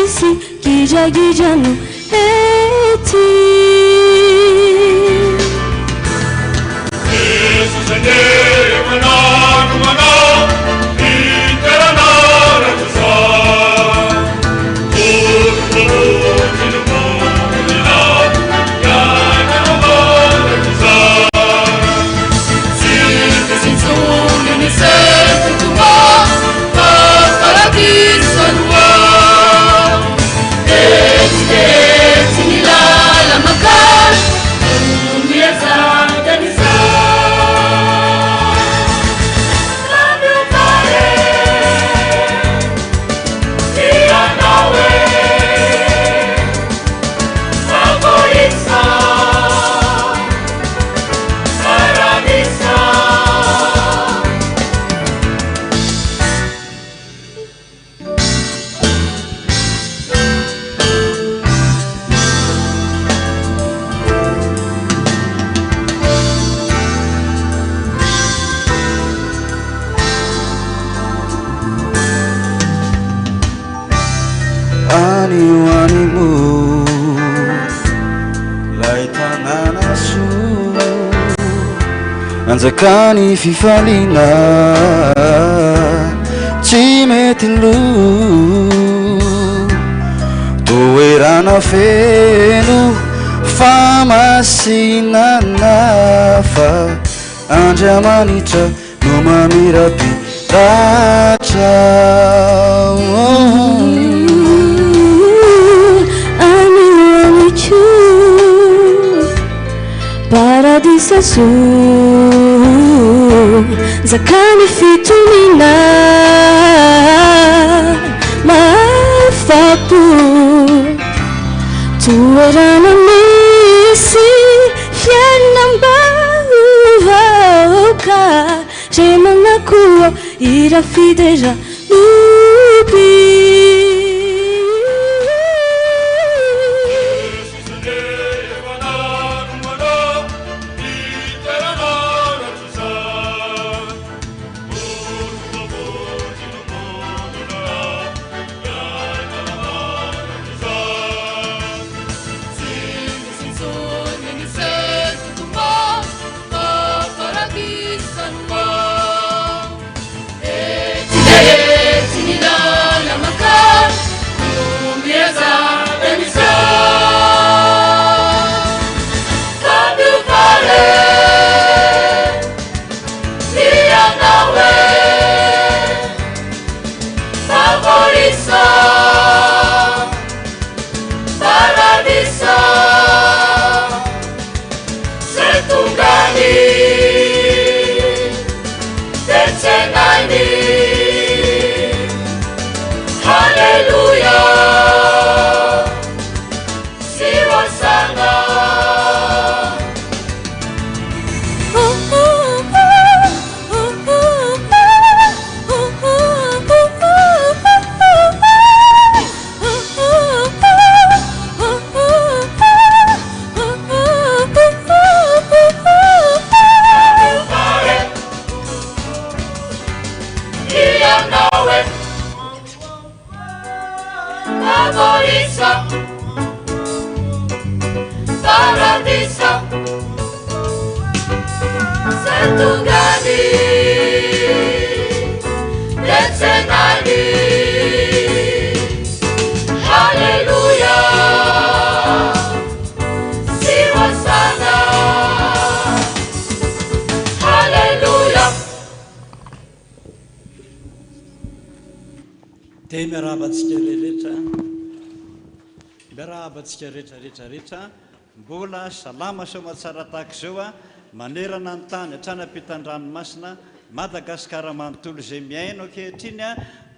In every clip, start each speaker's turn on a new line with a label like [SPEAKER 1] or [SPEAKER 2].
[SPEAKER 1] tsisy gidragidra no ety.
[SPEAKER 2] Any ho any moa 'lay tanàna soa anjakan'ny fifaliana tsy mety lo toerana feno fahamasinana fa Andriamanitra no mamirapiratra.
[SPEAKER 1] Any ho any koa paradisa soa njakan'ny fitoniana mahafapo toerana misy fiainam-baovao ka remana koa hira fidera lopy.
[SPEAKER 3] Dia miarahaba antsika rehetra, miarahaba antsika rehetra rehetra rehetra, mbola salama soamatsara tahaka izao manerana ny tany hatrany ampitan-dranomasina, Madagasikara manontolo izay mihaino ankehitriny,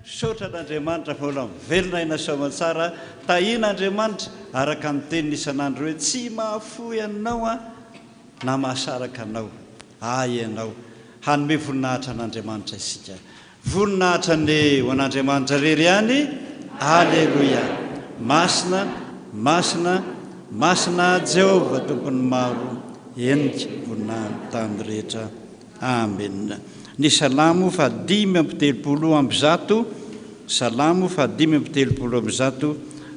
[SPEAKER 3] misaotra an'Andriamanitra fa mbola mivelona aina soamatsara, tahian'Andriamanitra araka ny teniny isan'andro hoe tsy mahafoy anao aho na mahasaraka anao ahy ianao, hanome voninahitra an'Andriamanitra isika. Voninahitra anie ho an'Andriamanitra irery ihany Aleloia Masina Masina Masina Jehovah Tompon'ny maro Henika voninahin'ny tany rehetra Amen Ny Salamo faha 135 Salamo faha 135.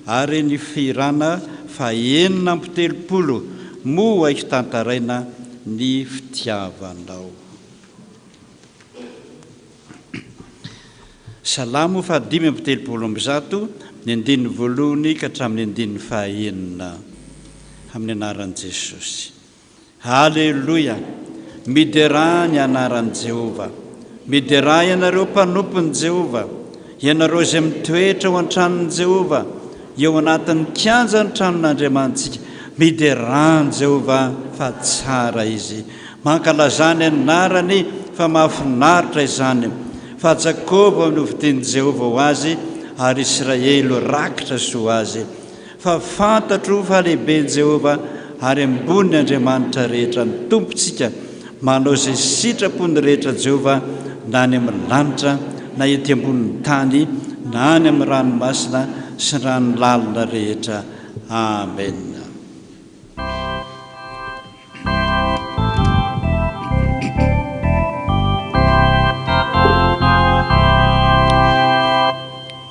[SPEAKER 3] ary ny fihirana faha-36, Moa haiko tantaraina ny fitiavanao. Salamo faha-135, ny andininy voalohany ka hatramin'ny andininy fahaenina. Amin'ny anaran'i Jesosy. Haleloia! Miderà ny anaran'i Jehovah. Miderà ianareo mpanompon'i Jehovah, ianareo izay mitoetra ao an-tranon'i Jehovah, eo anatin'ny kianjan'ny tranon'Andriamanitsika. Miderà an'i Jehovah, fa tsara izy. Mankalazà ny anarany, fa mahafinaritra izany. Fa Jakoba no fidin'i Jehovah ho azy, ary Israely ho rakitra soa azy. Fa fantatro fa lehibe Jehovah ary ambony ny andriamanitra rehetra ny Tompontsika, manao izay sitrapony rehetra Jehovah na any amin'ny lanitra na ety ambonin'ny tany na any amin'ny ranomasina sy ny rano lalina rehetra. Amena.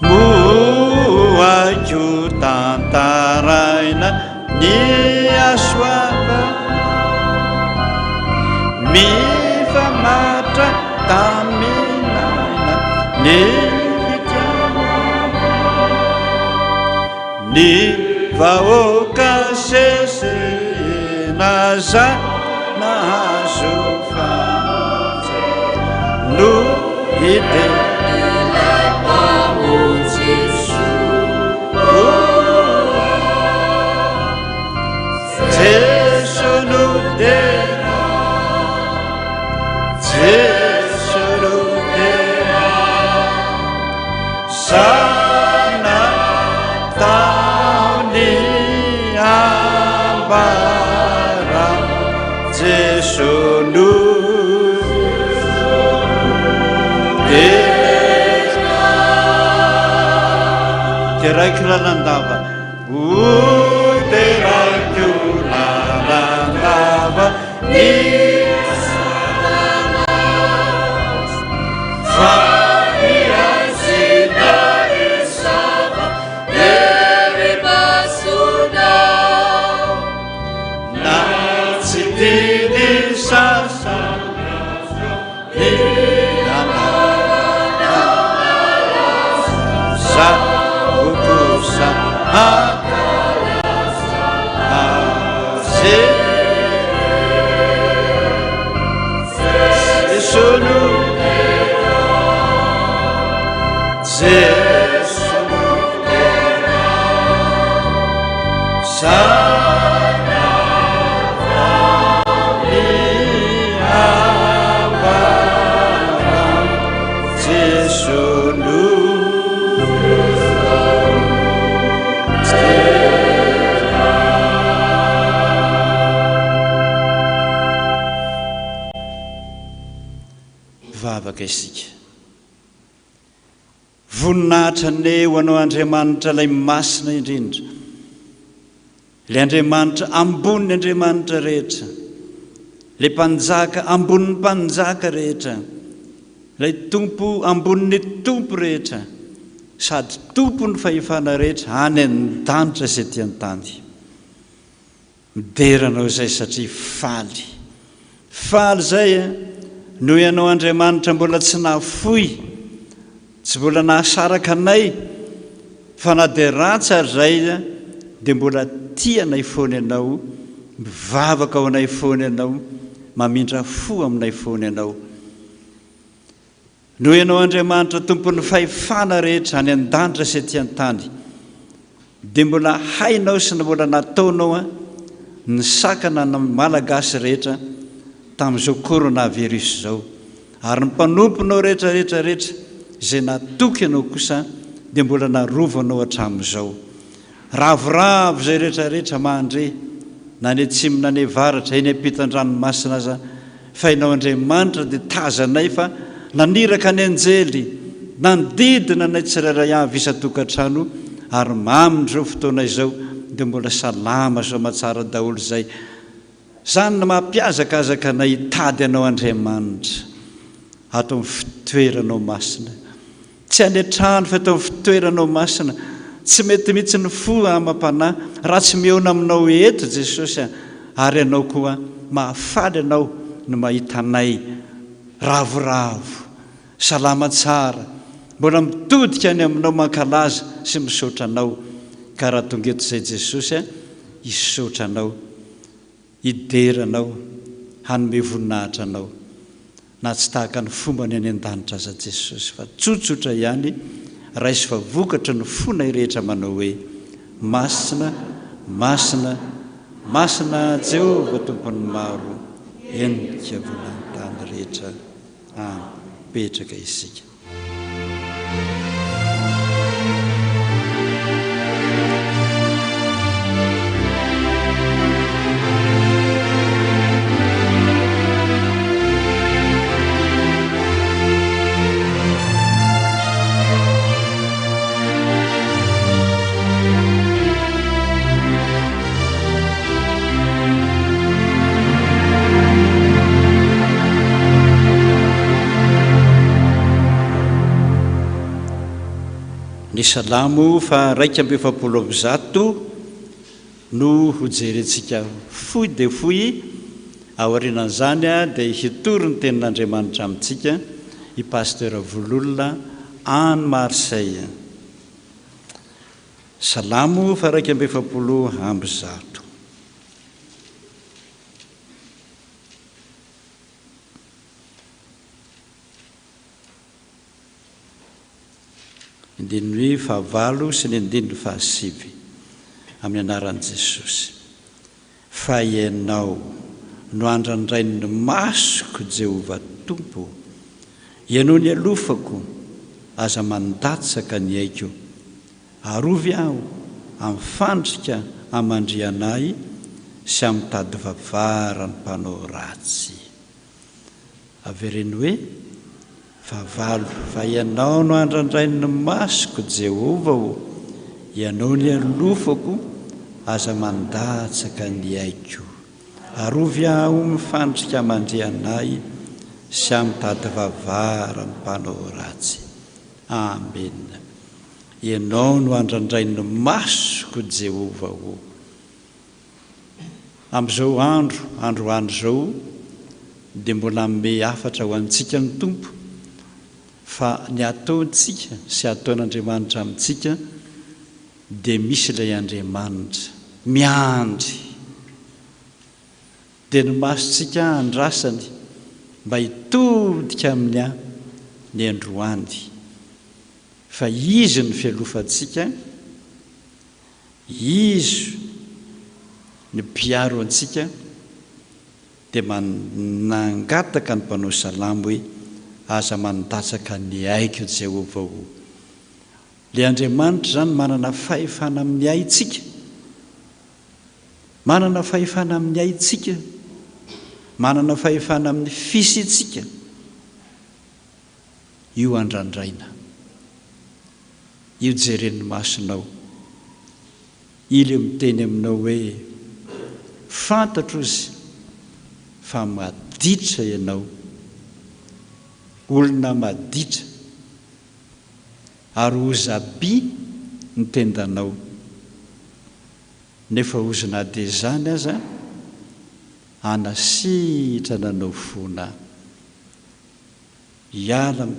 [SPEAKER 3] Moa haiko tantaraina ny hasoavana mifamatra tamin'aina ny fitiavana ny vahoaka sesehena za nahazo famonjena no hidera
[SPEAKER 4] Ilay Mpamonjy Jesoa.
[SPEAKER 3] Jeso no dera, Jeso no dera. Zana taony ambara Jeso no Deraiko lalandava O deraiko lalandava Ny Fa Na tsy tiany sasany ny anarana Zaho kosa hankalaza Azy Jeso no Jeso no Vavaka isika. Voninahitra anie ho Anao Andriamanitra ilay Masina indrindra, ilay Andriamanitra ambonin'ny andriamanitra rehetra, ilay Mpanjaka ambonin'ny mpanjaka rehetra, ilay Tompo ambonin'ny tompo rehetra, sady Tompon'ny fahefana rehetra any an-danitra sy ety an-tany. Midera Anao izay satria faly. Faly izay noho Ianao Andriamanitra mbola tsy nahafoy, tsy mbola nahasaraka anay, fa na dia ratsy ary izay dia mbola tia anay foana Ianao, mivavaka ho anay foana Ianao, mamindra fo aminay foana Ianao. Noho Ianao Andriamanitra Tompon'ny fahefana rehetra any an-danitra sy ety an-tany, dia mbola hainao sy mbola nataonao nisakana ny Malagasy rehetra tamin'izao coronavirus izao, ary ny mpanomponao rehetra rehetra rehetra izay natoky Anao kosa dia mbola narovanao hatramin'izao. Ravoravo izay rehetra rehetra mandre, na any atsimo na any avaratra, eny ampitan-dranomasina aza, fa Ianao Andriamanitra dia tazanay fa naniraka ny anjely nanodidina anay tsirairay avy isan-tokantrano ary mamin'izao fotoana izao dia mbola salama soamatsara daholo izay. Izany no mampihazakazaka anay hitady Anao Andriamanitra ato amin'ny fitoeranao masina. Tsy any an-trano fa eto amin'ny fitoeranao masina. Tsy mety mihitsy ny fo amam-panahy raha tsy mihaona aminao eto Jesosy a! Ary ianao koa mahafaly anao ny mahita anay ravoravo, salama tsara, mbola mitodika any aminao mankalaza sy misaotra anao. Ka raha tonga eto izay Jesosy a, hisaotra anao. Hidera Anao, hanome voninahitra Anao, na tsy tahaka ny fombany any an-danitra aza Jesosy, fa tsotsotra ihany, raiso fa vokatry ny fonay rehetra manao hoe, Masina, Masina, Masina Jehovah Tompon'ny maro, henika volan-tany rehetra. Amen. Mipetraka isika. Ny Salamo faha 141 no hojerentsika fohy dia fohy, aorianan'izany dia hitory ny tenin'Andriamanitra amintsika i Pasteur Vololona any Marseille. Salamo faha 141. Andininy fahavalo sy ny andininy fahasivy, amin'ny anaran'i Jesosy. Fa Ianao no andrandrain'ny masoko, Jehovah Tompo. Ianao nialofako, aza mandatsaka ny aiko. Arovy aho amin'ny fandrika hamandrihana ahy sy amin'ny tadivavaran'ny mpanao ratsy. Avereno hoe, Fahavalo, fa Ianao no andrandrain'ny masoko, Jehovah ô, Ianao nialofako, aza mandatsaka ny aiko. Arovy aho amin'ny fandrika hamandrihana ahy sy amin'ny tadivavaran'ny mpanao ratsy. Amena. Ianao no andrandrain'ny masoko Jehovah ô. Amin'izao andro androany izao dia mbola hanome hafatra ho antsika ny Tompo fa ny ataontsika sy ataon'Andriamanitra amintsika dia misy ilay Andriamanitra miandry dia ny masontsika andrasany mba hitodika aminy ny androany Fa Izy no fialofantsika, Izy no mpiaro antsika, dia manangataka ny mpanao salamo hoe, Aza mandatsaka ny aiko, Jehovah ô. Ilay Andriamanitra izany manana fahefana amin'ny aintsika. Manana fahefana amin'ny aintsika, manana fahefana amin'ny fisiantsika. Io andrandraina. Io jeren'ny masonao. Ilay miteny aminao hoe, Fantatro izy fa maditra ianao. Olona maditra. Ary hozabi ny tendanao. Nefa hozy na dia izany aza, hanasitrana anao foana. Hiala am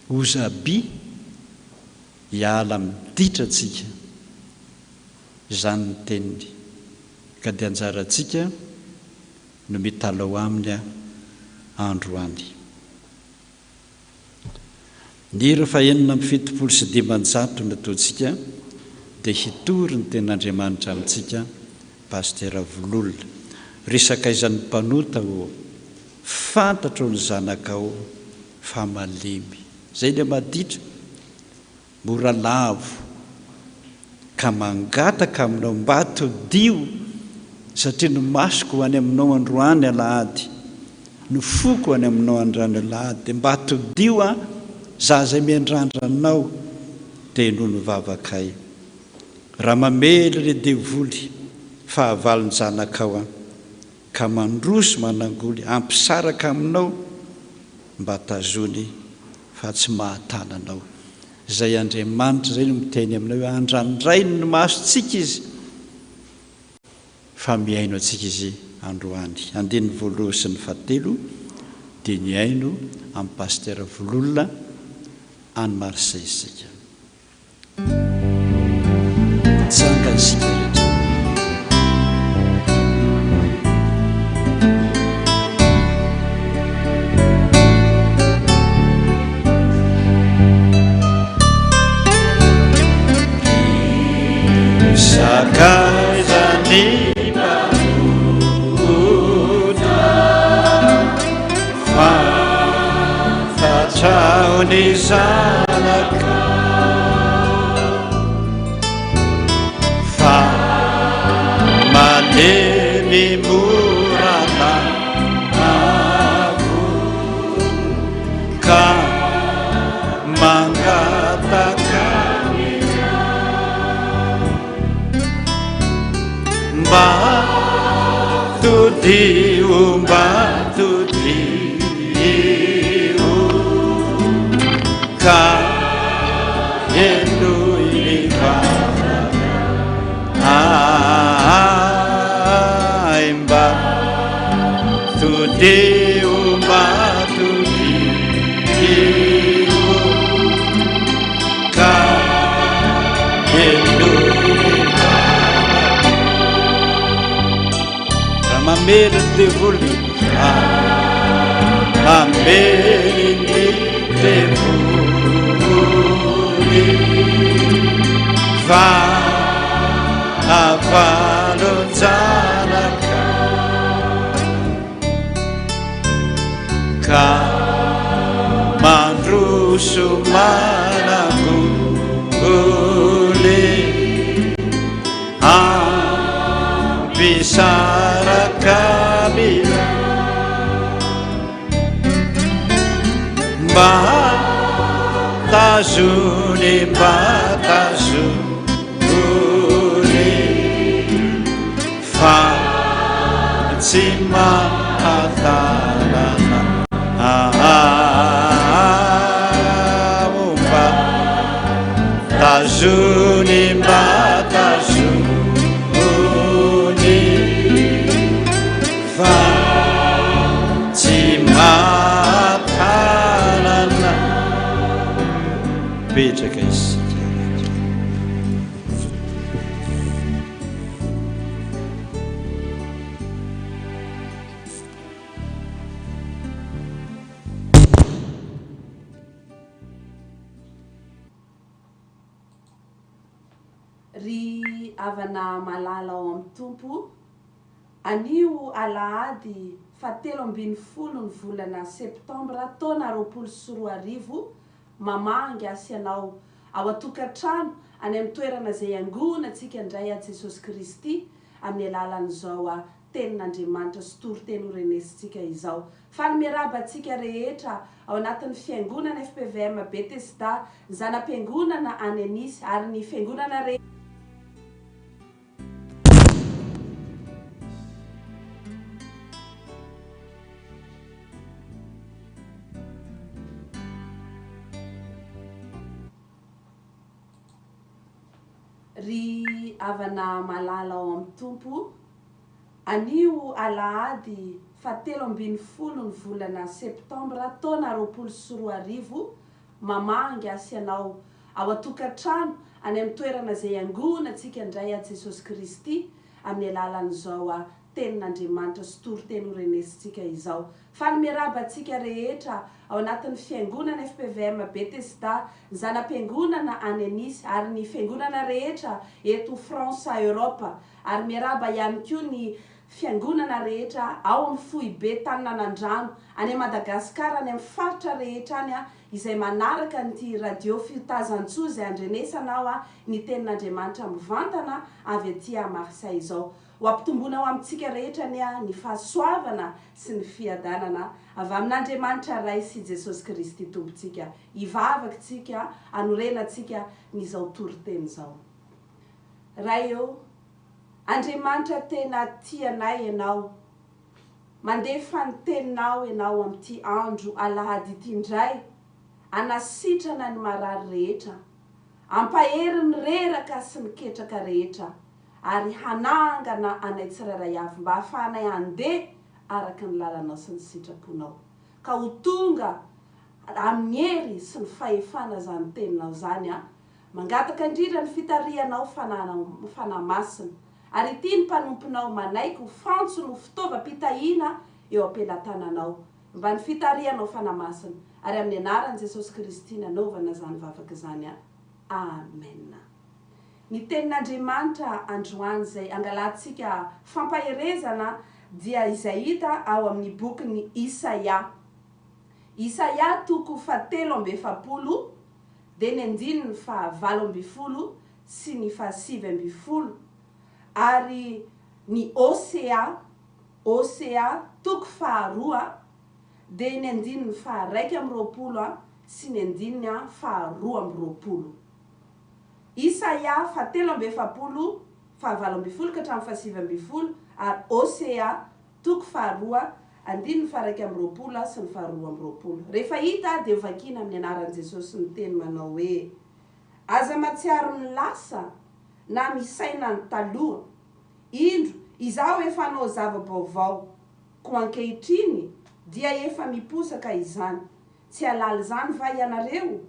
[SPEAKER 3] hozabi, hiala am ditra tsika. Izany ny teniny. Ka dia anjarantsika no mitalao aminy androany. Ny hira fahenina 576 nataontsika dia hitory ny tenin'Andriamanitra amintsika Pasitera Vololona. Ry sakaizan'ny mpanota ô, fantatro ny zanakao fa malemy. Izay ilay maditra. Mora lavo ka mangataka aminao mba todiho satria ny masoko any aminao androany alahady, ny foko any aminao andrany alahady dia mba todiho an, za zay miandrandra anao dia henoy ny vavakay. Raha mamely ry devoly fahavalon-janakao an, ka mandroso manangoly hampisaraka aminao mba tazony fa tsy mahatana anao. Izay Andriamanitra izay no miteny aminay hoe andrandrainy ny masontsika Izy fa mihaino antsika Izy androany. Andininy voalohany sy ny fahatelo dia nihaino amin'i Pasitera Vololona any Marseille isika. Mitsangana isika rehetra. Sakaizan'ny mpanota, fantatrao ny zanakao, fa malemy mora lavo ka mangataka Mba todiho, mba todiho ka henoy ny vavaka ay mba todiho, mba todiho Ka henoy ny vavaka. Raha mamely ny devoly, raha mamely ny devoly, fa avalon-janaka. Ka mandroso manangoly Hampisaraka mila Mba tazony mba tazony Fa tsy mahatalana aho mba tazony mba tazony fa tsy mahatalana. Mipetraka isika rehetra.
[SPEAKER 5] Ry havana malala ao amin'ny Tompo, anio alahady fahatelo ambin'ny folo ny volana septambra taona 2020, mamangy ahy sy ianao ao an-tokantrano, any amin'ny toerana izay iangonantsika indray an'i Jesosy Kristy amin'ny alalan'izao Tenin'Andriamanitra sy toriteny horenesintsika izao. Faly miarahaba antsika rehetra ao anatin'ny Fiangonana fpvm Betesda, ny zana-piangonana any Anisy ary ny Fiangonana rehetra. Ry havana malala ao amin'ny Tompo, anio alahady fahatelo ambin'ny folo ny volana septambra taona 2020, mamangy ahy sy ianao ao an-tokantrano, any amin'ny toerana izay iangonantsika indray an'i Jesosy Kristy amin'ny alalan'izao Tenin'Andriamanitra sy toriteny horenesintsika izao. Faly miarahaba antsika rehetra ao anatin'ny Fiangonana fpvm Betesda, ny zana-piangonana any Anisy ary ny Fiangonana rehetra eto France Europe ary miarahaba ihany koa ny Fiangonana rehetra ao amin'ny foibe Taninanandrano any Madagascar any amin'ny faritra rehetra any izay manaraka an'ity radio fiotazantsoa izay andrenesanao ny tenin'Andriamanitra mivantana avy aty à Marseille izao. Ho ampitomboina ho amintsika rehetra anie ny fahasoavana sy ny fiadanana avy amin'Andriamanitra Ray sy Jesosy Kristy Tompontsika. Hivavaka isika hanorenantsika ny izao toriteny izao. Ray ô, Andriamanitra tena tia anay Ianao. Mandefa ny Teninao Ianao amin'ity andro alahady ity indray. Hanasitrana ny marary rehetra, hampahery ny reraka sy ny ketraka rehetra, ary hanangana anay tsirairay avy mba hahafahanay handeha araka ny lalanao sy ny sitraponao. Ka ho tonga amin'ny hery sy ny fahefana izany teninao izany an. Mangataka indrindra ny fitarihanao Fanahinao Fanahy Masina. Ary ity ny mpanomponao manaiky ho fantsona ho fitaovam-pitahiana eo am-pelatananao. Mba ny fitarihanao Fanahy Masina. Ary amin'ny anaran'i Jesosy Kristy nanaovana izany vavaka izany an. Amen. Ny tenin'Andriamanitra androany izay angalantsika fampaherezana dia izay hita ao amin'ny bokin'i Isaia. Isaia toko fahatelo amby 40 dia ny andininy faha 18 sy ny faha 19 ary ny Hosea, Hosea toko faharoa dia ny andininy faha 21 sy ny andininy faha 22. Isaia faha 43, faha 18 ka hatramin'ny faha 19 ary Hosea toko faharoa, andininy faha 21 sy ny faha 22. Rehefa hita dia hovakiana amin'ny anaran'i Jesosy ny teny manao hoe, Aza matsiaro ny lasa na misaina ny taloha. Indro, Izaho efa hanao zava-baovao, koa ankehitriny dia efa miposaka izany. Tsy hahalala izany va ianareo?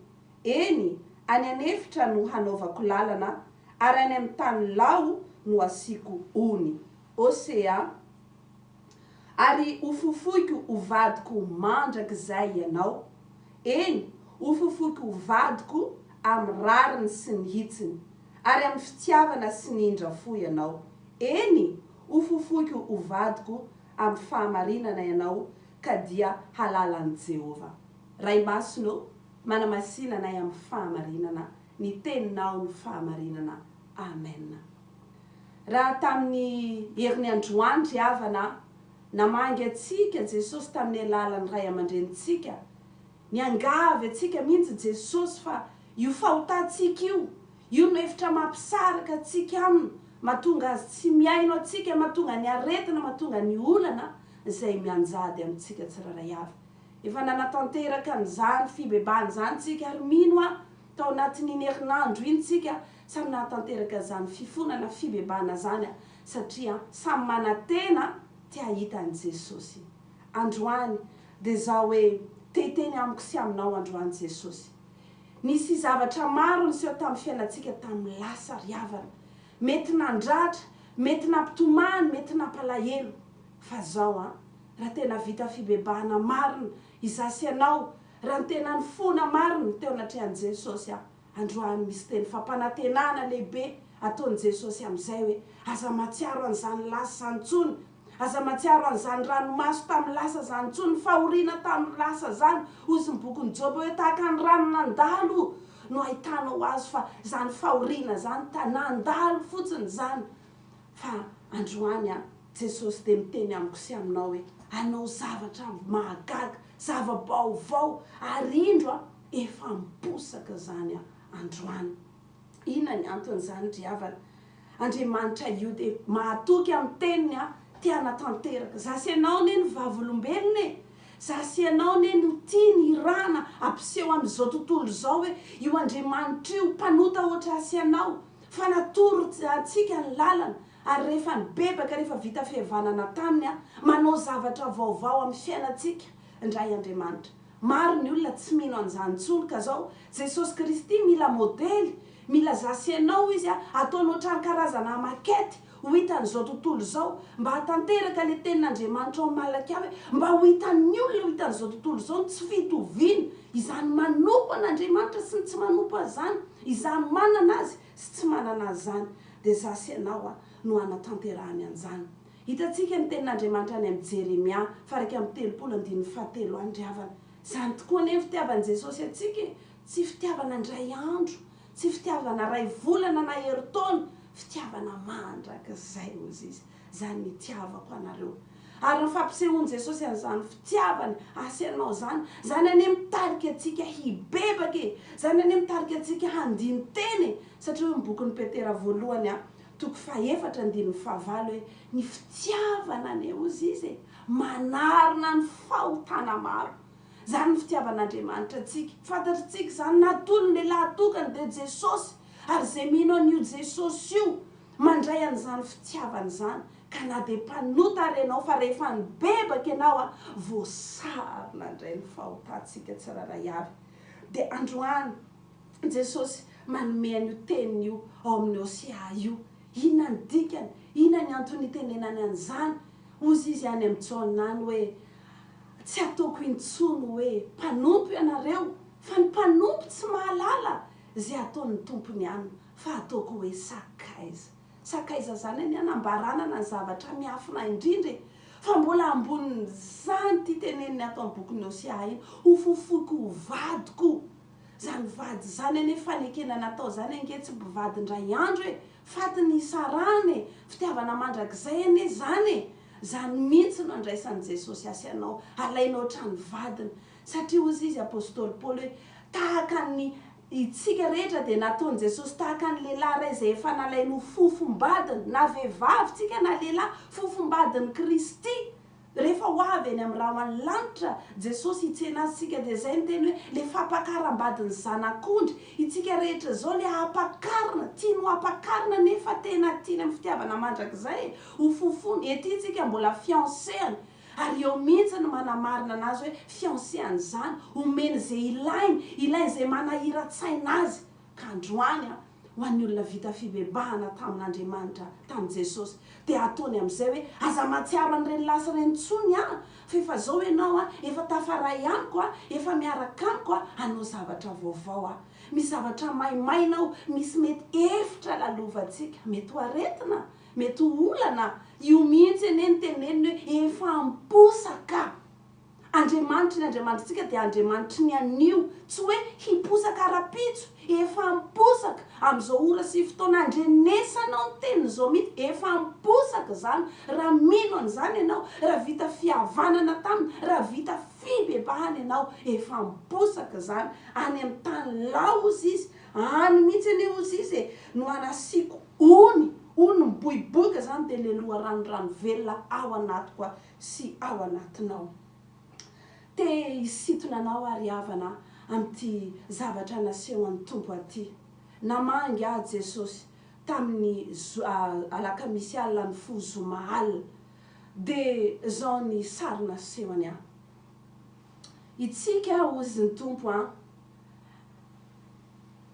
[SPEAKER 5] Eny, any an'efitra no hanaovako lalana, ary any amin'ny tany lao no hasiako ony. Hosea, Ary hofofoiko ho vadiko mandrakizay ianao, eny, hofofoiko ho vadiko amin'ny rariny sy ny hitsiny, ary amin'ny fitiavana sy ny indra fo ianao, eny, hofofoiko ho vadiko amin'ny fahamarinana ianao, ka dia halala an'i Jehovah. Ray Masina ô, manamasina anay amin'ny fahamarinana, ny Teninao no fahamarinana. Amen. Raha tamin'ny heriny androany ry havana a, namangy antsika Jesosy tamin'ny alalan'ny ray aman-drenintsika, niangavy antsika mihitsy Jesosy fa io fahotantsika io, io no efitra mampisaraka antsika Aminy, mahatonga Azy tsy mihaino antsika, mahatonga ny aretina, mahatonga ny olana izay mianjady amintsika tsirairay avy. Efa nanatanteraka an'izany fibebahana izany tsika ary mino aho tao anatin'iny herinandro iny tsika samy nahatanteraka izany fifonana fibebahana izany satria samy manantena te hahita an'i Jesosy. Androany dia izao hoe te hiteny amiko sy aminao androany Jesosy. Nisy zavatra maro niseho tamin'ny fiainantsika tamin'ny lasa ry havana. Mety nandratra, mety nampitomany, mety nampalahelo. Fa zao an, raha tena vita fibebahana marina izaho sy ianao, raha ny tena nifona marina teo anatrehan'i Jesosy aho, androany misy teny fampanantenana lehibe ataon'i Jesosy amin'izay hoe, aza mahatsiaro an'izany lasa izany intsony, aza mahatsiaro an'izany ranomaso tamin'ny lasa izany intsony, ny fahoriana tamin'ny lasa izany, hozy ny bokin'i Joba hoe tahaka ny rano nandalo no ahitanao azy fa izany fahoriana izany ta nandalo fotsiny izany. Fa androany an, Jesosy dia miteny amiko sy aminao hoe, hanao zavatra mahagaga, zava-baovao, ary indro an, efa miposaka izany an, androany. Inona ny anton'izany ry havana? Andriamanitra io dia mahatoky amin'ny teniny an, te hanatanteraka. Za sy ianao anie no vavolombelona e! Za sy ianao anie no tiany hirahana hampiseho amin'izao tontolo izao hoe io Andriamanitra io, mpanota ohatra ahy sy ianao, Fa natoro antsika ny lalana, ary rehefa nibebaka, rehefa vita fihavanana taminy, manao zavatra vaovao amin'ny fiainantsika indray Andriamanitra. Maro ny olona tsy mino an'izany intsony, ka zao, Jesosy Kristy mila modely, mila za sy ianao Izy, ataony ohatran'ny karazana maquette ho hitan'izao tontolo izao, mba hahatanteraka ilay tenin'Andriamanitra ao Malakia hoe, mba ho hitan'ny olona, ho hitan'izao tontolo izao ny tsy fitoviana, izany manompo an'Andriamanitra sy ny tsy manompo Azy izany. Izany manana azy sy tsy manana azy izany dia za sy ianao a no hanatanterahany an'izany. Hitantsika ny tenin'Andriamanitra any amin'i Jeremia faha 31 andininy fahatelo any ry havana. Izany tokoa anie ny fitiavan'i Jesosy antsika e! Tsy fitiavana indray andro, tsy fitiavana iray volana na herintaona, fitiavana mandrakizay hozy izy. Izany ny itiavako anareo. Ary ny fampisehoan'i Jesosy an'izany fitiavany ahy anao izany, izany anie mitarika antsika hibebaka e! Izany anie mitarika antsika handini-tena e! Satria hoy ny bokin'i Petera voalohany a, toko fahefatra andininy fahavalo hoe, ny fitiavana anie hozy izy e, manarona ny fahotana maro. Izany ny fitiavan'Andriamanitra antsika. Fantatritsika izany, natolony lehilahy tokana dia Jesosy, ary izay mino an'io Jesosy io, mandray an'izany fitiavana izany, ka na dia mpanota ary ianao fa rehefa nibebaka ianao, voasarona indray ny fahotantsika tsirairay avy. Dia androany Jesosy manome an'io teniny io ao amin'ny Hosea io. Inona ny dikany? Inona ny antony itenenany an'izany? Hozy izy any amin'i Jaona any hoe, Tsy ataoko intsony hoe mpanompo ianareo, fa ny mpanompo tsy mahalala izay ataon'ny tompony aminy, fa ataoko hoe sakaiza. Sakaiza izany anie anambaranana ny zavatra miafina indrindra e! Fa mbola ambonin'izany ity teneniny ato amin'ny bokin'i Hosea iny, Hofofoiko ho vadiko. Izany vady izany anie fanekena natao izany ange tsy mpivady indray andro e! Faty ny hisarahana e! Fitiavana mandrakizay anie izany e! Izany mihitsy no andraisan'i Jesosy ahy sy anao, alaina ohatran'ny vadiny. Satria hozy izy Apostoly Paoly hoe, tahaka ny itsika rehetra dia nataon'i Jesosy tahaka ny lehilahy iray izay efa nalainy ho fofombadiny, na vehivavy tsika na lehilahy, fofombadin'i Kristy. Rehefa ho avy eny amin'ny rahon'ny lanitra Jesosy hitsena azy tsika dia izay ny teny hoe le fampakaram-badin'ny zanak'ondry. Itsika rehetra izao le hampakarina, tiany ho hampakarina nefa tena tiany amin'ny fitiavana mandrakizay e, ho fofony, ety tsika mbola fiancé-any ary eo mihitsy no manamarina anazy hoe fiancé-any izany, omeny izay ilainy, ilainy izay manahiran-tsaina azy. Ka androany an, ho an'ny olona vita fibebahana tamin'Andriamanitra, tamin'i Jesosy, dia ataony amin'izay hoe, aza mahatsiaro an'ireny lasa ireny intsony an, fa efa izao ianao an, efa tafaray amiko an, efa miaraka amiko an, hanao zavatra vaovao aho. Misy zavatra maimaina ao, misy mety efitra lalovantsika, mety ho aretina, mety ho olana, io mihitsy anie no teneniny hoe efa miposaka. Andriamanitry ny Andriamanitritsika dia Andriamanitry ny anio, tsy hoe hiposaka rahampitso, efa miposaka, amin'izao ora sy fotoana andrenesanao ny teniny izao mihitsy, efa miposaka izany, raha mino an'izany ianao, raha vita fihavanana taminy, raha vita fibebahana ianao, efa miposaka izany, any amin'ny tany lao hozy izy, any mihitsy anie hozy izy e, no hanasiako ony, ony miboiboika izany dia ilay loharano rano velona ao anatiko sy ao anatinao. Te hisintona anao aho ry havana amin'ity zavatra nasehon'ny Tompo aty. Namangy ahy Jesosy tamin'ny alakamisy alina nifoha zoma alina. Dia zao ny sary nasehony ahy. Itsika hozy ny Tompo an,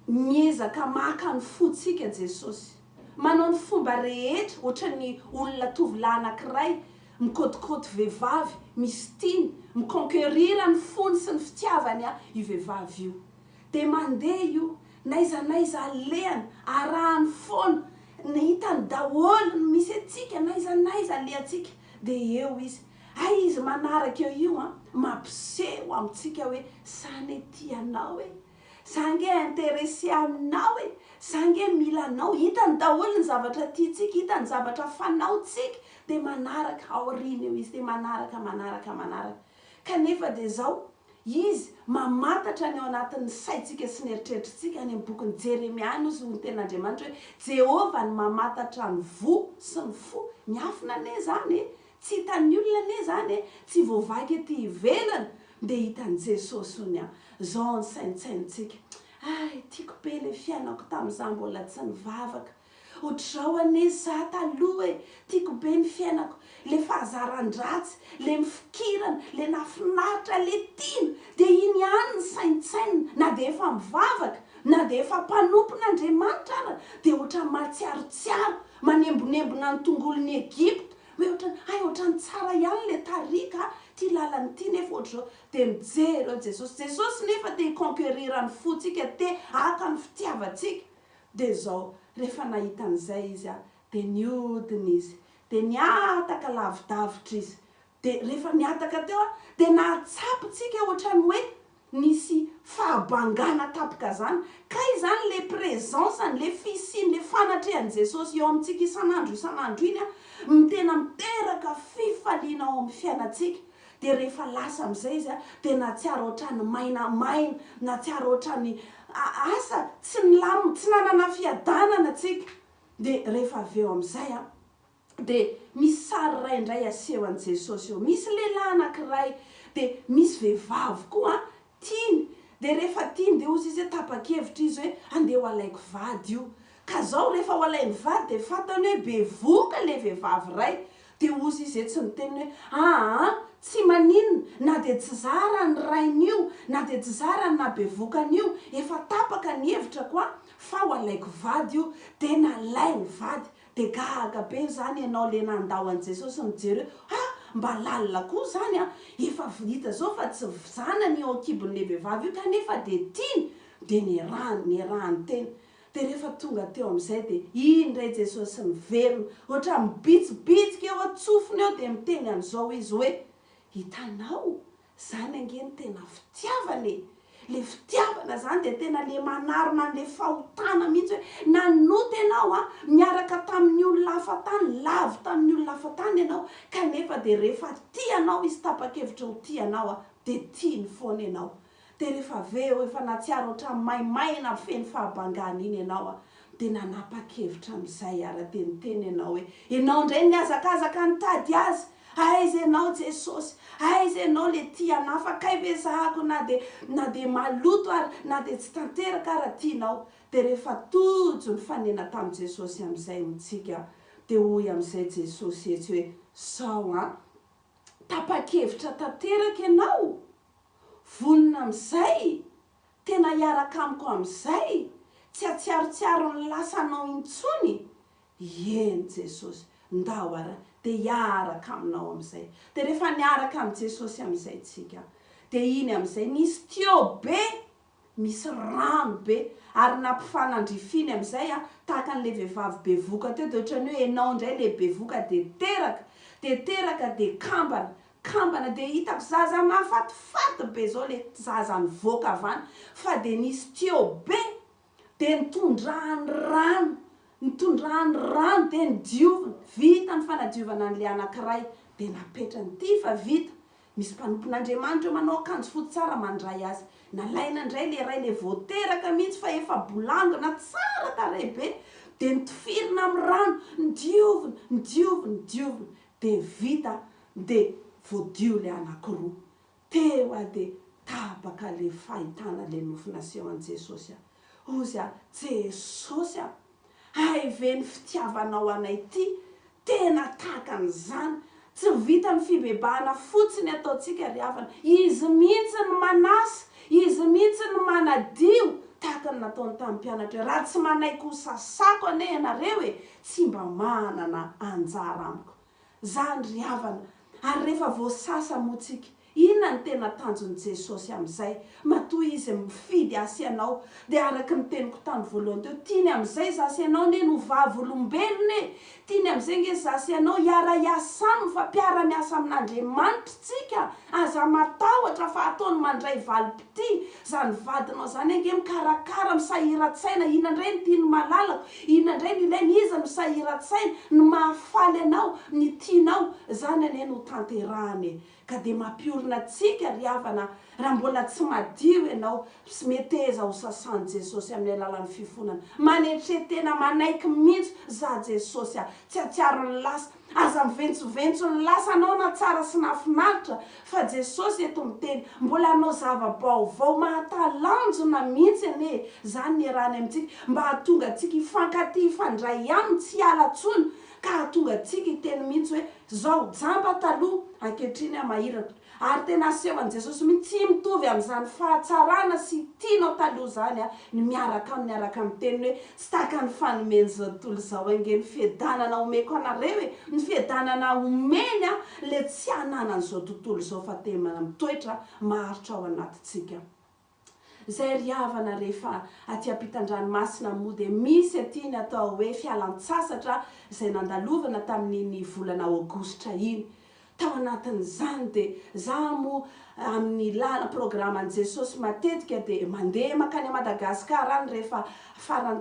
[SPEAKER 5] miezaka maka ny fontsika Jesosy. Manao ny fomba rehetra ohatran'ny olona tovolahy anakiray mikôtikôty vehivavy misy tiany, mi-conquerir ny fony sy ny fitiavany io vehivavy io. Dia mandeha io, n'aiza n'aiza alehany, arahany foana, ny hitany daholo ny misy antsika, n'aiza n'aiza alehantsika dia eo izy. Hay izy manaraka eo io an, mampiseho amintsika hoe za anie tia anao e! Za nge intéressé aminao e! Za nge mila anao, hitany daholo ny zavatra tiantsika, hitany ny zavatra fanaontsika, dia manaraka aoriana eo izy, dia manaraka, manaraka, manaraka. Kanefa dia izao, izy mamantatra ny ao anatin'ny saintsika sy ny eritreritritsika, any amin'ny bokin'i Jeremia any hozy ny tenin'Andriamanitra hoe, Jehovah no mamantatra ny voa sy ny fo, miafina anie izany e! Tsy hitan'ny olona anie izany e! Tsy voavaky ety ivelany dia hitan'i Jesosy hono an! Zao ny saintsainintsika, Hay, tiako be ilay fiainako tamin'izaho mbola tsy nivavaka. Ohatr'izao anie izaho taloha e! Tiako be ny fiainako. Ilay fahazaran-dratsy, ilay mifikirana, ilay nahafinaritra, ilay tiana, dia iny ihany ny saintsainina, na dia efa mivavaka, na dia efa mpanompon'Andriamanitra ara, dia ohatran'ny mahatsiarotsiaro, manembonembona ny tongolon'i Egypta, Hoe ohatrany, hay ohatrany tsara ihany le tary ka, ty lalana ity nefa ohatr'izao. Dia mijery eo Jesosy. Jesosy nefa te hi-conquerir ny fontsika, te haka ny fitiavantsika. Dia izao, rehefa nahita an'izay Izy, dia nihodina Izy. Dia nihataka lavidavitra Izy. Dia rehefa nihataka teo, dia nahatsapa tsika ohatrany hoe Nisy fahabangana tampoka zany. Kay zany le présence-ny, le fisiany, le fanatrehan'i Jesosy eo amintsika isan'andro isan'andro iny an, tena miteraka fifaliana ao amin'ny fiainantsika. Dia rehefa lasa amin'izay izy an, dia nahatsiaro ohatran'ny mainamaina, nahatsiaro ohatran'ny asa, tsy nilamina, tsy nanana fiadanana tsika. Dia rehefa avy eo amin'izay an, Dia misy sary iray indray aseho an'i Jesosy eo. Misy lehilahy anankiray. Dia misy vehivavy koa an, tiany, dia rehefa tiany dia hozy izy hoe tapa-kevitra izy hoe andeha ho alaiko vady io. Ka zao rehefa ho alainy vady dia fantany hoe bevohoka ilay vehivavy iray. Dia hozy izy etsy niteny hoe aa tsy maninona na dia tsy za ara ny rain'io, na dia tsy za ara ny nahabevohoka an'io, efa tapaka ny hevitra ko an, fa ho alaiko vady io. Dia nalainy vady. Dia gaga be izany ianao le nandao an'i Jesosy mijery hoe ha! mba lalina koa izany an! efa hita izao fa tsy zanany io an-kibon'le vehivavy io kanefa dia tiany, dia nierahany, nierahany tena. Dia rehefa tonga teo amin'izay dia iny indray Jesosy miverina, ohatran'ny mibitsibitsika eo an-tsofiny eo dia miteny an'izao izy hoe, hitanao? Zany ange no tena fitiavana e! Le fitiavana zany dia tena le manarona an'le fahotana mihitsy hoe nanota ianao an, niaraka tamin'ny olona hafa tany, lavo tamin'ny olona hafa tany ianao, kanefa dia rehefa tia anao izy tapa-kevitra ho tia anao an, dia tiany foana ianao. Dia rehefa avy eo efa nahatsiaro ohatran'ny maimaina feno fahabangana iny ianao an, dia nanapa-kevitra amin'izay ary dia niteny ianao hoe ianao indray no nihazakazaka nitady azy, Aiza ianao Jesosy, aiza ianao le tia anah fa kay ve zahako na dia na dia maloto ary na dia tsy tanteraka ara tianao. Dia rehefa tojo nifanena tamin'i Jesosy amin'izay hotsika dia hoy amin'izay Jesosy etsy hoe sao an! tapa-kevitra tanteraka ianao? Vonona amin'izay? Tena hiaraka amiko amin'izay? Tsy hatsiarotsiaro ny lasanao intsony? Eny Jesosy, ndao ara dia hiaraka aminao amin'izay. Dia rehefa niaraka amin'i Jesosy amin'izay tsika, dia iny amin'izay nisy tuyau be, misy rano be, ary nampifanandrifiny amin'izay an, tahaka an'ilay vehivavy bevoka teo, dia ohatran'ny hoe ianao indray ilay bevoka dia teraka, dia teraka dia kambana, kambana, dia hitako zaza mahafatifaty be izao ilay zaza nivoaka avy any, fa dia nisy tuyau be Dia nitondrany rano, nitondrany rano dia nodioviny, vita ny fanadiovana an'ilay anankiray, dia napetrany, ity fa vita, misy mpanompon'Andriamanitra eo manao akanjo fotsy tsara mandray azy, nalaina indray ilay iray ilay vao teraka mihitsy fa efa bolangina tsara tarehy be, dia notifirina amin'ny rano, nodiovina, nodiovina, nodiovina, dia vita, dia voadio ilay anankiroa. Teo aho dia tapaka le fahitana le nofy naseho an'i Jesosy aho. Hozy aho, Jesosy a! Hay ve ny fitiavanao anay ity tena tahaka an'izany? Tsy vitan'ny fibebahana fotsiny ataontsika ry havana, Izy mihitsy no manasa, Izy mihitsy no manadio, tahaka ny nataony tamin'ny mpianatra hoe, raha tsy manaiky ho sasako anie ianareo e, tsy mba manana anjara amiko. Zany ry havana, ary rehefa voasasa moa tsika, inona no tena tanjon'i Jesosy amin'izay? Matoa Izy mifidy ahy sy ianao, dia araka ny teniko tamin'ny voalohany teo, tiany amin'izay za sy ianao anie no vavolombelona e! Tiany amin'izay nge za sy ianao hiara-hiasa aminy fa mpiara-miasa amin'Andriamanitra tsika, aza matahotra fa ataony mandray valim-pitia, zany vadinao zany ange mikarakara, misahiran-tsaina, inona indray no tian'ny malalako, Inona indray no ilaina? Iza no sahiran-tsaina? Ny mahafaly anao, ny tianao, izany anie no tanterahana e! Ka dia mampiorina antsika ry havana, raha mbola tsy madio ianao, meteza ho sasan'i Jesosy amin'ny alalan'ny fifonana. Manetre tena, manaiky mihitsy, za Jesosy a! Tsy hatsiaro ny lasa, Aza miventsoventso ny lasanao na tsara sy nahafinaritra fa Jesosy eto miteny mbola hanao zava-baovao mahatalanjona mihitsy anie zany ny iarahany amintsika mba hahatonga antsika hifankatia hifandray aminy tsy hiala tsony ka hahatonga antsika hiteny mihitsy hoe zao jamba taloha ankehitriny aho mahiratra Ary tena aseho an'i Jesosy mihitsy, tsy mitovy amin'izany fahatsarana sy tianao taloha izany ny miaraka aminy araka ny teniny hoe, tsy tahaka ny fanomen'izao tontolo izao ange ny fiadanana omeko anareo e, ny fiadanana omeny ilay tsy ananan'izao tontolo izao fa tena mitoetra maharitra ao anatintsika. Izay ry havana rehefa aty ampitan-dranomasina moa dia misy aty ny atao hoe fialan-tsasatra izay nandalovana tamin'iny volana aogositra iny. Tao anatin'izany dia za moa amin'ny lala programan'i Jesosy matetika dia mandeha mankany à Madagascar any rehefa faran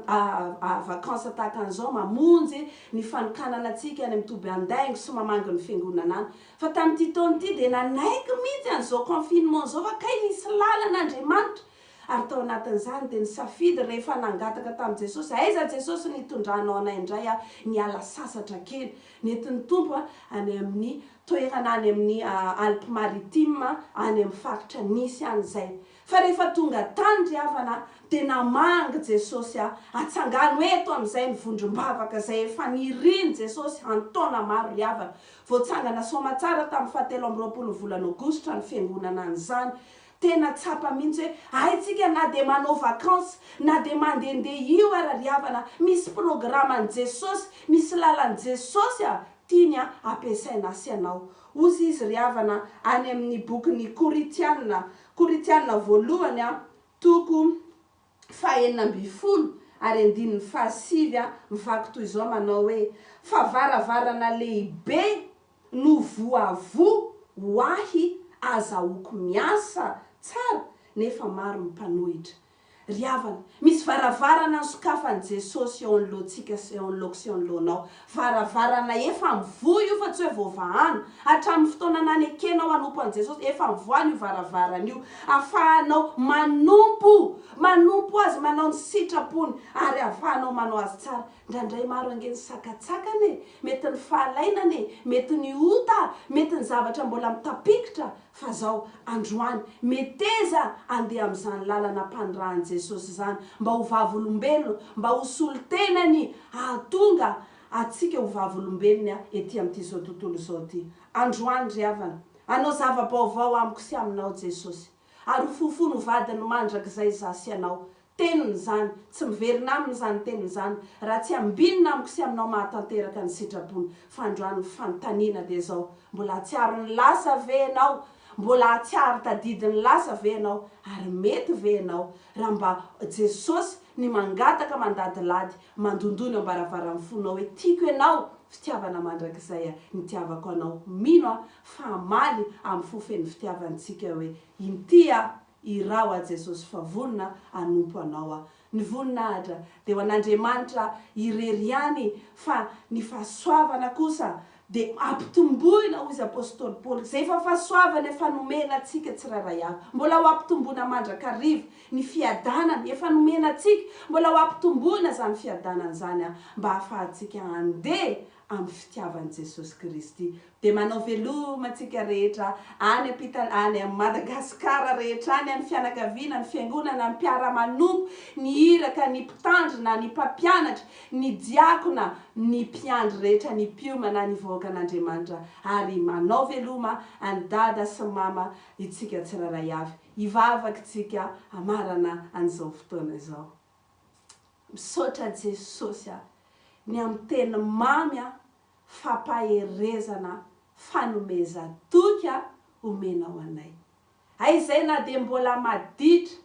[SPEAKER 5] vacances tahaka an'izao mamonjy ny fanokanana antsika any amin'ny toby Andaingo sy mamangy ny fiangonana any. Fa tamin'ity taona ity dia nanaiky mihitsy an'izao confinement izao fa kay nisy lalana Andriamanitra. Ary tao anatin'izany dia nisafidy rehefa nangataka tamin'i Jesosy, aiza Jesosy ny hitondranao anay indray aho niala sasatra kely. Nentin'ny Tompo any amin'ny toerana any amin'ny Alpes Maritimes any amin'ny faritra Nice any izay. Fa rehefa tonga tany ry havana dia namangy Jesosy a, atsangano eto amin'izay ny vondrom-bavaka izay efa nirian'i Jesosy an-taona maro ry havana. Voatsangana soamatsara tamin'ny fahatelo amby 20 ny volana aogositra ny fiangonana an'izany. Tena tsapa mihitsy hoe haintsika na dia manao vacances na dia mandehandeha io ara ry havana, misy programan'i Jesosy, misy lalan'i Jesosy a, tiany ampiasaina sy anao. Hozy izy ry havana any amin'ny bokin'ny Koritiana, Korintiana voalohany a, toko faha 16 ary andininy faha 9 mivaky toy izao manao hoe, Fa varavarana lehibe no voavoa ho ahy azahoako miasa tsara nefa maro ny mpanohitra. Ry havana, misy varavarana nosokafan'i Jesosy eo anoloantsika sy eo anoloako sy eo anoloanao. Varavarana efa mivoha io fa tsy hoe voavahana. Hatramin'ny fotoana nanekenao hanompo an'i Jesosy, efa mivohana io varavarana io. Ahafahanao manompo, manompo Azy, manao ny sitrapony ary ahafahanao manao azy tsara. Indraindray maro ange ny sakantsakana e! Mety ny fahalainana e! Mety ny ota, mety ny zavatra mbola mitapikitra Fa zao, androany, meteza andeha amin'izany lalana ampanirahan'i Jesosy izany, mba ho vavolombelona, mba ho solontenany hahatonga antsika ho vavolombelony ety amin'ity izao tontolo izao ity. Androany, ry havana, hanao zava-baovao amiko sy aminao Jesosy. Ary ho fofony ho vadiny mandrakizay izaho sy ianao. Teniny izany, tsy miverina aminy izany teniny izany, raha tsy ambinina amiko sy aminao mahatanteraka ny sitrapony. Fa androany ny fanontaniana dia izao, mbola hahatsiaro ny lasa ve ianao? Mbola hahatsiaro tadidy ny lasa ve ianao? Ary mety ve ianao raha mba Jesosy ny mangataka mandadilady, mandondona eo am-baravaran'ny fonao hoe tiako ianao, fitiavana mandrakizay nitiavako anao. Mino aho fa hamaly amin'ny fo feno fitiavantsika hoe inty aho, Iraho aho Jesosy fa vonona hanompo Anao aho. Ny voninahitra dia ho an'Andriamanitra irery ihany fa ny fahasoavana kosa dia ampitomboina hoy izy Apostoly Paoly, izay efa fahasoavana efa nomena antsika tsirairay avy, mbola ho ampitomboina mandrakariva, ny fiadanana efa nomena antsika, mbola ho ampitomboina izany fiadanana izany mba hahafahantsika handeha amin'ny fitiavan'i Jesosy Kristy. Dia manao veloma antsika rehetra any ampita any Madagascar rehetra any, any fianakaviana, ny fiangonana, ny mpiara-manompo, ny iraka, ny mpitandrina, ny mpampianatra, ny diakona, ny mpiandry rehetra, ny mpiomana, ny vahoakan'Andriamanitra ary manao veloma an'i Dada sy Mama itsika tsirairay avy. Hivavaka tsika hamarana an'izao fotoana izao. Misaotra Jesosy a! Ny amin'ny teny mamy a! Fampaherezana fanomezan-toky a! Omenao anay. Hay izay na dia mbola maditra,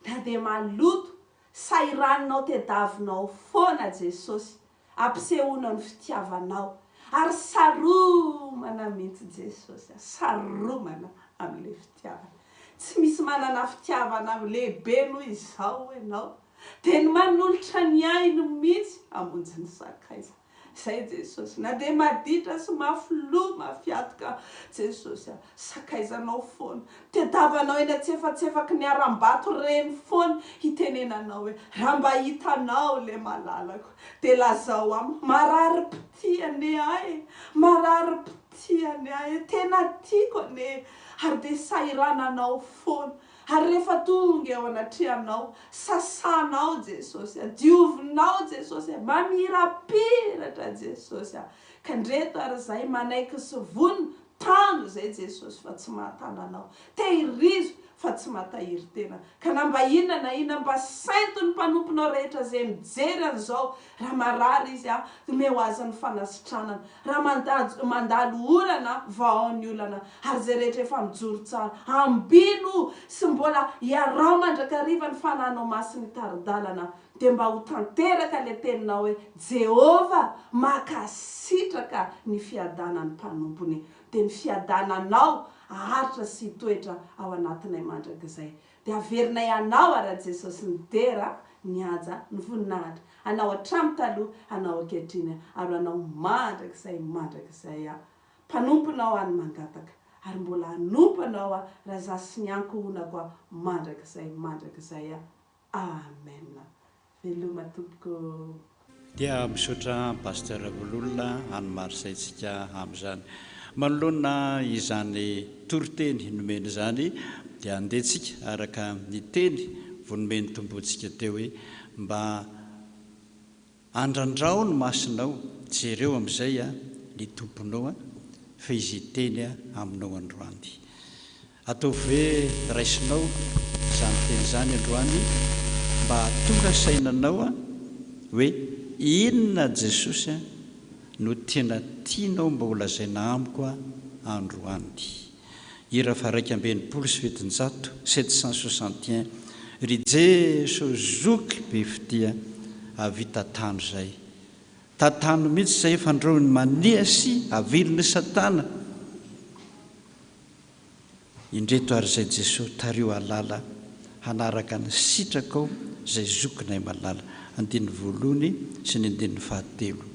[SPEAKER 5] na dia maloto, sahiraninao tedavinao foana Jesosy, ampisehoanao ny fitiavanao, ary saromana mihitsy Jesosy a! Saromana amin'ilay fitiavana. Tsy misy manana fitiavana lehibe noho izao ianao. Dia ny manolotra ny ainy mihitsy hamonjy ny sakaiza. Izay Jesosy. Na dia maditra sy mafy loha, mafy hatoka Jesosy a, sakaizanao foana. Tediavanao eny antsefatsefaky ny harambato ireny foana hitenenanao hoe, raha mba hitanao ilay malalako, dia lazao amiko, marary-pitia anie ahy e, marary-pitia anie ahy e, tena tiako anie e, ary dia sahirananao foana. Ary rehefa tonga eo anatrehanao, sasanao Jesosy a, diovinao Jesosy a, mamirapiratra Jesosy a. Ka ndreto ary izahay manaiky sy vonona, tano izay Jesosy fa tsy mahatana anao. Tehirizo fa tsy matahiry tena. Ka na mba inona na inona mba sento ny mpanomponao rehetra izay mijery an'izao, raha marary izy a, omeo azy ny fanasitranana. Raha mandalo olana, vahao ny olana, ary izay rehetra efa mijoro tsara, ambino sy mbola iaraho mandrakariva ny Fanahinao Masina hitari-dalana, dia mba ho tanteraka ilay teninao hoe, Jehovah mankasitraka ny fiadanan'ny mpanompony. Dia ny fiadananao haharitra sy hitoetra ao anatinay mandrakizay. Dia averinay Anao ara Jesosy ny dera, ny haja, ny voninahitra. Anao hatramin'ny taloha, Anao ankehitriny, ary ho Anao mandrakizay mandrakizay aho. Mpanomponao aho no mangataka. ary mbola hanompo Anao aho raha izaho sy ny ankohonako aho mandrakizay mandrakizay aho. Amen. Veloma tompoko.
[SPEAKER 3] Dia misaotra an Pasteur Ravololona any Marseille tsika amizany. Manoloana izany toriteny nomeny izany dia andeha tsika araka ny teny vao nomeny Tompontsika teo hoe mba Andrandrao ny masonao, jereo amin'izay ny Tomponao fa Izy hiteny aminao androany. Ataovy hoe raisinao izany teny izany androany mba hahatonga saina anao hoe inona Jesosy no tena tianao mba holazaina amiko androany. Hira faha 761, 761, Ry Jeso zoky be fitia, avia tantano izay. Tantano mihitsy izay fandrao ny mania sy avilin'i satana. Indreto ary izay Jeso tariho halala hanaraka ny sitrakao izay zokinay malala. Andininy voalohony sy ny andininy fahatelo.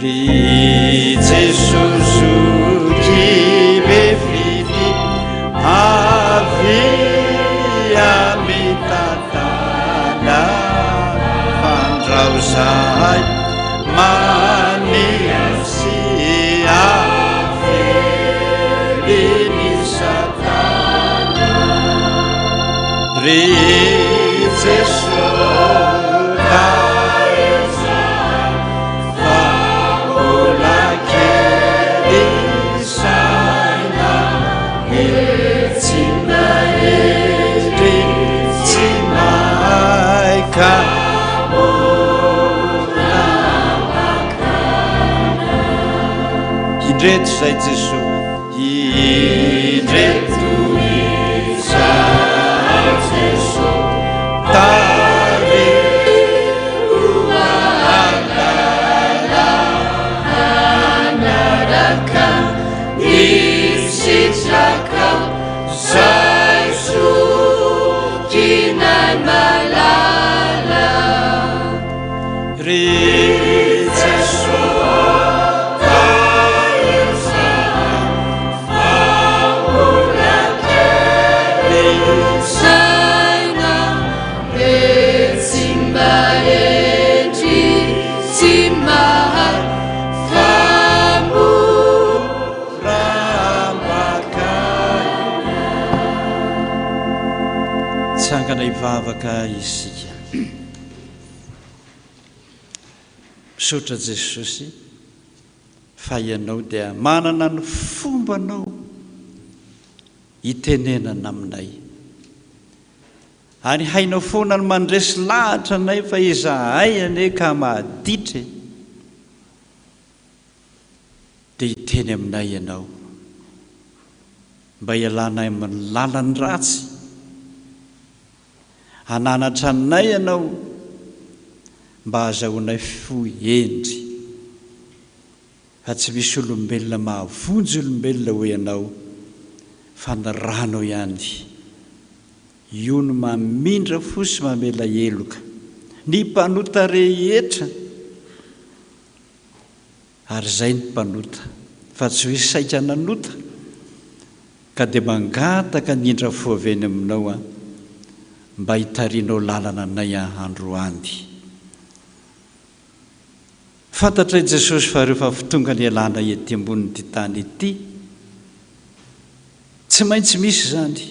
[SPEAKER 3] Ry Jeso zoky be fitia, avia mitantana, fandrao zahay mania sy avelin'i Satana. Ry Jeso taiza fa mbola kely saina tsy mahendry tsy mahay ka mora makana. Indreto izay Jesoa, indreto izay Jesoa, tariho mahalala hanaraka ny sitrakao zay zokinay malala. Ry Jesoa taiza fa mbola kely
[SPEAKER 4] saina dia tsy mba hendry tsy mahay fa mora
[SPEAKER 3] Rambakaina. Tsangana hivavaka isika. Misaotra Jesosy fa Ianao dia manana ny fombanao hitenenana aminay. Ary hainao foana ny mandresy lahatra anay fa izahay anie ka maditra e! Dia hiteny aminay Ianao mba hialanay amin'ny lalan-dratsy. Hananatra anay Ianao mba hahazahoanay fo hendry. Fa tsy misy olombelona mahavonjy olombelona hoy Ianao fa ny ranao ihany. Io no mamindra fo sy mamela heloka ny mpanota rehetra. Ary izay ny mpanota, fa tsy hoe saika nanota, ka dia mangataka ny indra fo avy any aminao aho, mba hitarianao lalana anay androany. Fantatray Jesosy fa rehefa tonga ny ialana ety ambonin'ity tany ity, tsy maintsy misy izany,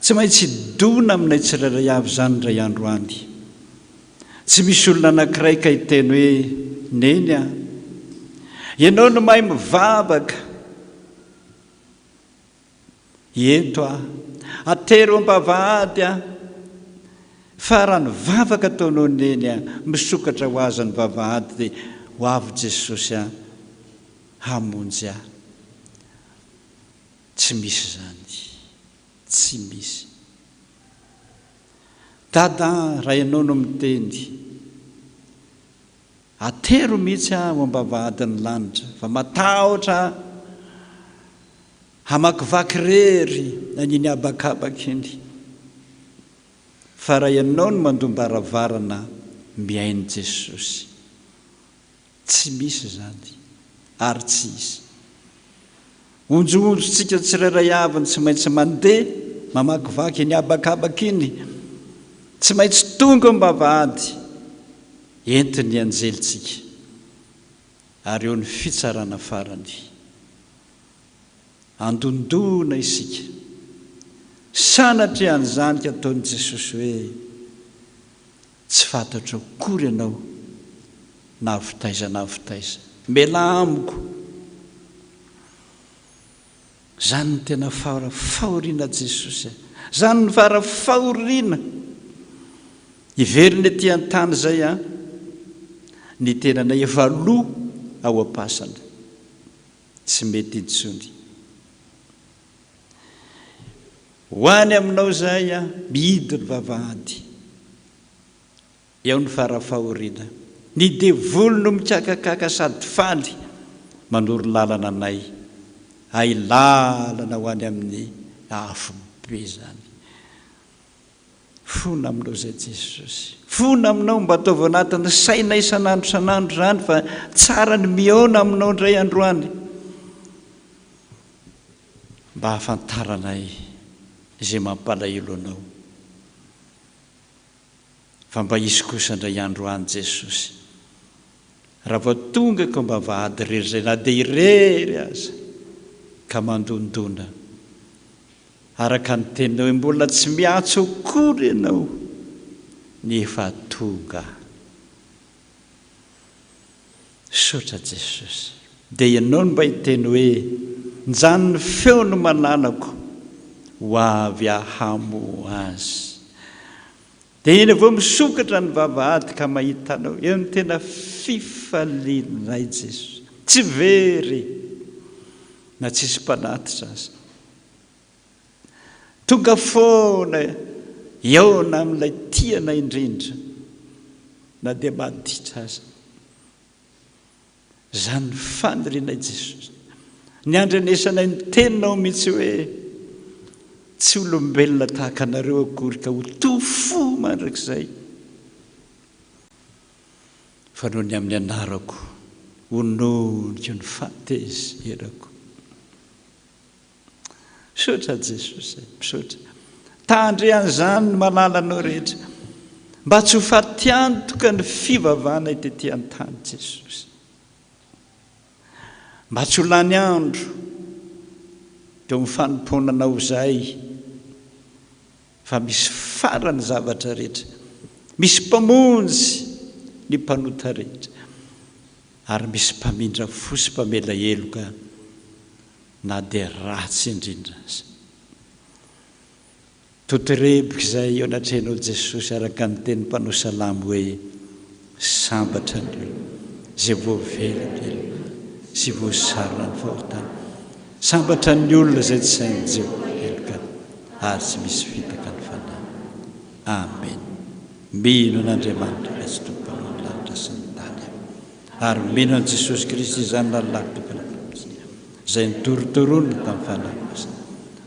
[SPEAKER 3] tsy maintsy hidona aminay tsirairay avy izany indray andro any. Tsy misy olona anankiray ka hiteny hoe, Neny a! Ianao no mahay mivavaka. Ento aho. Atero am-bavahady aho. Fa raha ny vavaka ataonao Neny a, misokatra ho azy ny vavahady dia ho avy Jesosy a, hamonjy ahy. Tsy misy izany. Tsy misy. Dada a, raha ianao no miteny, atero mihitsy aho ao am-bavahadin'ny lanitra fa matahotra aho. Hamakivaky irery an'iny habakabaka iny. Fa raha ianao no mandom-baravarana mihaino Jesosy. Tsy misy izany ary tsy hisy. Honjohonjontsika tsirairay avy ny tsy maintsy mandeha mamakivaky iny habakabaka iny. Tsy maintsy tonga eo am-bavahady entin'ny anjelintsika ary eo ny fitsarana farany. Andondona isika. Sanatria an'izany ka ataon'i Jesosy hoe, Tsy fantatro akory ianao na avy taiza na avy taiza. Mialà amiko! Izany no tena fara fahoriana Jesosy a! Izany no fara fahoriana! Hiverina ety an-tany izay an, ny tenanay efa lo ao am-pasana. Tsy mety intsony. Ho any aminao izahay an, mihidy ny vavahady. Eo ny fara-fahoriana. Ny devoly no mikakakaka sady faly manoro lalana anay. Hay lalana ho any amin'ny afobe izany. Fona aminao izay Jesosy. Fona aminao mba ataovy anatin'ny saina isan'andro isan'andro izany fa tsara ny mihaona aminao indray androany. Mba hahafantaranay izay mampalahelo anao. Fa mba hisy kosa indray andro any Jesosy. Raha vao tonga ko ambavahady irery izay na dia irery aza ka mandondona araka ny teninao hoe mbola tsy miantso akory ianao ny efa tonga. Misaotra Jesosy. Dia ianao no mba hiteny hoe njany ny feo no malalako ho avy ahamoha azy. Dia iny vao misokatra ny vavahady ka mahita anao. Eo no tena fifalianay Jesosy. Tsy very na tsisy mpanatitra aza. Tonga foana hihaona amin'ilay tiana indrindra na dia maditra aza. Izany ny fanirianay Jesosy. Ny andrenesanay ny teninao mihitsy hoe tsy olombelona tahaka anareo akory ka ho to fo mandrakizay. Fa noho ny amin'ny anarako ho noniko ny fahatezerako. Misaotra Jesosy e, misaotra. Tandre an'izany ny malalanao rehetra. Mba tsy ho fatiantoka ny fivavahanay tety an-tany Jesosy. Mba tsy ho lany andro teo amin'ny fanompoana anao izahay fa misy farany zavatra rehetra. Misy mpamonjy ny mpanota rehetra ary misy mpamindra fo sy mpamela heloka na dia ratsy indrindra aza. Totorebiko izay eo anatrehanao Jesosy araka ny tenin'ny mpanao salamo hoe, Sambatra ny olona izay voavela ny helony sy voasarona ny fahotany. Sambatra ny olona izay tsy sain'i Jehovah heloka ary tsy misy fitaka ny fanahiny. Amen. Mino an'Andriamanitra Ray sy Tompo Mpanao ny lanitra sy ny tany aho. Ary mino an'i Jesosy Kristy izany lalàko tokana tamintsika, izay nitorotoronina tamin'ny Fanahy Masina,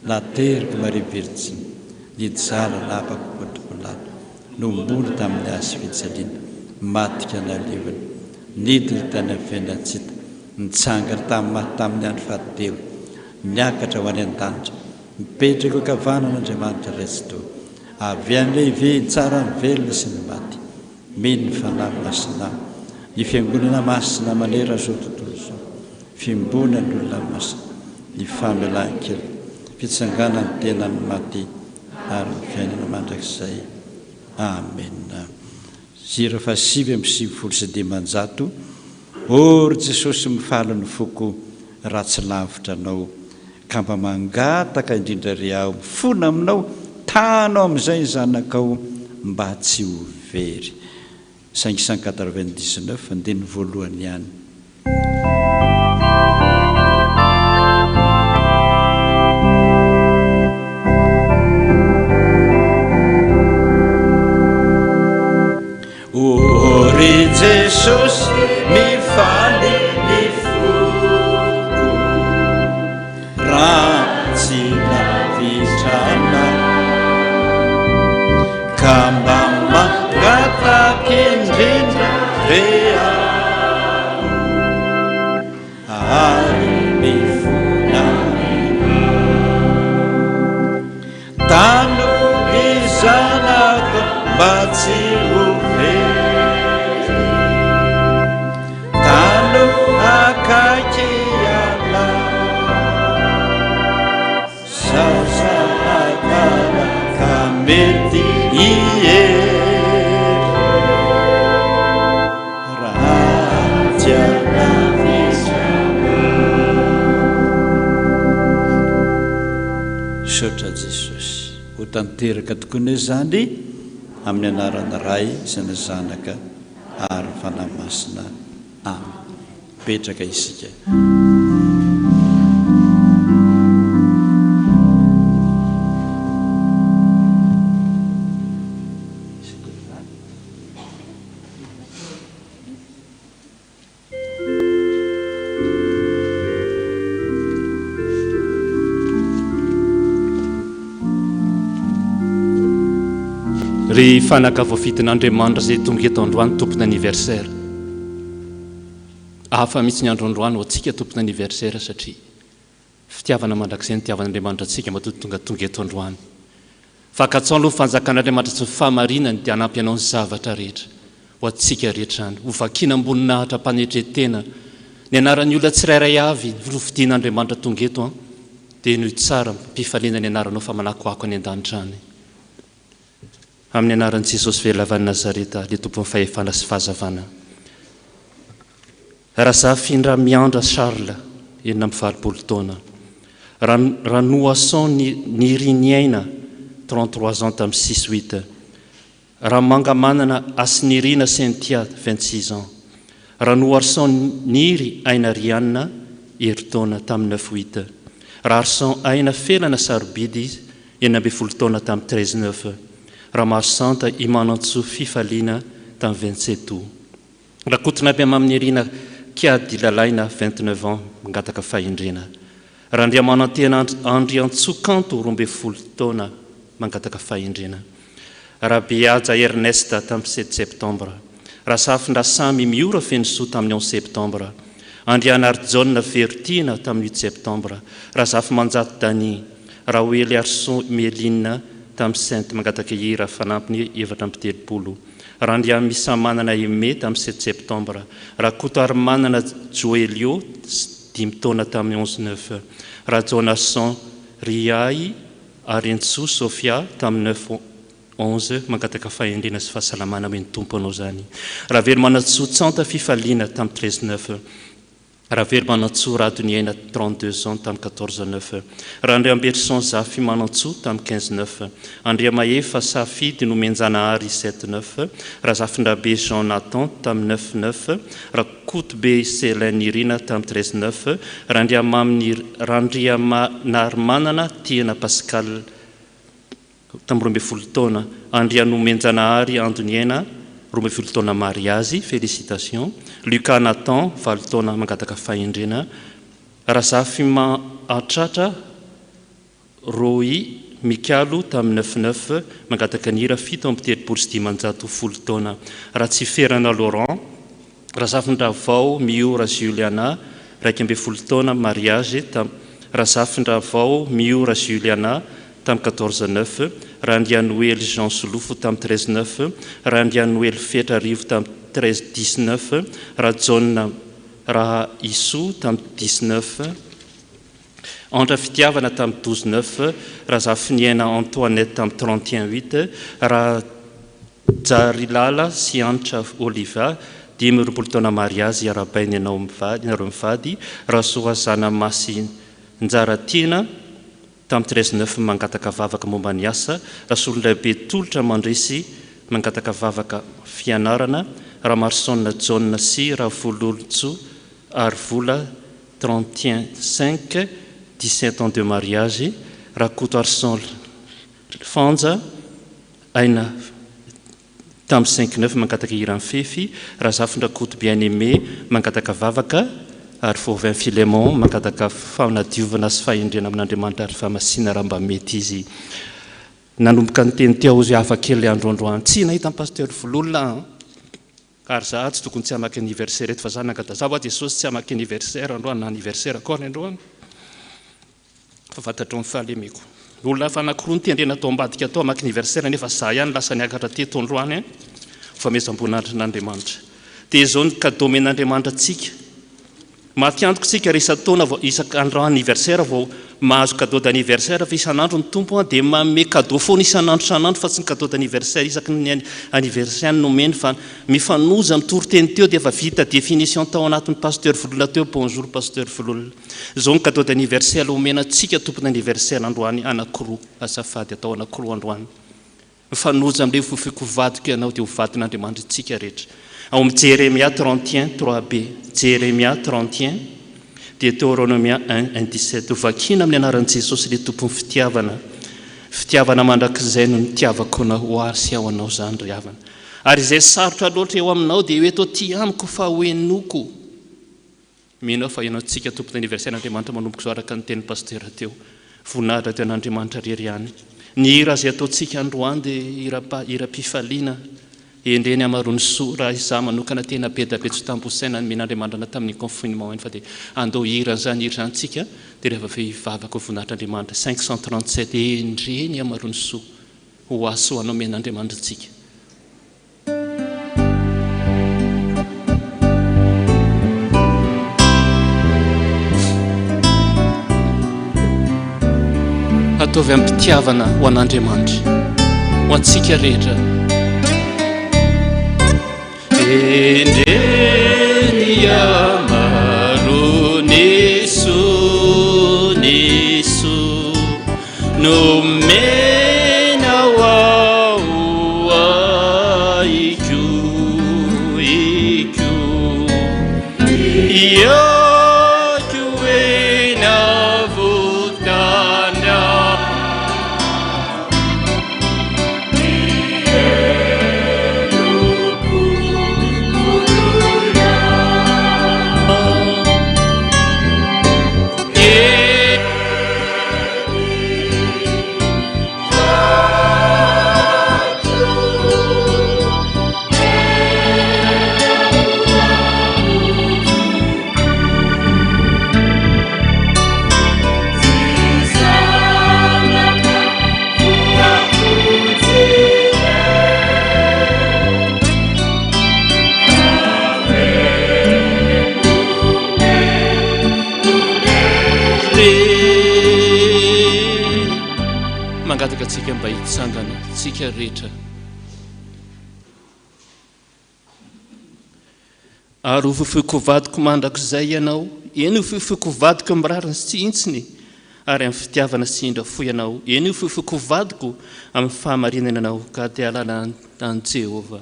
[SPEAKER 3] nateraka Maria Virjiny, nijaly nahafaka Ponto-Pilato, nohomboana tamin'ny hazo fijaliana, maty ka nalevina, nidina tany amin'ny fiainan-tsita, nitsangana tamin'ny maty tamin'ny andro fahatelo, niakatra ho any an-danitra, mipetraka eo ankavanan'Andriamanitra Ray Tsitoha, avy any lehibe hitsara ny velona sy ny maty. Mino ny Fanahy Masina, ny Fiangonana Masina manerana izao tontolo izao, fiombonan'ny olona masina, ny famelan-keloka, fitsanganan'ny tenan'ny maty ary ny fiainana mandrakizay. Amena. Hira faha 599, Ô ry Jesosy mifaly ny foko raha tsy lavitra Anao ka mba mangataka indrindra re aho mifona aminao tano amin'izay ny zanakao mba tsy ho very. 599, andininy voalohany ihany. O ry Jesosy mifaly ny foko raha. tsy ho very. Tano akaiky anao. Zaza adala ka mety hiery. Raha tiana Misaotra Jesosy. Ho tanteraka tokoa anie izany amin'ny anaran'ny Ray sy ny Zanaka ary ny Fanahy Masina. Amen. Mipetraka isika.
[SPEAKER 6] Ry fanaka voafidin'Andriamanitra izay tonga eto androany tompon'anniversaire. Hafa mihitsy ny andro androany ho antsika tompon'anniversaire satria fitiavana mandrakizay ny nitiavan'Andriamanitra antsika matoa tonga tonga eto androany. Fa katsaho aloha ny fanjakan'Andriamanitra sy ny fahamarinany dia hanampy anao ny zavatra rehetra ho antsika rehetra any. Ho vakiana am-boninahitra am-panetren-tena ny anaran'ny olona tsirairay avy nofidian'Andriamanitra tonga eto an! Dia henoy tsara am-pifaliana ny anaranao fa manakoako any an-danitra any. Amin'ny anaran'i Jesosy velona avy any Nazareta, ilay Tompon'ny fahefana sy fahazavana. Razafindramiandra Charles, 86 taona. Ranoason Niriniaina, 33 ans tamin'ny six huit. Ramangamanana Hasinirina Cynthia, 26 ans. Ranoarison Niry Aina Riana, herintaona, tamin'ny neuf huit. Raharison Aina Felana Sarobidy, 16 taona tamin'ny treize neuf. Ramarosanta Imanantsoa Fifaliana, tamin'ny vingt-sept août. Rakotonabiamaminirina Kiady Lalaina, 29 ans, mangataka fahendrena. Randriamanantena Andriantsoa Kanto, 12 taona, mangataka fahendrena. Rabehaja Ernest, tamin'ny sept septembre. Razafindrasamy Miora Fenosoa, tamin'ny onze septembre. Andrianarijaona Verotiana, tamin'ny huit septembre. Razafimanjato Dany. Raoeliarison Melina, tamin'ny Sainte, mangataka hira fanampiny 34. Randriamisamanana Aimé tamin'ny sept septembre, Rakotoarimanana Joelio dimy taona tamin'ny onze neuf, Rajaonarison Riahy Arentsoa Sophia tamin'ny neuf onze, mangataka fahendrena sy fahasalamana omen'ny Tompo anao izany. Ravelomanantsoa Tsanta Fifaliana tamin'ny treize neuf. Ravelomanantsoa Radoniaina 32 ans tamin'ny 14 neuf, Randriamberison Zafimanantsoa tamin'ny 15 neuf, Andriamahefa Safidy Nomenjanahary 7 neuf, Razafindrabe Jean Nathan tamin'ny 9 neuf, Rakotobe Celin Nirina tamin'ny 13 neuf, Randriamamy Randriamanarimanana Tiana Pascal Tamin'ny 12 taona, Andrianomenjanahary Andoniaina, 12 taona mariazy, félicitations. Lucas Nathan, valo taona, mangataka fahendrena. Razafimahatratra Roy Mikalo, tamin'ny neuf neuf, mangataka ny hira 537 folo taona. Ratsiferana Laurent, Razafindravao Miora Juliana, 11 taona, mariage, tam, Razafindravao Miora Juliana, tam quatorze neuf, Randrianoely Jean Solofo, tam treize neuf, Randrianoely Fetra Rivo, tam treize dix neuf, Rajaona Rahaisoa, tam dix neuf, Antra Fitiavana, tam douze neuf, Razafiniaina Antoinette, tam trente et un huit, Rajarilala sy Hanitra Oliva, 25 taona mariazy iarahabaina ianao mivady nareo mivady, Rasoazana Masinjaratiana, tamin'ny treize neuf mangataka vavaka momba ny asa, Rasolondraibe Tolotra Mandresy mangataka vavaka fianarana, Ramarson Jaona sy Ravololontsoa Arivola 31 5 17 ans de mariage, Rakotoarison Fanja Aina tamin'ny cinq neuf mangataka hiran'i Fefy, Razafindrakoto Bien Aimé mangataka vavaka ary Fauvin Philemon mangataka fanadiovana sy fahendrena amin'Andriamanitra ary fahamasina raha mba mety izy. Nanomboka niteny teo izy hafa kely ilay andro androany. Tsy nahita an'i Pasteur Vololona an! Ary za tsy tokony tsy hamaky anniversaire eto fa za nangata za hoa Jesosy tsy hamaky anniversaire androany na anniversaire akory androany fa fantatrao ny fahalemeko. Olona hafa anankiroa notendrena tao ambadika tao hamaky anniversaire nefa za ihany lasa niakatra teto androany ho famehezam-boninahitrin'Andriamanitra. Dia izao ny cadeau omen'Andriamanitra antsika. Maty antoka isika raha isan-taona vao, isak' andro anniversaire vao mahazo cadeau d'anniversaire fa isan'andro ny Tompo dia manome cadeau foana isan'andro isan'andro fa tsy ny cadeau d'anniversaire isaky ny anniversaire ihany no omeny fa mifanojo amin'ny toriteny teo dia efa vita définition tao anatin'ny Pasteur Vololona teo bonjour Pasteur Vololona. Izao ny cadeau d'anniversaire omena antsika tompon'anniversaire androany anakiroa azafady atao anakiroa androany. Mifanojo amin'ilay hofofoiko ho vadiko ianao dia ho vadin'Andriamanitra isika rehetra. Ao amin'ny Jeremia 31, 3b, Jeremia 31, Deuteronomia 1, 1, 17. Hovakina amin'ny anaran'i Jesosy ilay Tompon'ny fitiavana. Fitiavana mandrakizay no nitiavako anao, ho ahy sy ho anao izany ry havana. Ary izay sarotra loatra eo aminao dia ho eto aty amiko fa ho henoko. Mino aho fa ianao tsika tompon anniversaire Andriamanitra manomboka izao araka ny tenin'i Pasteur teo. Voninahitra dia an'Andriamanitra rery ihany. Ny hira izay ataontsika androany dia hira hiram-pifaliana. Endrey ny hamaroan'ny soa. Raha izaho manokana tena be da be tsy tambo saina nomen'Andriamanitra anah tamin'iny confinement iny fa dia andao hihira an'izany hira izany tsika dia rehefa avy eo hivavaka ho voninahitr'Andriamanitra. 537 Endrey ny hamaroan'ny soa ho ahy sy ho anao omen'Andriamanitra antsika. Ataovy amim-pitiavana ho an'Andriamanitra, ho antsika rehetra. Endrey ny hamaroan'ny soa, ny soa Nomenao aho ahiko iko Iako eny avotana Mangataka antsika mba hitsangana, tsika rehetra. Ary ho fofoiko vadiko mandrakizay ianao, eny ho fofoiko vadiko amin'ny rariny sy tsy hintsiny, ary amin'ny fitiavana sy indra fo ianao, eny ho fofoiko vadiko amin'ny fahamarinana ianao, ka dia halala an'i Jehovah.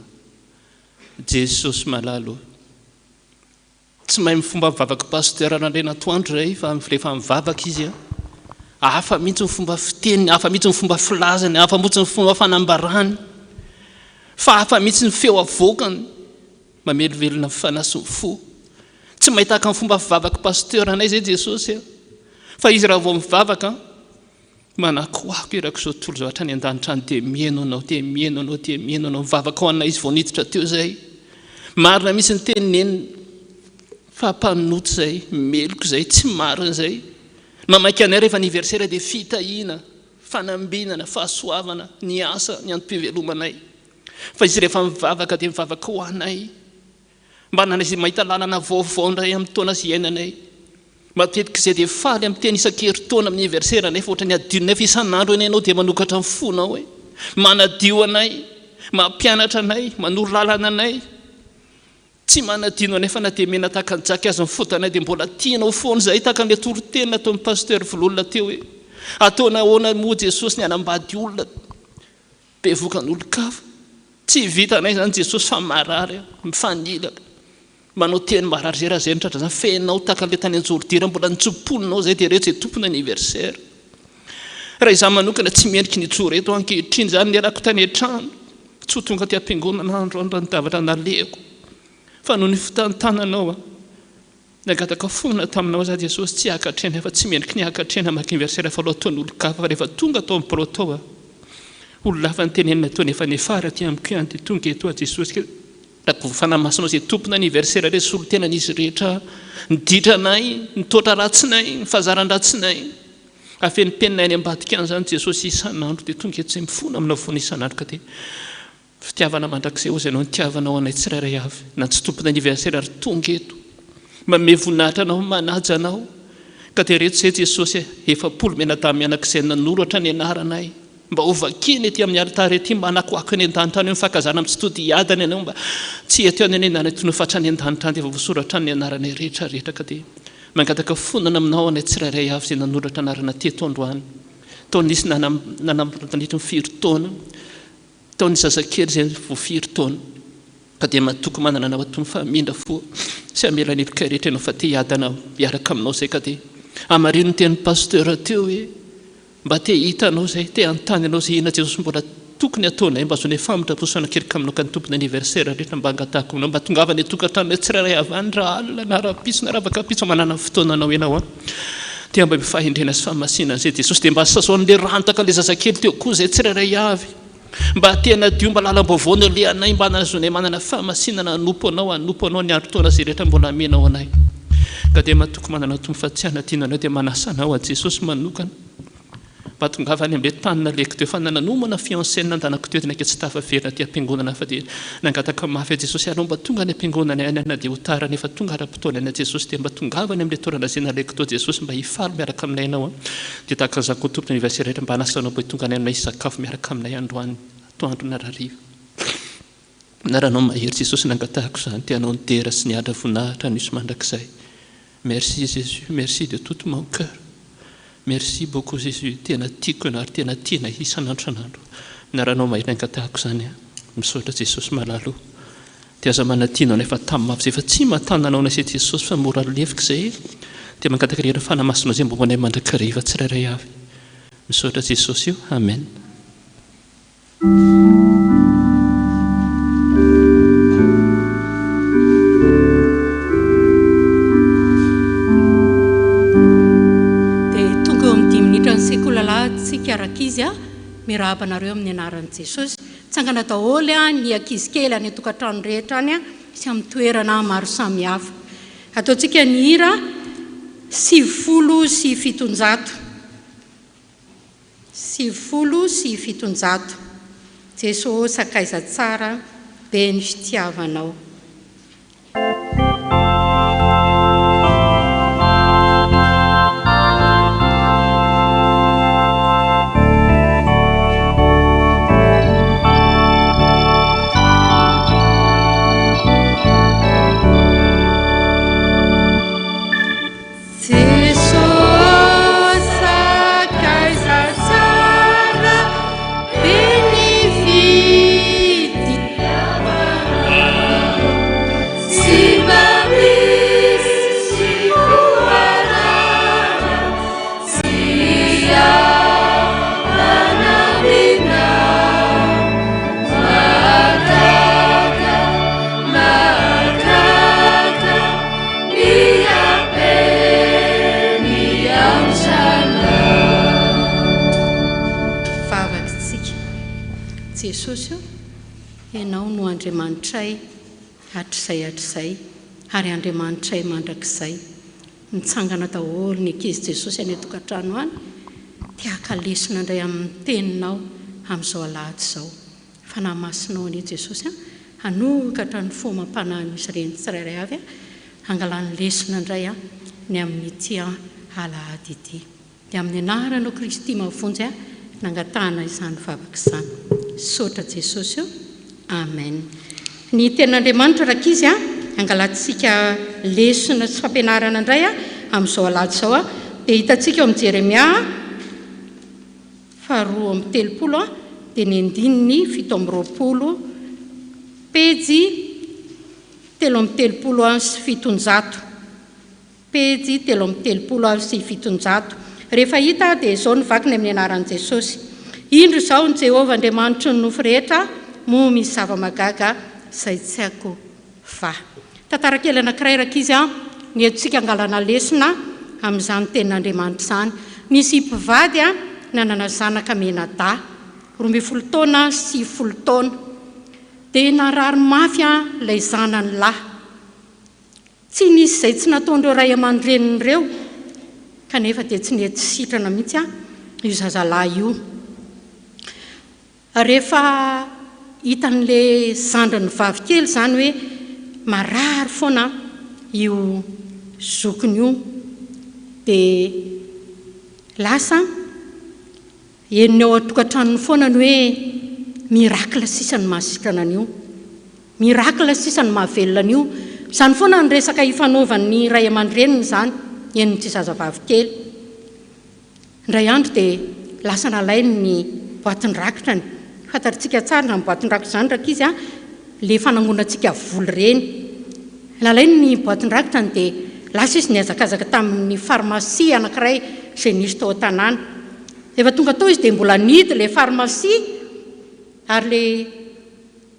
[SPEAKER 6] Jesosy malala ô. Tsy mahay fomba mivavaka Pasteur Randrianatoandro zay fa rehefa mivavaka izy a, hafa mihitsy ny fomba fiteniny, hafa mihitsy ny fomba filazany, hafa mihitsy ny fomba fanambarany, fa hafa mihitsy ny feo avoakany, mamelovelona ny fanahy sy ny fo. Tsy mahay tahaka ny fomba fivavak'i Pasteur anay zay Jesosy a, fa izy raha vao mivavaka Manakoako erak'izao tontolo izao hatrany an-danitra any dia mihaino anao, dia mihaino anao, dia mihaino anao. Mivavaka ho anay izy vao niditra teo izay. Marina mihitsy ny teniny neny fa mpanota izay, meloka izay, tsy marina izay. Mamaika anay rehefa anniversaire dia fitahiana, fanambinana, fahasoavana ny asa, ny antom-pivelomanay. Fa izy rehefa mivavaka dia mivavaka ho anay. Mba hanana izay mahita lalana vaovao indray amin'ny taona izay iainanay. Matetika izay dia faly amin'ny teny isan-kerintaona amin'ny anniversaire nefa ohatran'ny adinonay fa isan'andro anie ianao dia manokatra ny fonao e! Manadio anay, mampianatra anay, manoro lalana anay. Tsy manadino anay fa na dia mena tahaka ny jaky aza ny fotanay dia mbola tianao foana izahay tahaka an'ilay toriteny nataon'ny Pasteur Vololona teo hoe ataonao ahoana moa Jesosy ny hanambady olona Bevokan'olon-kafa. Tsy vitanay izany Jesosy fa marary aho, mifanilaka. Manao teny marary izay raha izay no tratra izany. Fenao tahaka an'ilay tany an-jordira mbola nitsoponinao izay dia ireto izay tompon' anniversaire. Raha izaho manokana tsy mendriky ny hijoro eto aho ankehitriny izany nialako tany an-trano. Tsy ho tonga aty am-piangonana androany raha ny zavatra nalehako. Fa noho ny fitantananao aho. Nangataka foana taminao za Jesosy tsy hakatrena fa tsy mendriky ny hakatrena maka inverser fa aloha ataon'olon kafa fa rehefa tonga tao amin'ny birao tao aho olona hafa nitenenina teo nefa niafara aty amiko ihany dia tonga eto aho Jesosy ka rakovo fanahy masinao izay tompon anniversaire re solontenan'izy rehetra ny ditranay ny toetra ratsinay ny fahazaran-dratsinay.
[SPEAKER 7] Afenimpenina any ambadika any izany Jesosy isan'andro dia tonga eto izay mifona aminao foana isan'andro ka dia fitiavana mandrakizay hozy ianao nitiavanao anay tsirairay avy na tsy tompon' anniversaire ary tonga eto manome voninahitra anao manaja anao ka dia reto izay Jesosy e 40 mianadahy mianak'izay nanoratra ny anaranay mba ho vakiana ety amin'ny alitara ety mba hanakoako any an-danitra any hoe mifankazana amin'ny tsitoha dia hiadana ianao mba tsy eto ihany anie na any fa hatrany an-danitra any dia efa voasoratra any ny anaranay rehetra rehetra ka dia Mangataka fonana aminao anay tsirairay avy izay nanoratra anarana teto androany. Tao nisy nanam-bola nandritry ny firy taona, tao ny zazakely izay vao firy taona. Ka dia matoky manana anao ato fa hamindra fo sy hamela ny helokay rehetra ianao fa te hiadana hiaraka aminao izay ka dia hamarino ny tenin'ny pasteur teo hoe Mba te hahita anao zay, te hanontany anao zay inona Jesosy mbola tokony ataonay mba azonay famindrampo sy fanakirika aminao ka ny tompony anniversaire rehetra mba angatahako aminao mba tongavany an-tokantranonay tsirairay avy any raha alina na rahampitso na ravakampitso manana fotoananao ianao an dia mba fahendrena sy fahamasinana zay Jesosy dia mba sasao an'le rano tahaka an'le zazakely teo koa zay tsirairay avy Mba tena hadio mba lalam-baovao no alehanay mba hanazonay manana fahamasinana hanompo Anao hanompo Anao ny andro taona izay rehetra mbola amenao anay. Ka dia matoky manana Tompo fa tsy hanadino Anao dia manasa Anao aho Jesosy manokana mba tongava any amin'ilay tany nalehako teo fa nananomana fiancé nandanako teo dia naika tsy tafaverina aty am-piangonana fa dia nangataka mafy aho Jesosy alao mba tonga any am-piangonana any aho na dia ho tara nefa tonga ara-potoana any aho Jesosy dia mba tongava any amin'ilay toerana izay nalehako teo Jesosy mba hifaly miaraka aminay Ianao an. Dia tahaka an'izany koa Tompony Anniversaire rehetra mba hanasa anao mba ho tonga any aminay hisakafo miaraka aminay androany atoandro na hariva. Anaranao mahery Jesosy nangatahako izany te hanao ny dera sy ny adra voninahitra anio sy mandrakizay. Merci Jésus, merci de tout mon cœur. Merci beaucoup Jésus, tena tiako ianao ary tena tianay isan'andro isan'andro. Anaranao mahery nangatahako izany an. Misaotra Jesosy malala o. Dia aza manadino anay fa tamy mafy zay fa tsy matanana anay zay Jesosy fa mora lefika zay dia mangataka ny herin'ny Fanahy Masina zay mba ho anay mandrakariva tsirairay avy. Misaotra Jesosy o. Amen.
[SPEAKER 8] Dia tonga eo amin'ny dimy minitran'ny sekoly alahady tsika rankizy a! Miarahaba anareo amin'ny anaran'i Jesosy. Mitsangana daholo ny ankizy kely any an-tokantrano rehetra any sy amin'ny toerana maro samihafa. Ataontsika ny hira 790. 790. Jeso ô sakaiza tsara be ny fitiavanao. Jesosy o, Ianao no Andriamanitray hatrizay hatrizay ary Andriamanitray mandrakizay. Mitsangana daholo ny ankizy Jesosy any an-tokantrano any te haka lesona indray amin'ny teninao amin'izao alahady izao. Fanahy Masinao anie Jesosy a, hanokatra ny fo amam-panahin'izy ireny tsirairay avy hangalany lesona indray ny amin'ity alahady ity. Dia amin'ny anaranao Kristy mahavonjy ahy nangatahana izany vavaka izany. Misaotra Jesosy o. Amen. Ny tenin'Andriamanitra rankizy a, angalantsika lesona sy fampianarana indray a, amin'izao alahady izao a, dia hitantsika ao amin'ny Jeremia faharoa 32 a, dia ny andininy 27, pejy 733. Pejy 733. Rehefa hita dia izao no vakiny amin'ny anaran'i Jesosy, Indro izaho ny Jehovah Andriamanitry ny nofo rehetra, moa misy zava-mahagaga izay tsy haiko va? Tantara kely anankiray rankizy an, ny entintsika angalana lesona amin'izany tenin'Andriamanitra izany. Nisy mpivady an, nanana zanaka mianadahy, 12 taona sy folo taona. Dia narary mafy an ilay zanany lahy. Tsy nisy izay tsy nataon'ireo ray aman-dreniny ireo. Kanefa dia tsy nety sitrana mihitsy io zazalahy io. Rehefa hitan'ilay zandriny vavy kely izany hoe marary foana io zokiny io dia lasa henony ao an-tokantranony foana ny hoe miracle sisa no mahasitrana an'io. Miracle sisa no mahavelona an'io. Izany foana ny resaka ifanaovan'ny ray aman-dreniny izany, henon'ity zazavavy kely. Indray andro dia lasa nalainy ny boatin-drakitrany. Fantatritsika tsara izany boatin-drakitra izany rankizy a, ilay fanangonantsika vola ireny. Nalainy ny boatin-drakitrany dia lasa izy nihazakazaka tamin'ny farmasia anankiray izay nisy tao an-tanàna. Rehefa tonga tao izy dia mbola nihidy ilay farmasia ary ilay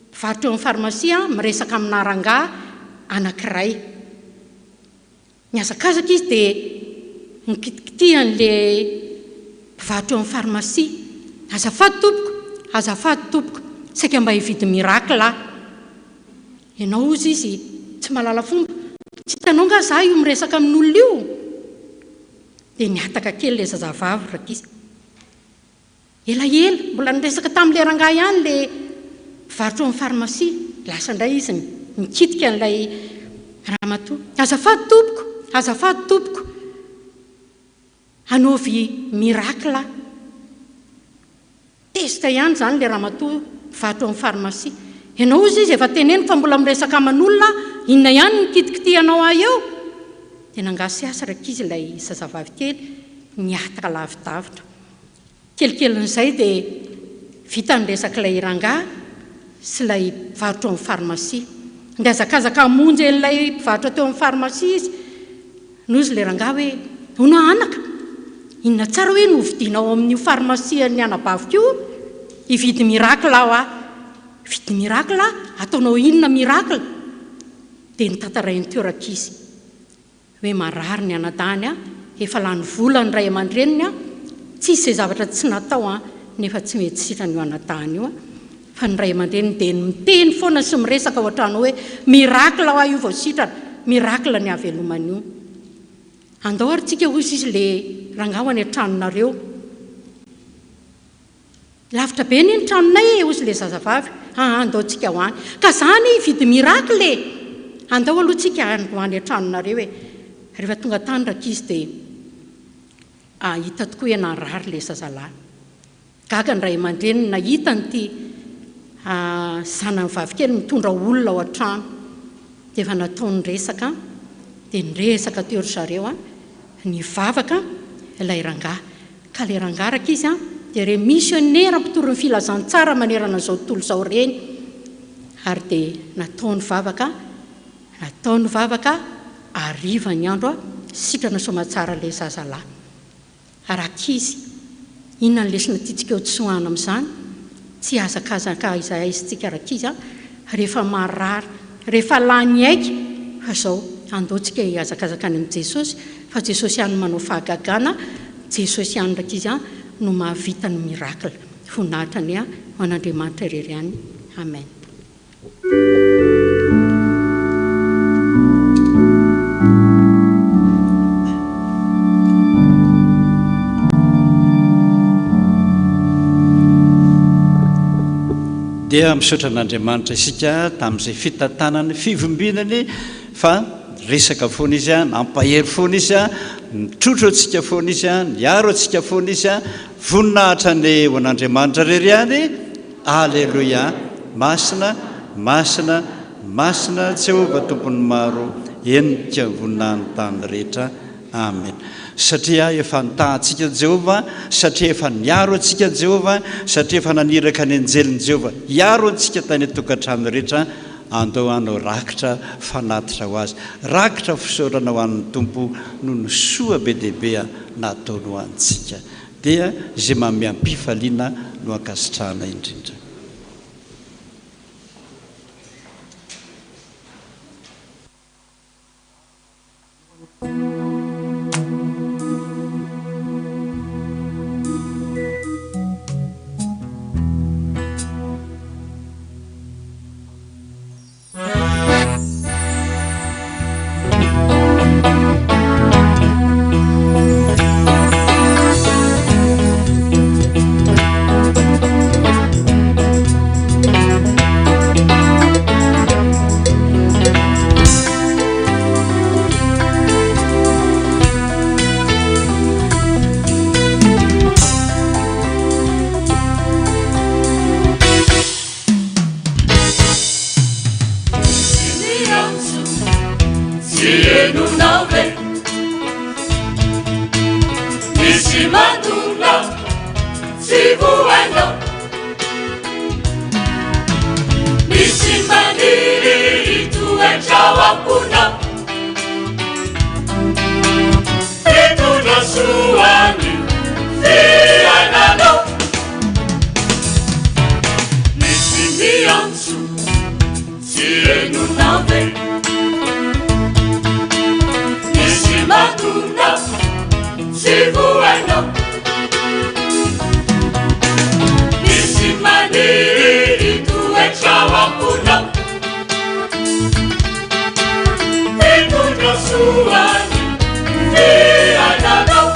[SPEAKER 8] mpivarotra eo amin'ny farmasia miresaka amina rangahy anankiray. Nihazakazaka izy dia nikitikitihan'ilay mpivarotra eo amin'ny farmasia. Azafady tompoko, azafady tompoko, saika mba hividy miracle aho. Ianao hozy izy tsy mahalala fomba, tsy hitanao angaha izaho io miresaka amin'olona io? Dia nihataka kely ilay zazavavy rankizy. Elaela, mbola niresaka tamin'ilay rangahy ihany ilay mpivarotra ao amin'ny farmasia. Lasa indray izy nikitika an'ilay ramatoa. Azafady tompoko, azafady tompoko, anaovy miracle aho. Tezitra ihany izany ilay ramatoa mpivarotra ao amin'ny farmasia. Ianao hozy izy efa teneniko fa mbola miresaka aman'olona aho, inona ihany no kitikitihanao ahy eo? Dia nangasihasy rankizy ilay zazavavy kely, nihataka lavidavitra. Kelikelin'izay dia vita ny resak'ilay rangahy sy ilay mpivarotra ao amin'ny farmasia. Nihazakazaka hamonjy an'ilay mpivarotra teo amin'ny farmasia izy. Nozy ilay rangahy hoe, Hono aho anaka, inona tsara hoe no hovidianao ao amin'io farmasian'ny anabaviko io? Hividy miracle aho aho. Hividy miracle? Ataonao inona miracle? Dia notantarainy teo rankizy. Hoe marary ny anadahiny an, efa lany vola ny ray aman-dreniny an, tsisy izay zavatra tsy natao an, nefa tsy mety sitrana io anadahiny io an, fa ny ray aman-dreniny dia miteny foana sy miresaka ao an-trano ao hoe miracle hoa io vao sitrana, miracle ny havelomany io. Andao ary tsika hozy izy le rangahy ho any an-tranonareo. Lavitra be anie ny tranonay e, hozy ilay zazavavy. Aa, andao tsika ho any. Ka za anie hividy miracle e! Andao aloha tsika ho any an-tranonareo e! Rehefa tonga tany rankizy dia hita tokoa hoe narary ilay zazalahy. Gaga ny ray aman-dreniny nahita an'ity zanany vavikely mitondra olona ao an-trano. Dia efa natao ny resaka, dia niresaka teo ry zareo, nivavaka ilay rangahy. Ka le rangahy rankizy an, dia ireny misionera mpitory ny filazantsara manerana an'izao tontolo izao ireny, ary dia nataony vavaka, nataony vavaka, hariva ny andro an, sitrana soamatsara ilay zazalahy. Rankizy, inona ny lesona tiantsika ho tsoahana amin'izany? Tsy hihazakazaka aiza aiza isika rankizy an, rehefa marary, rehefa lany aika, fa izao, andao tsika hihazakazaka any amin'i Jesosy, fa Jesosy ihany no manao fahagagana, Jesosy ihany rankizy an no mahavita ny miracle. Voninahitra anie ho an'Andriamanitra irery ihany. Amen.
[SPEAKER 3] Dia misaotra an'Andriamanitra isika tamin'izay fitantanany, fivimbinany fa niresaka foana Izy, nampahery foana Izy, nitrotro antsika foana Izy, niaro antsika foana Izy. Voninahitra anie ho an'Andriamanitra irery ihany. Aleloia! Masina, masina, masina Jehovah Tompon'ny maro, henika ny voninahin'ny tany rehetra. Amen. Satria efa nitaha antsika Jehovah, satria efa niaro antsika Jehovah, satria efa naniraka ny anjelin'i Jehovah hiaro antsika tany an-tokantrano rehetra, andao hanao rakitra fanatitra ho Azy, rakitra fisaorana ho an'ny Tompo noho ny soa be dia be nataony ho antsika. Dia izay manome am-pifaliana no ankasitrahana indrindra.
[SPEAKER 4] Misy mandona tsy vohainao Misy maniry hitoetra ao am-ponao Hitondra soa ny fiainanao Misy miantso tsy henonao ve Misy mandona tsy vohainao Misy maniry hitoetra ao am-ponao Hitondra soa ny fiainanao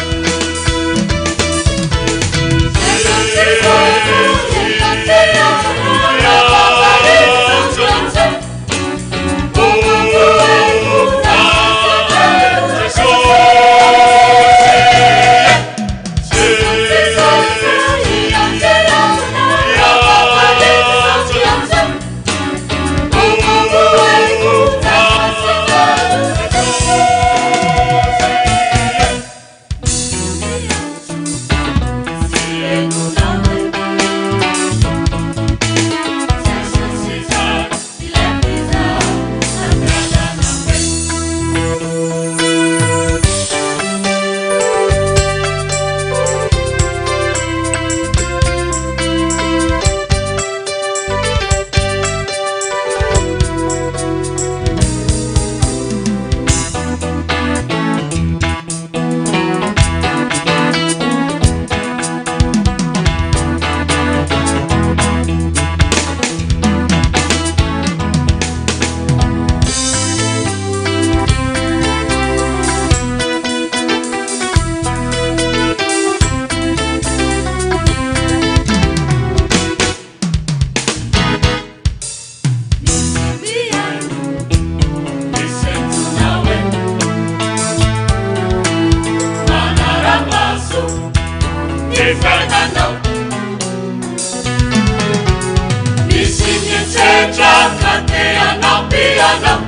[SPEAKER 4] Misy mietsetra ka te hanampy anao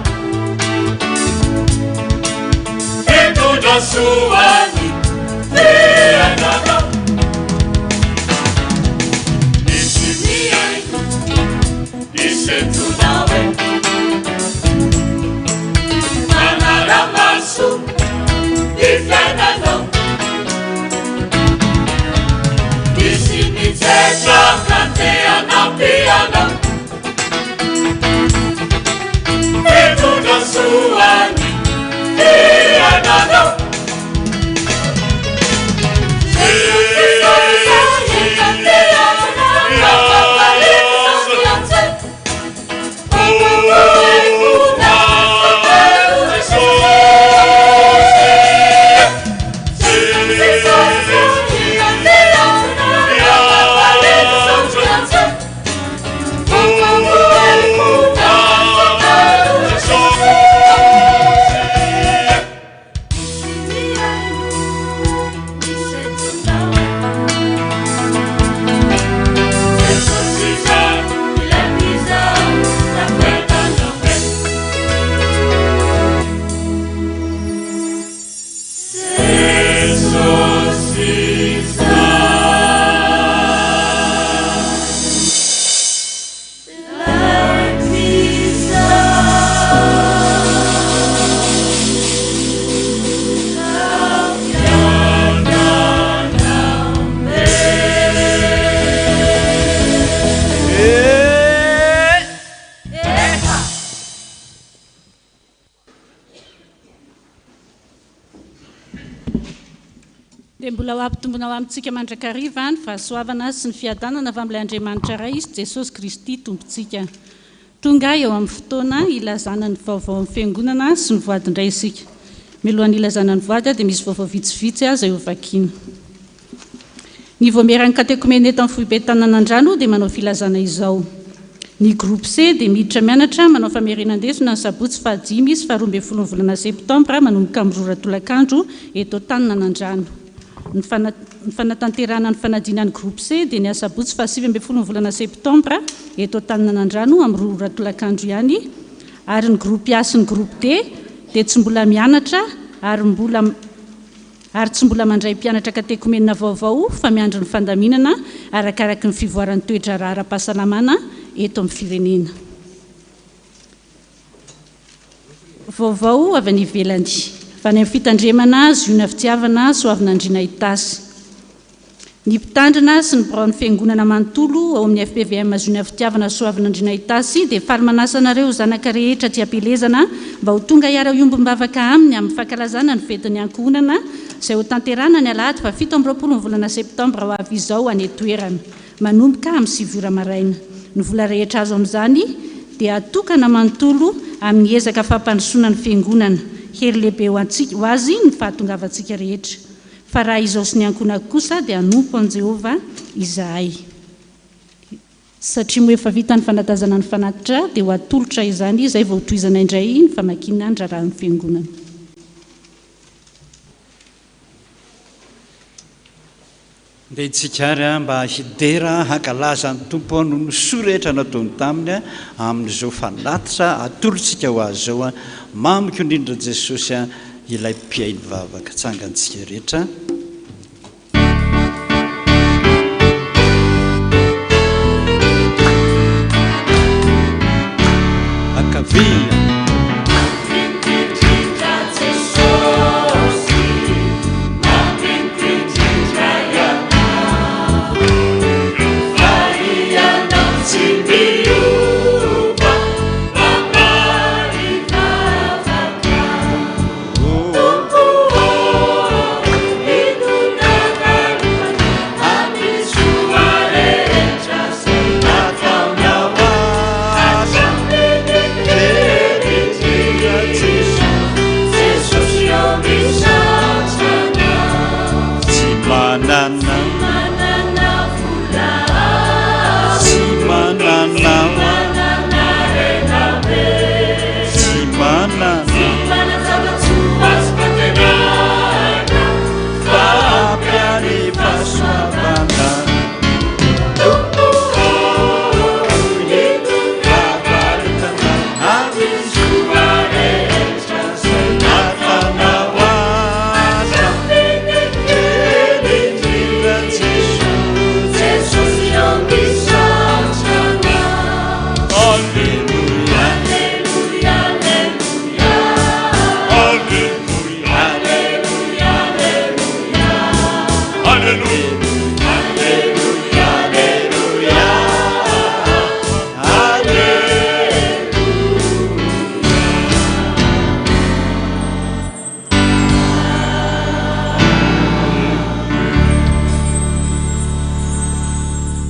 [SPEAKER 4] Hitondra soa ny fiainanao Misy mihaino ny sentonao e Manara-maso ny fiainanao Misy mitsetra ka te hanampy anao Hitondra soa ny fiainanao
[SPEAKER 8] Dia mbola ho ampitombina ho amintsika mandrakariva ny fahasoavana sy ny fiadanana avy amin'ilay Andriamanitra Ray sy Jesosy Kristy Tompontsika. Tonga eo amin'ny fotoana hilazana ny vaovaon'ny Fiangonana sy ny voady indray isika. Mialohan'ny hilazana ny voady dia misy vaovao vitsivitsy izay hovakiana. Ny Vaomieran'ny Katekomena eto amin'ny Foibe Tananandrano dia manao filazana izao. Ny Groupe C dia miditra mianatra manao famerenan-desona ny sabotsy fahadimy sy faharoa ambin'ny folon'ny volana septambra manomboka amin'ny roa ora tolakandro eto Tananandrano. Ny ny fanatanterahana ny fanadinan'ny Groupe C dia ny asabotsy fahasivy ambin'ny folon'ny volana septambra eto Antananandrano amin'ny roa ora tolakandro ihany ary ny Groupe A sy ny Groupe D dia tsy mbola mianatra ary mbola. Ary tsy mbola mandray mpianatra katekomenina vaovao fa miandry ny fandaminana arakaraky ny fivoaran'ny toe-draharaha ara-pahasalamana eto amin'ny firenena. Vaovao avy any ivelany. Avy any amin'ny fitandremana Ziona Fitiavana Soavinandriana Itasy. Ny mpitandrina sy ny biraon'ny Fiangonana manontolo ao amin'ny fpvm Ziona Fitiavana Soavinandriana Itasy dia faly manasa anareo zanaka rehetra aty am-pielezana mba ho tonga hiara-hiombom-bavaka aminy amin'ny fankalazana ny fetin'ny ankohonana izay hotanterahina ny alahady faha 27 ny volana septambra ho avy izao any an-toerana manomboka amin'ny sivy ora maraina. Ny vola rehetra azo amin'izany dia atokana manontolo amin'ny ezaka fampandrosoana ny Fiangonana. Hery lehibe ho antsika, ho azy ny fahatongavantsika rehetra. Fa raha izao sy ny ankohonako kosa dia hanompo an'i Jehovah izahay. Satria moa efa vita ny fanatazana ny fanatitra dia ho atolotra izany izay vao hotohizana indray ny famakiana ny raharahan'ny Fiangonana.
[SPEAKER 3] Ndeha isika ary mba hidera hankalaza ny Tompo noho ny soa rehetra nataony taminy amin'izao fanatitra atolotsika ho Azy izao. Mamiko indrindra Jesosy ilay mpihaino vavaka. Tsangantsika rehetra. Ankavia.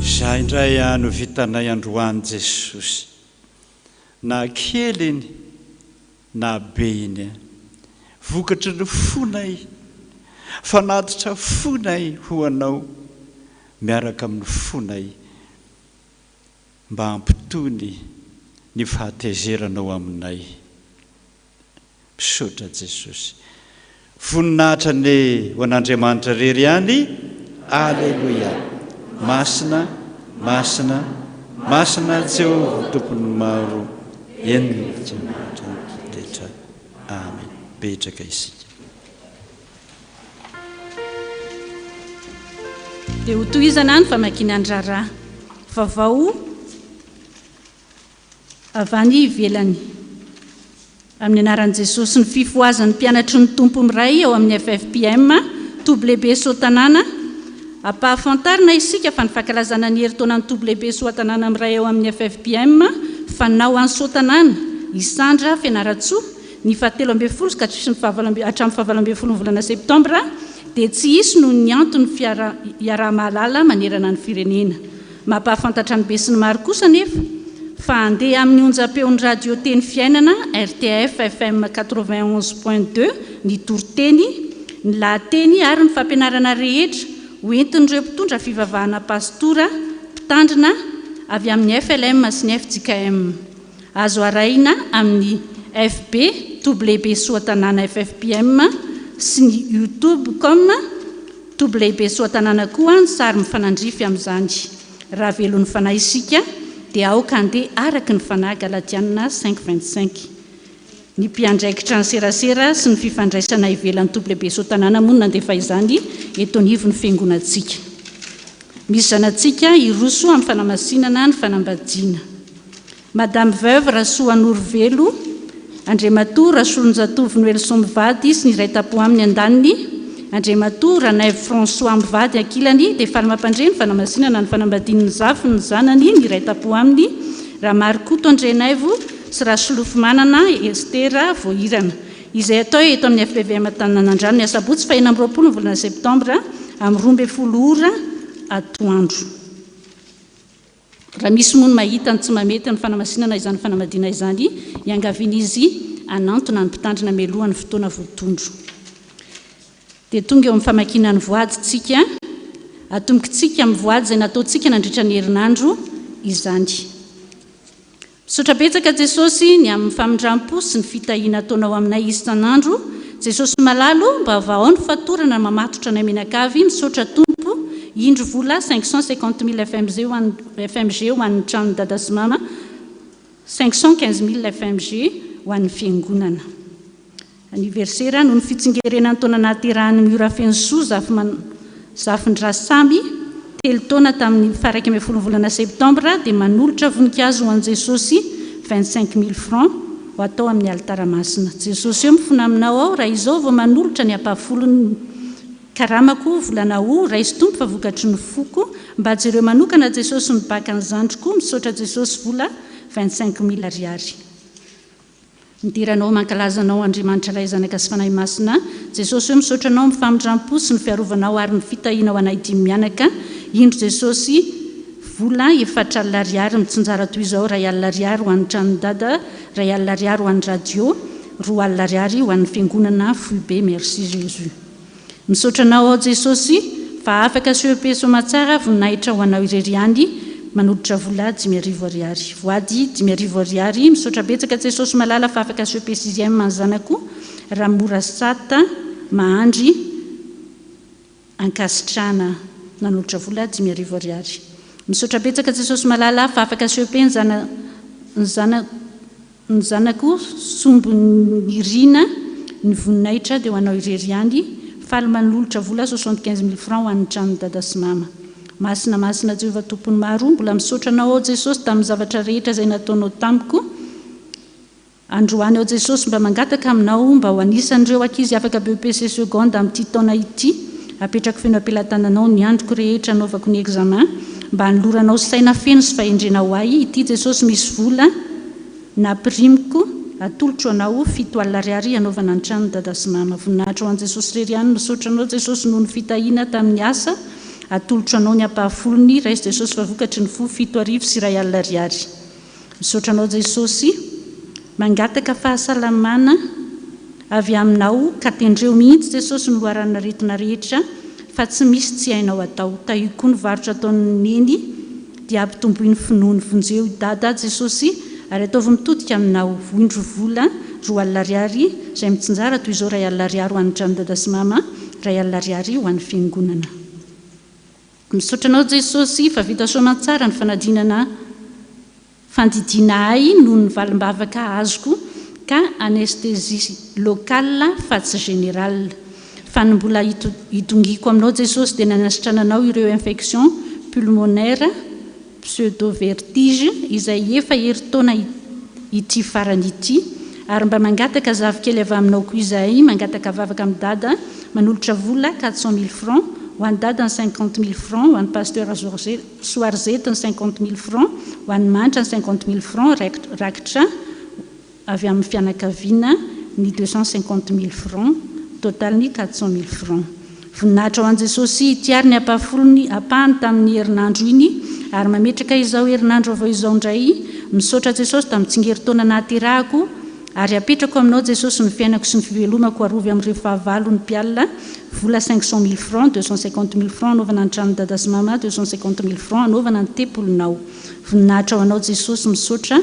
[SPEAKER 3] Izay indray no vitanay androany Jesosy. Na kely iny na be iny. Vokatry ny fonay, fanatitra fonay ho Anao miaraka amin'ny fonay mba hampitony ny fahatezeranao aminay. Misaotra Jesosy. Voninahitra anie ho an'Andriamanitra irery ihany. Aleloia. Masina, masina, masina Jehovah Tompon'ny maro. Eny rehetra. Amen. Mipetraka isika.
[SPEAKER 8] Dia hotohizana ny famakiana ny raharaha vaovao avy any ivelany. Amin'ny anaran'i Jesosy ny fifohazan'ny mpianatry ny Tompo miray ao amin'ny ffpm, Toby Lehibe Soatanàna. Ampahafantarina isika fa ny fankalazana ny herintaonan'ny Toby Lehibe Soatanàna miray ao amin'ny ffpm, fanao any Soatanàna, Isandra, Fianarantsoa, ny fahatelo ambinifolo ka hatramin'ny fahavalo ambinifolo ny volana septambra dia tsy hisy noho ny antony iaraha-mahalala manerana ny firenena. Mampahafantatra ny besinimaro kosa anefa fa handeha amin'ny onjam-peon'ny Radio Teny Fiainana, RTF FM 91 point 2, ny toriteny, ny lahateny ary ny fampianarana rehetra ho entin'ireo mpitondra fivavahana pastora, mpitandrina, avy amin'ny FLM sy ny fjkm. Azo arahina amin'ny FB Toby Lehibe Soatanàna ffpm sy ny Youtube com Toby Lehibe Soatanàna koa ny sary mifanandrify amin'izany. Raha velon'ny Fanahy isika dia aoka handeha araka ny Fanahy Galatiana cinq 25. Ny mpiandraikitra ny serasera sy ny fifandraisana ivelan'ny Toby Lehibe Soatanàna moa no nandefa izany eto anivon'ny Fiangonantsika. Misy zanatsika hiroso amin'ny fanamasinana ny fanambadiana. Madame Veuve Rasoanorovelo, Andriamatoa Rasolonjatovo Noelson mivady sy ny iray tampo aminy andaniny, Andriamatoa Ranaivo François mivady ankilany dia faly mampandre ny fanamasinana ny fanambadian'ny zafiny ny zanany ny iray tampo aminy, Ramarikoto Andrianaivo sy Rasolofomanana Esther Voahirana, izay atao eto amin'ny FPVM Antananandrano ny asabotsy faha 26 ny volana septambra amin'ny 12 ora atoandro. Raha misy moa ny mahita ny tsy mahamety ny fanamasinana izany fanambadiana izany, iangaviana izy hanantona ny mpitandrina mialoha ny fotoana voatondro. Dia tonga eo amin'ny famakiana ny voady tsika. Atombokintsika amin'ny voady izay nataontsika nandritra ny herinandro izany. Misaotra betsaka Jesosy ny amin'ny famindrampo sy ny fitahiana ataonao aminay isan'andro Jesosy malala o mba vahao ny fatorana mamatotra anay mianakavy misaotra Tompo indro vola 550 mille fmg ho an'ny fmg ho an'ny tranon'i dada sy mama 515 mille fmg ho an'ny fiangonana. Anniversaire noho ny fitsingerenan'ny taona nahaterahan'i Miora Fenosoa Zafiman Zafindrasamy, telo taona tamin'ny faha 11 ny volana septambra dia manolotra voninkazo ho an'i Jesosy 25 mille francs ho atao amin'ny alitara masina. Jesosy eo mifona aminao aho raha izao vao manolotra ny ampahafolon'ny karamako volana o raiso Tompo fa vokatry ny foko mba jereo manokana Jesosy mibaka ny zandriko misaotra Jesosy vola 25 mille ariary. Midera Anao, mankalaza Anao Andriamanitra Ray, Zanaka sy Fanahy Masina, Jesosy ô misaotra Anao amin'ny famindrampo sy ny fiarovanao ary ny fitahianao anay dimy mianaka, indro Jesosy vola efatr'alina ariary mitsinjara toy izao, iray alina ariary ho an'ny tranon'i Dada, iray alina ariary ho an'ny radio, 20 alina ariary ho an'ny fiangonana foibe, merci Jésus. Misaotra anao aho Jesosy fa afaka CEP Soamatsara voninahitra ho anao irery ihany manolotra vola 5000 ariary voady 5000 ariary misaotra betsaka Jesosy malala fa afaka CEP sixième ny zanako Ramorasata Mahandry ankasitrahana nanolotra vola 5000 ariary misaotra betsaka Jesosy malala fa afaka CEP ny zana ny zana Ny zanako sombinirina ny voninahitra dia ho anao irery ihany, faly manolotra vola 75 mille francs ho an'ny tranon'i dada sy mama. Masina masina Jehovah Tompon'ny maro, mbola misaotra anao aho Jesosy tamin'ny zavatra rehetra izay nataonao tamiko androany aho Jesosy mba mangataka aminao mba ho anisan'ireo ankizy afaka BEPC seconde amin'ity taona ity apetrako feno am-pelatananao ny androko rehetra anaovako ny examen mba hanoloranao saina feno sy fahendrena ho ahy ity Jesosy misy vola Nampirimiko, atolotro anao, 70 ariary hanaovana ny tranon'i Dada sy Mama. Voninahitra ho an'i Jesosy irery ihany, misaotra anao Jesosy noho ny fitahiana tamin'ny asa, atolotro anao ny ampahafolony, raiso Jesosy fa vokatry ny fo, 1071 ariary. Misaotra anao Jesosy, mangataka fahasalamana avy aminao ka tendreo mihitsy Jesosy ny loharanon'aretina rehetra fa tsy misy tsy hainao atao. Tahio koa ny varotra ataon'i Neny. Dia ampitomboy ny finoany vonjeo i Dada Jesosy ary ataovy mitodika aminao voindro vola 20 ariary izay mitsinjara toy izao 1000 ariary ho an'ny trano Dada sy Mama 1000 ariary ho an'ny fiangonana Misaotra anao Jesosy fa vita soamantsara ny fanadinana fandidiana ahy noho ny valimbavaka azoko ka anesthésie locale fa tsy générale Fa ny mbola idongiako aminao Jesosy dia nanasitrananao ireo infection pulmonaire pseudo vertige izay efa herintaona ity farany ity ary mba mangataka zafikely avy aminao koa izahay mangataka vavaka amin'i Dada manolotra vola 400 mille francs ho an'i Dada ny 50 mille francs ho an'i Pasteur Soarizety ny 50 mille francs ho an'i Manitra ny 50 mille francs rakitra avy amin'ny fianakaviana ny 250 mille francs, total ny 400 mille francs. Voninahitra ho an'i Jesosy ity ary ny ampahafolony ampahany tamin'ny herinandro iny ary mametraka izao herinandro vaovao izao indray misaotra Jesosy tamin'ny tsingerin-taona nahaterahako ary apetrako aminao Jesosy ny fiainako sy ny fivelomako arovy amin'ireo fahavalo ny mpialona vola 500 mille francs 250 mille francs anaovana ny tranon'i dada sy mama 250 mille francs anaovana ny tempolinao voninahitra ho anao Jesosy misaotra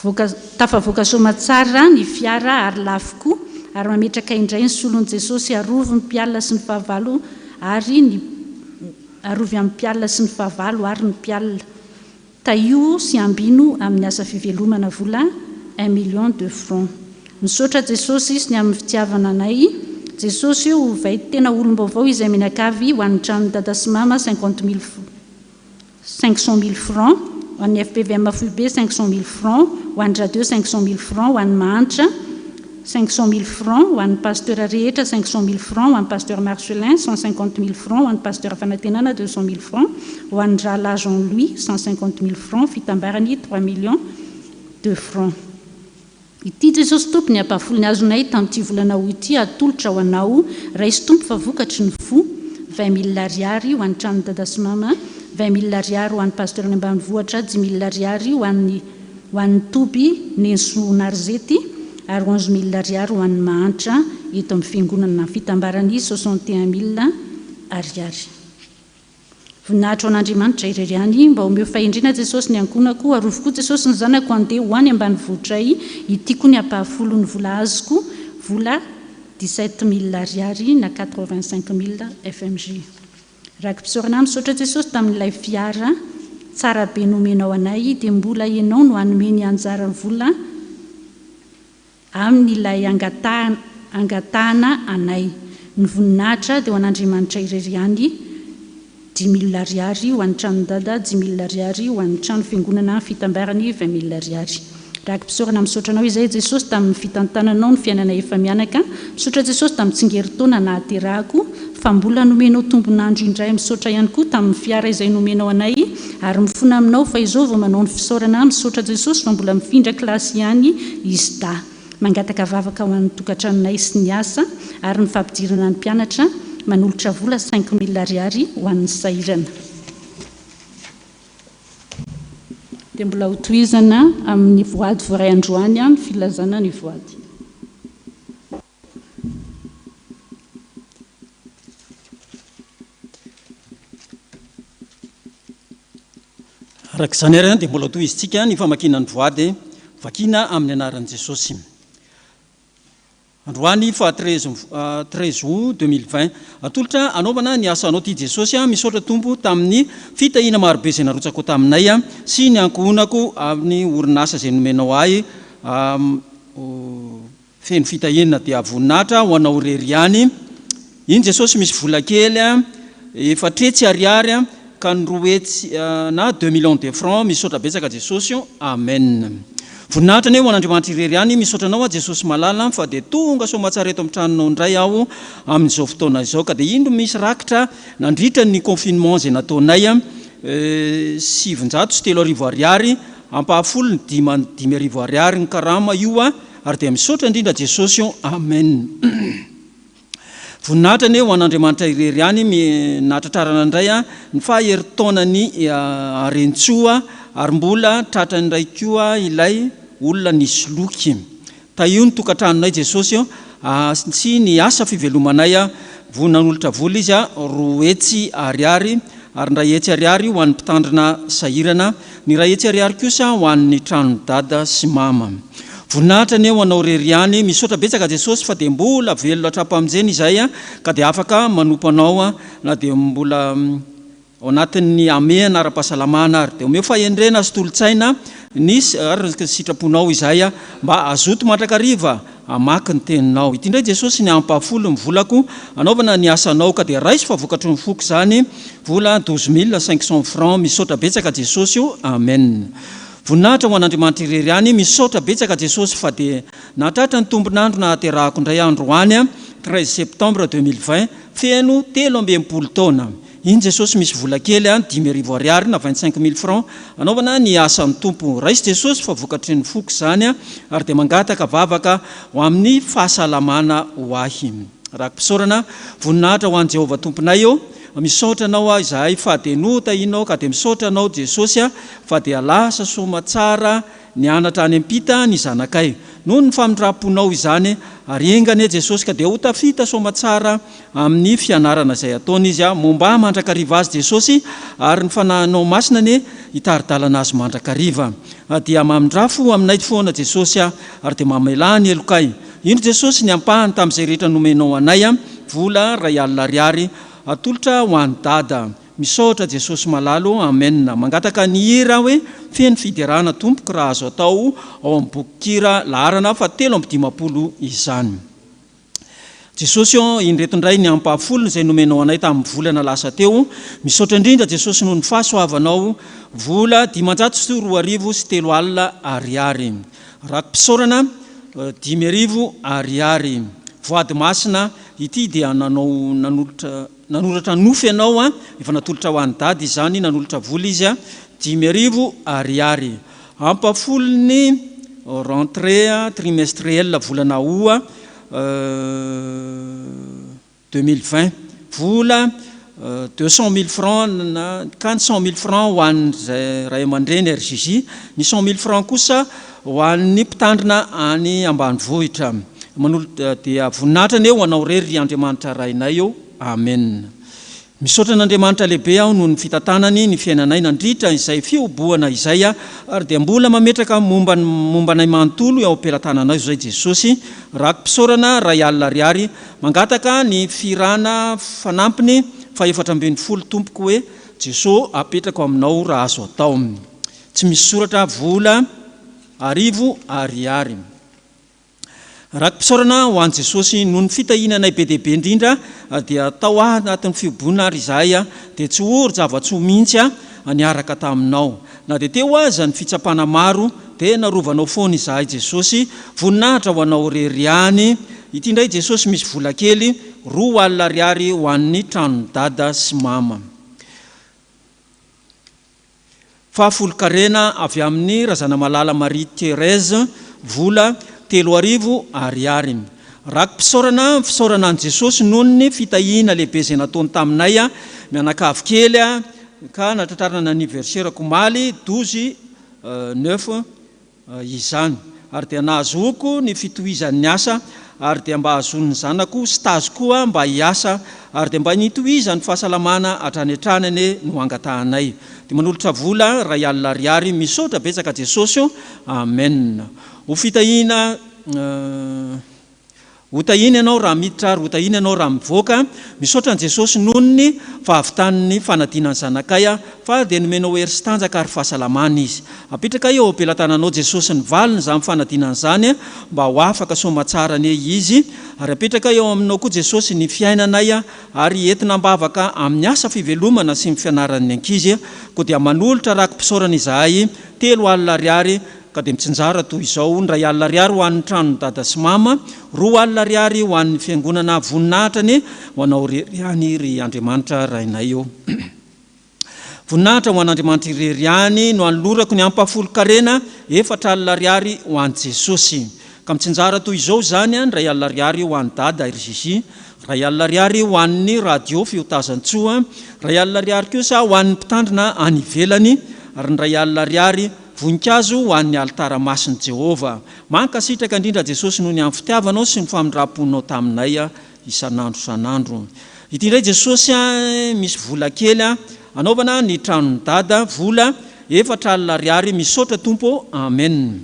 [SPEAKER 8] Voaka, tafavoaka soamatsara ny fiara ary lafo koa, ary mametraka indray ny solon'i Jesosy arovy ny mpialona sy ny fahavalo ary ny arovy amin'ny mpialona sy ny fahavalo ary ny mpialona.
[SPEAKER 9] Tahio sy ambino amin'ny asa fivelomana vola un million de francs. Misaotra Jesosy sy ny amin'ny fitiavana anay. Jesosy o ovay tena olom-baovao izay mianakavy ho an'ny tranon'i dada sy mama 50 mille 500 mille francs, ho an'ny FPVM foibe 500 mille francs, ho an'ny radio 500 mille francs, ho an'ny mahantra 500 mille francs, ho an'ny pasteur rehetra 500 mille francs, ho an'ny pasteur Marcelin 150 mille francs, ho an'ny pasteur Fanantenana 200 mille francs, ho an'ny rahalahy Jean-Louis 150 mille francs, fitambarany 3 millions de francs. Ity Jesosy Tompo ny ampahafolony azonay tamin'ity volana août ity atolotra ho anao, raiso Tompo fa vokatry ny fo, 20 mille ariary ho an'ny tranon'i dada sy mama, 20 mille ariary ho an'ny pasteur any ambanivohitra, 10 mille ariary ho an'ny ho an'ny toby Nensonarzety ary 11 mille ariary ho an'ny mahantra eto amin'ny fiangonana, fitambarany 61 mille ariary. Voninahitra ho an'Andriamanitra irery ihany. Mba omeo fahendrena Jesosy ny ankohonako, arovy koa Jesosy ny zanako handeha ho any ambanivohitray, ity koa ny ampahafolon'ny vola azoko, vola 17 mille ariary na 85 mille FMG. Raki-pisaorana misaotra Jesosy tamin'ilay fiara tsara be nomenao anay, dia mbola ianao no hanome ny anjaran'ny vola amin'ilay angatahana anay. Ny voninahitra dia ho an'Andriamanitra irery ihany, 10 mille ariary ho an'ny tranon'i dada, 10 mille ariary ho an'ny trano fiangonana, fitambarany 20 mille ariary. Raki-pisaorana misaotra anao izay Jesosy tamin'ny fitantananao ny fiainana efa mianaka, misaotra Jesosy tamin'ny tsingerin-taona nahaterahako fa mbola nomenao tombon'andro indray, misaotra ihany koa tamin'ny fiara izay nomenao anay ary mifona aminao fa izao vao manao ny fisaorana, misaotra Jesosy fa mbola mifindra kilasy ihany izy da. Mangataka vavaka ho an'ny tokantranonay sy ny asa ary ny fampidirana ny mpianatra, manolotra vola 5000 ariary ho an'ny sahirana. Dia mbola hotohizana amin'ny voady voaray androany ny filazana ny voady.
[SPEAKER 10] Araka izany ary dia mbola hotohizintsika ny famakiana ny voady vakiana amin'ny anaran'i Jesosy. Androany faha 13 août 2020. Atolotra hanaovana ny asanao ity Jesosy a. Misaotra Tompo tamin'ny fitahiana marobe izay narotsakao taminay sy ny ankohonako amin'ny orinasa izay nomenao ahy feno fitahiana dia voninahitra ho anao irery ihany. Iny Jesosy misy vola kely efatretsy ariary ka ny 200 na 2 millions de francs. Misaotra betsaka Jesosy o. Amen. Voninahitra anie ho an'Andriamanitra irery ihany. Misaotra anao aho Jesosy malala fa dia tonga soamatsara eto amin'ny tranonao indray aho amin'izao fotoana izao ka dia indro misy rakitra nandritra ny confinement izay nataonay 3900 ariary ampahafolony 55 ariary ny karama io ary dia misaotra indrindra Jesosy o. Amen. Voninahitra anie ho an'Andriamanitra irery ihany nahatratrarana indray ny faha herintaonan'i Harentsoa ary mbola tratra indray koa ilay olona nisoloky. Tahio ny tokantranonay Jesosy o, sy ny asa fivelomanay. Voa nanolotra vola izy 200 ariary ary ny 100 ariary ho an'ny mpitandrina sahirana, ny 100 ariary kosa ho an'ny tranon'i dada sy mama. Voninahitra anie ho anao irery ihany. Misaotra betsaka Jesosy fa dia mbola velona hatrampamonjena izahay ka dia afaka manompo anao na dia mbola ao anatin'ny hamehana ara-pahasalamana ary. Dia omeo fahendrena sy tolo-tsaina ny ary ny sitraponao izahay mba hazoto mandrakariva hamaky ny teninao. Ity indray Jesosy ny ampahafolo ny volako hanaovana ny asanao ka dia raiso fa vokatry ny foko izany vola 12 500 francs. Misaotra betsaka Jesosy o. Amen. Voninahitra ho an'Andriamanitra irery ihany. Misaotra betsaka Jesosy fa dia nahatratra ny tombon'andro nahaterahako indray androany 13 septembre 2020 feno 63 taona. Iny Jesosy misy vola kely an, 5000 ariary na 25 mille francs anaovana ny asan'ny Tompo. Raiso Jesosy fa vokatry ny foko izany ary dia mangataka vavaka ho amin'ny fahasalamana ho ahy. Raki-pisaorana, voninahitra ho an'i Jehovah Tomponay ô. Misaotra anao aho izahay fa dia notahianao ka dia misaotra anao Jesosy a fa dia lasa soamatsara nianatra any am-pita ny zanakay noho ny famindram-ponao izany ary enga anie Jesosy ka dia ho tafita soamatsara amin'ny fianarana izay ataony izy a momba mandrakariva azy Jesosy ary ny fanahinao masina anie hitari-dalana azy mandrakariva dia mamindrafo aminay foana Jesosy a ary dia mamelà ny helokay indro Jesosy ny ampahany tamin'izay rehetra nomenao anay a vola 1000 ariary atolotra ho an'i dada. Misaotra Jesosy malala ô Amen Mangataka ny hira hoe feno fiderana tompoko raha azo atao ao amin'ny bokin-kira laharana faha 53 izany. Jesosy ô, indreto indray ny ampahafolony izay nomenao anay tamin'ny volana lasa teo. Misaotra indrindra Jesosy noho ny fahasoavanao. Vola 2530 ariary. Raki-pisaorana 5000 ariary. Voady masina, ity dia nanao nanolotra nanoratra nofy ianao an, efa natolotra ho an'i Dada izany, nanolotra vola izy an, 5000 ariary. Ampahafolony rentrée trimestrielle volana août 2020. Vola 200 000 francs na ka ny 100 000 francs ho an'ny ray aman-dreny RJJ, ny 100 000 francs kosa ho an'ny mpitandrina any ambanivohitra. Manolotra dia voninahitra anie ho anao irery ry Andriamanitra Rainay ô. Amen. Misaotra an'Andriamanitra lehibe aho noho ny fitantanany ny fiainanay nandritra izay fihobohana izay ary dia mbola mametraka momba ny momba anay manontolo eo am-pelatananao izay Jesosy. Raki-pisaorana 1000 ariary mangataka ny fihirana fanampiny faha-14 tompoko hoe Jeso apetrako aminao raha azo atao. Tsy misy soratra vola arivo ariary. Raki-pisaorana ho an'i Jesosy noho ny fitahiany anay be dia be indrindra dia tao anatin'ny fihoboana ary izahay dia tsy ory zava-tsoa mihitsy niaraka taminao. Na dia teo aza ny fitsapana maro dia narovanao foana izahay Jesosy. Voninahitra ho anao irery ihany. Ity indray Jesosy misy vola kely, 20 ariary ho an'ny tranon'i Dada sy Mama. Fahafolonkarena avy amin'i Razanamalala Marie Thérèse, vola 3000 ariary. Raki-pisaorana, fisaorana an'i Jesosy noho ny fitahiana lehibe izay nataony taminay mianakavy kely ka natratrarina ny anniversaire-ko omaly 12 neuf izany ary dia nahazoako ny fitohizan'ny asa ary dia mba hahazoan'ny zanako stage koa mba hiasa ary dia mba nitohizan'ny fahasalamana hatrany hatrany anie no angatahanay dia manolotra vola 1000 ariary misaotra betsaka Jesosy o Amen ho fitahiana Ho tahiana ianao raha miditra ary ho tahiana ianao raha mivoaka. Misaotra an'i Jesosy noho ny fahavitan'ny fanadinan'ny zanakay fa dia nomenao hery sy tanjaka ary fahasalamana izy. Apetraka eo am-pelatananao Jesosy ny valin'izany fanadinana izany mba ho afaka soamatsara anie izy. Ary apetraka eo aminao koa Jesosy ny fiainanay ary entina am-bavaka amin'ny asa fivelomana sy ny fianaran'ny ankizy. Koa dia manolotra raki-pisaorana izahay 30 ariary Ka dia mitsinjara toy izao, ny 1000 ariary ho an'ny tranon'i dada sy mama, 20 ariary ho an'ny fiangonana voninahitra anie ho anao irery ihany ry Andriamanitra Rainay ô. Voninahitra ho an'Andriamanitra irery ihany no anolorako ny ampahafolon-karena 40 ariary ho an'i Jesosy. Ka mitsinjara toy izao izany, ny 1000 ariary ho an'i dada RJJ, 1000 ariary ho an'ny radio Fiotazantsoa, 1000 ariary kosa ho an'ny mpitandrina any ivelany, ary ny 1000 ariary Voninkazo ho an'ny alitara masin'i Jehovah. Mankasitraka indrindra Jesosy noho ny amin'ny fitiavanao sy ny famindram-ponao taminay isan'andro isan'andro. Ity indray Jesosy a, misy vola kely a, anaovana ny tranon'i Dada, vola 40 ariary, misaotra Tompo ô, Amen.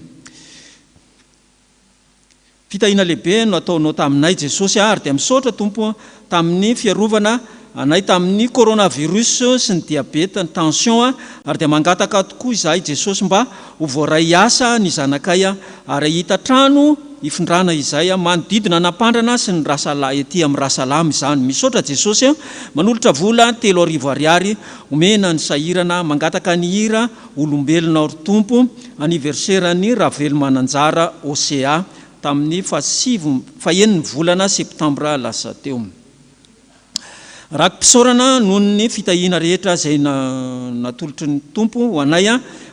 [SPEAKER 10] Fitahiana lehibe no nataonao taminay Jesosy a, ary dia misaotra Tompo tamin'ny fiarovana anay tamin'ny coronavirus sy ny diabeta, ny tension a, ary dia mangataka tokoa izahay Jesosy mba ho voaray hiasa ny zanakay a, ary hahita trano hifindrana izay a, manodidina an'Ampandrana sy ny Rasala ety amin'ny Rasalama izany. Misaotra Jesosy a, manolotra vola 3000 ariary omena ny sahirana, mangataka ny hira Olombelona ry Tompo, anniversaire-n'i Ravelomananjara Océa tamin'ny fahasivy fahenin'ny volana septambra lasa teo. Raki-pisaorana noho ny fitahiana rehetra izay natolotry ny Tompo ho anay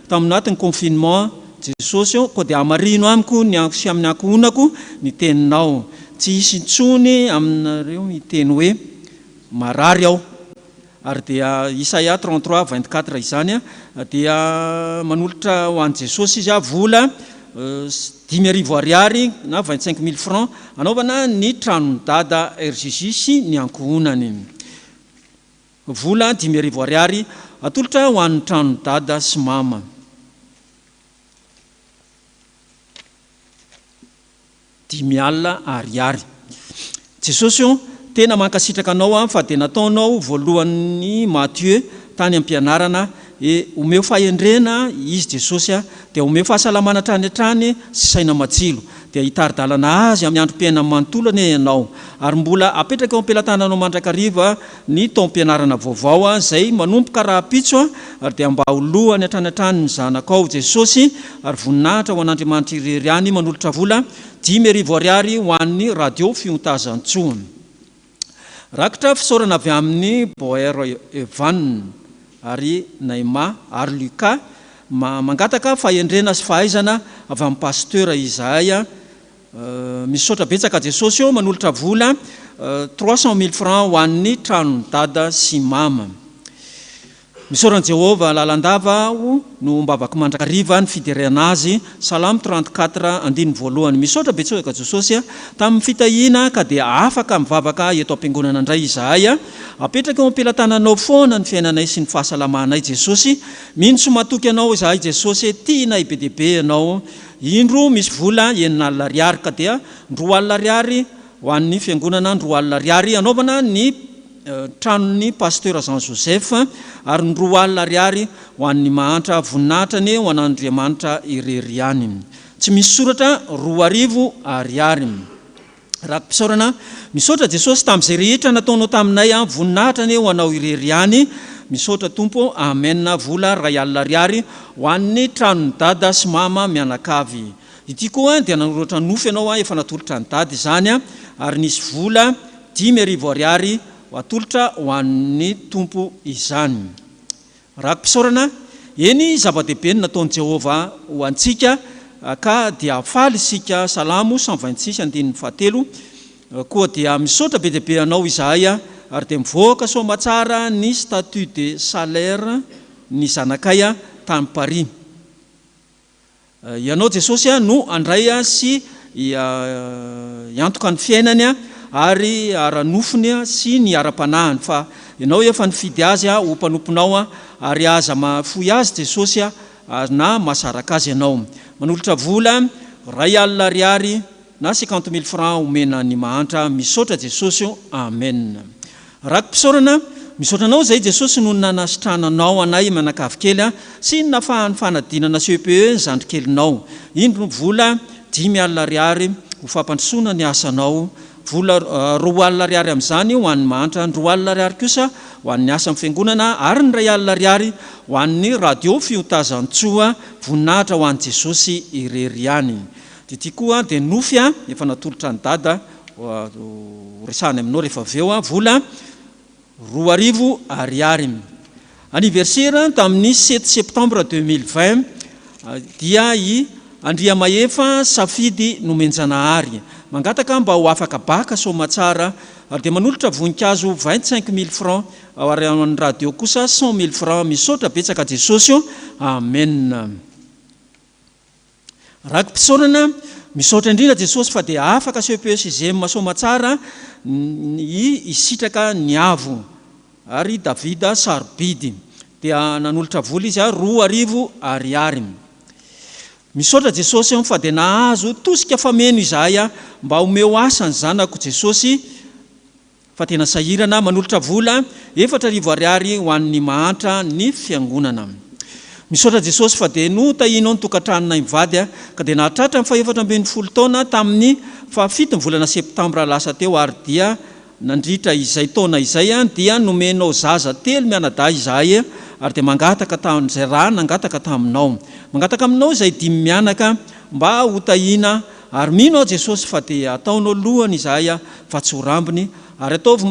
[SPEAKER 10] tamin'ny anatin'ny confinement Jesosy ô, koa dia hamarino amiko ny sy amin'ny ankohonako ny teninao. Tsy hisy intsony aminareo hiteny hoe marary aho. Ary dia Isaia 33, 24 izany dia manolotra ho an'i Jesosy izy vola 5000 ariary na 25 mille francs hanaovana ny tranon'i Dada RJJ sy ny ankohonany. Vola 5000 ariary atolotra ho an'ny tranon'i Dada sy Mama. 50 ariary. Jesosy ô, Tena mankasitraka anao aho fa dia nataonao voalohan'ny Mathieu tany am-pianarana e omeo fahendrena izy Jesosy a dia omeo fahasalamana hatrany hatrany sy saina matsilo dia hitari-dalana azy amin'ny androm-piainany manontolo anie ianao ary mbola apetraka eo am-pelatananao mandrakariva ny taom-pianarana vaovao izay manomboka rahampitso ary dia mba ho lohany hatrany hatrany ny zanakao Jesosy ary voninahitra ho an'Andriamanitra irery ihany manolotra vola 5000 ariary ho an'ny radio fiontazantsoa. Rakitra fisaorana avy amin'i Boer Evan ary Naima ary Luca ma mangataka fahendrena sy fahaizana avy amin'ny Pasteur izahay Misaotra betsaka Jesosy ô manolotra vola 300 mille francs ho an'ny tranon'i Dada sy Mama. Misaora an'i Jehovah lalandava aho no ombavako mandrakariva ny fiderana Azy, Salamo 34 andininy voalohany. Misaotra betsaka Jesosy a, tamin'ny fitahiana ka dia afaka mivavaka eto am-piangonana indray izahay a. Apetraka eo am-pelatananao foana ny fiainanay sy ny fahasalamanay Jesosy. Mino sy matoky Anao izahay Jesosy e, tianay be dia be Ianao. Indro misy vola 60 ariary ka dia ny 20 ariary ho an'ny fiangonana, ny 20 ariary hanaovana ny tranon'ny Pasteur Jean Joseph ary ny 20 ariary ho an'ny mahantra voninahitra anie ho an'Andriamanitra irery ihany. Tsy misy soratra 2000 ariary. Raki-pisaorana, Misaotra Jesosy tamin'izay rehetra nataonao taminay an, voninahitra anie ho anao irery ihany. Misaotra Tompo, Amen Vola 1000 ariary ho an'ny tranon'i Dada sy Mama mianakavy. Ity koa dia nanoratra nofy ianao an, efa natolotra an'i Dada izany an, ary nisy vola 5000 ariary ho atolotra ho an'ny Tompo izany. Raki-pisaorana, Eny, zava-dehibe ny nataon'i Jehovah ho antsika, ka dia faly isika Salamo 126 andininy fahatelo Koa dia misaotra be dia be anao izahay, ary dia mivoaka soamatsara ny statut de salaire ny zanakay tany Paris. Ianao Jesosy no handray sy hiantoka ny fiainany ary ara-nofony sy ny ara-panahiny fa Ianao efa nifidy azy ho mpanomponao ary aza mahafoy azy Jesosy na mahasaraka azy Ianao. Manolotra vola 1000 ariary na cinquante mille francs omena ny mahantra misaotra Jesosy o Amen Raki-pisaorana Misaotra anao izay Jesosy noho ny nanasitrananao anay mianakavy kely a sy ny nafahan'ny fanadinana CEPE ny zandrikelinao Indro ny vola 5000 ariary ho fampandrosoana ny asanao Vola 20 ariary amin'izany ho an'ny mahantra ny 20 ariary kosa ho an'ny asan'ny fiangonana ary ny 1000 ariary ho an'ny radio fiotazantsoa Voninahitra ho an'i Jesosy irery ihany Dia ity koa dia nofy a, efa natolotra an'i Dada ho resahany aminao rehefa avy eo a, vola 2000 ariary. Anniversaire tamin'ny sept septembre 2020 dia i Andriamahefa Safidy Nomenjanahary. Mangataka mba ho afaka baka soamatsara ary dia manolotra voninkazo 25 mille francs ary ao an'ny radio kosa 100 mille francs. Misaotra betsaka Jesosy o. Amen. Raki-pisaorana, Misaotra indrindra Jesosy fa dia afaka CEPE sy Zem soamatsara i hisitraka ny avo ary Davida sarobidy dia nanolotra vola izy 2000 ariary. Misaotra Jesosy fa dia nahazo tosika fameno izahay mba omeo asa ny zanako Jesosy Fa tena sahirana manolotra vola 4000 ariary ho an'ny mahantra ny fiangonana. Misaotra Jesosy fa dia notahianao ny tokantranonay mivady ka dia nahatratra ny fahefatra 14 taona tamin'ny fahafito ny volana septambra lasa teo ary dia nandritra izay taona izay dia nomenao zaza telo mianadahy izahay ary dia mangataka tamin'izay raha nangataka taminao. Mangataka aminao izay dimy mianaka mba hotahiana Ary mino aho Jesosy fa dia ataonao lohany izahay fa tsy ho rambony ary ataovy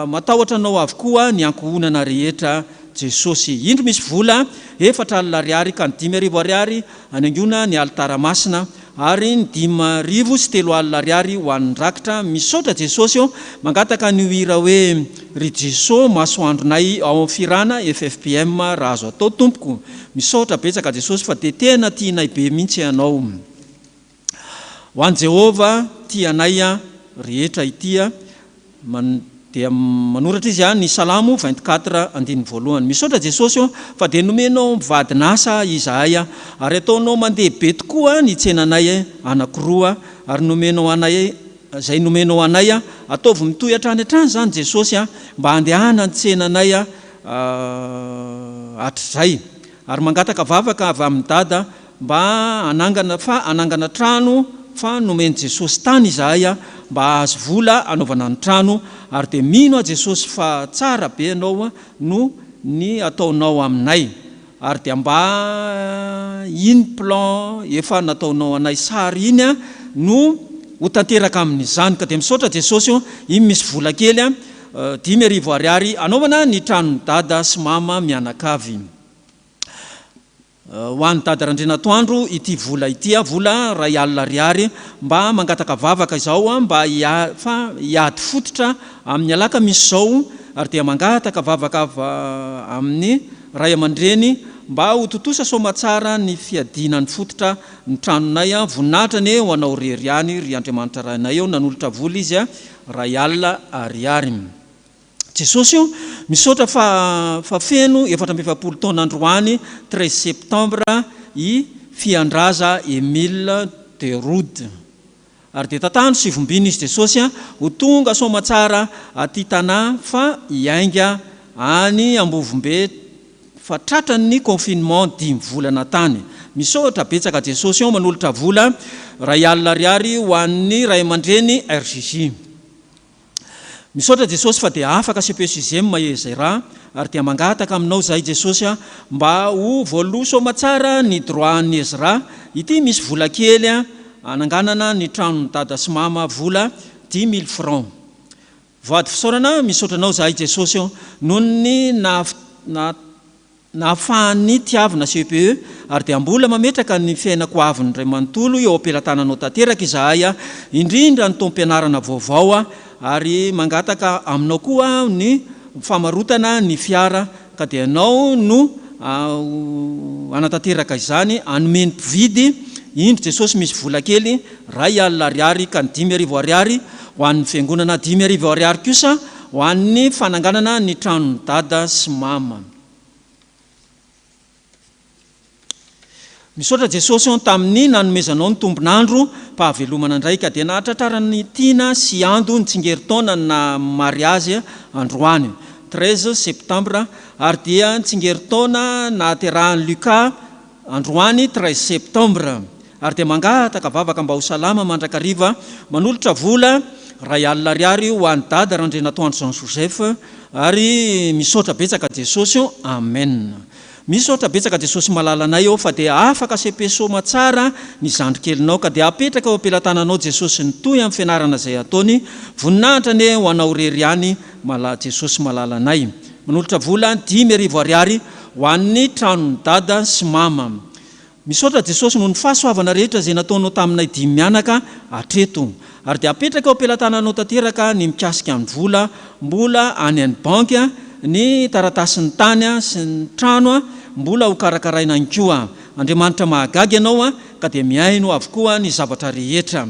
[SPEAKER 10] matahotra anao avokoa ny ankohonana rehetra Jesosy. Indro misy vola 40 ariary ka ny 5000 ariary anaingoana ny alitara masina ary ny 350 ariary ho an'ny rakitra misaotra Jesosy ô mangataka an'io hira hoe ry Jeso masoandronay ao amin'ny fihirana ffpm raha azo atao tompoko misaotra betsaka Jesosy fa dia tena tianay be mihitsy ianao. Ho an'i Jehovah tia anay rehetra ity dia manoratra izy ny Salamo 24 andininy voalohany. Misaotra Jesosy ô fa dia nomenao mivadin'asa izahay ary ataonao mandeha be tokoa ny tsenanay anankiroa ary nomenao anay. izay nomenao anay a, ataovy mitohy hatrany hatrany izany Jesosy a, mba handehanan'ny tsenanay a hatrizay. Ary mangataka vavaka avy amin'i Dada mba hanangana fa hanangana trano fa nomen'i Jesosy tany izahay a, mba hahazo vola hanaovana ny trano, ary dia mino aho Jesosy fa tsara be ianao no ny ataonao aminay. Ary dia mba iny plan efa nataonao anay sary iny no ho tanteraka amin'izany. Ka dia misaotra Jesosy o, iny misy vola kely 5000 ariary hanaovana ny tranon'i Dada sy Mama mianakavy. Ho an'i Dada Randrianatoandro ity vola ity, vola 1000 ariary, mba mangataka vavaka izao mba fa hiady fototra amin'ny alakamisy izao ary dia mangataka vavaka amin'ny Ray aman-dreny mba ho tontosa soamatsara ny fiadiana ny fototra ny tranonay a, voninahitra anie ho anao rery ihany ry Andriamanitra Rainay ô, nanolotra vola izy a, 1000 ariary. Jesosy o, misaotra fa fa feno 44 taona androany 13 septembre i Fiandraza Emile de Roode. Ary dia tantano sy vombino izy Jesosy a, ho tonga soamatsara aty Tanà fa hiainga any Ambovombe fa tratran'ny confinement dimy volana tany. Misaotra betsaka Jesosy ô manolotra vola 1000 ariary ho an'ny ray aman-dreny RJJ. Misaotra Jesosy fa dia afaka CPSUZM Ezra ary dia mangataka aminao zahay Jesosy a mba ho voaloa soamatsara ny droit an'i Ezra ity misy vola kely ananganana ny tranon'i dada sy mama vola 10 mille francs voady fisaorana misaotra anao zahay Jesosy o noho ny naha Nahafahan'ny Tiavina CEPE ary dia mbola mametraka ny fiainako aviny iray manontolo eo am-pelatananao tanteraka izahay indrindra ny taom-pianarana vaovao ary mangataka aminao koa aho ny famarotana ny fiara ka dia ianao no hanatanteraka izany hanome ny mpividy indro Jesosy misy vola kely 1000 ariary ka ny 5000 ariary ho an'ny fiangonana 5000 ariary kosa ho an'ny fananganana ny tranon'i dada sy mama. Misaotra Jesosy on tamin'ny nanomezanao ny tombon'andro pahavelomana indray ka dia nahatratraran'i Tiana sy Ando ny tsingerin-taona na mariazy androany 13 septembre ary dia ny tsingerin-taona nahaterahan'i Lucas Androany 13 septembre ary dia mangataka vavaka mba ho salama mandrakariva manolotra vola 1000 ariary ho an'i Dada Randrianatoandro Jean Joseph ary misaotra betsaka Jesosy o Amen Misaotra betsaka Jesosy malalanay ô fa dia afaka cepe soma tsara ny zandrikelinao ka dia apetraka eo am-pelatananao Jesosy ny tohy amin'ny fianarana izay ataony voninahitra anie ho anao irery ihany mala Jesosy malalanay Manolotra vola 5000 ariary ho an'ny tranon'i Dada sy Mama. Misaotra Jesosy noho ny fahasoavana rehetra izay nataonao taminay dimy mianaka hatreto. Ary dia apetraka eo am-pelatananao tanteraka ny mikasika ny vola mbola any any banky, ny taratasin'ny tany sy ny trano mbola ho karakaraina any koa. Andriamanitra mahagaga Ianao ka dia mihaino avokoa ny zavatra rehetra.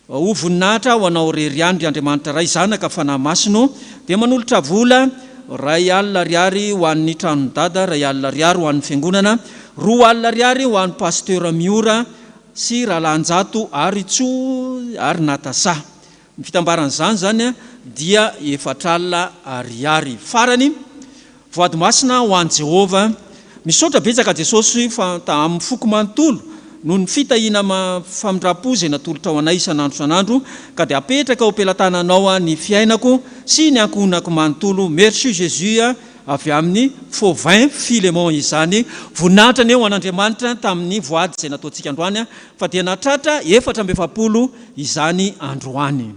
[SPEAKER 10] Ho voninahitra ho Anao irery ihany ry Andriamanitra Ray, Zanaka, Fanahy Masina ô, dia manolotra vola 1000 ariary ho an'ny tranon'i Dada, 1000 ariary ho an'ny fiangonana, 2000 ariary ho an'i Pasteur Miora sy Rahalahinjato ary Tso ary Natasa. Ny fitambaran'izany izany dia 4000 ariary. Farany, Voady masina ho an'i Jehovah. Misaotra betsaka Jesosy fa amin'ny foko manontolo noho ny fitahiana ama famindrampo izay natolotrao anay isan'andro isan'andro ka dia apetraka eo am-pelatananao ny fiainako sy ny ankohonako manontolo merci Jesus avy amin'i Fauvin Philemon izany voninahitra anie ho an'Andriamanitra tamin'ny voady izay nataontsika androany fa dia nahatratra 44 izany androany.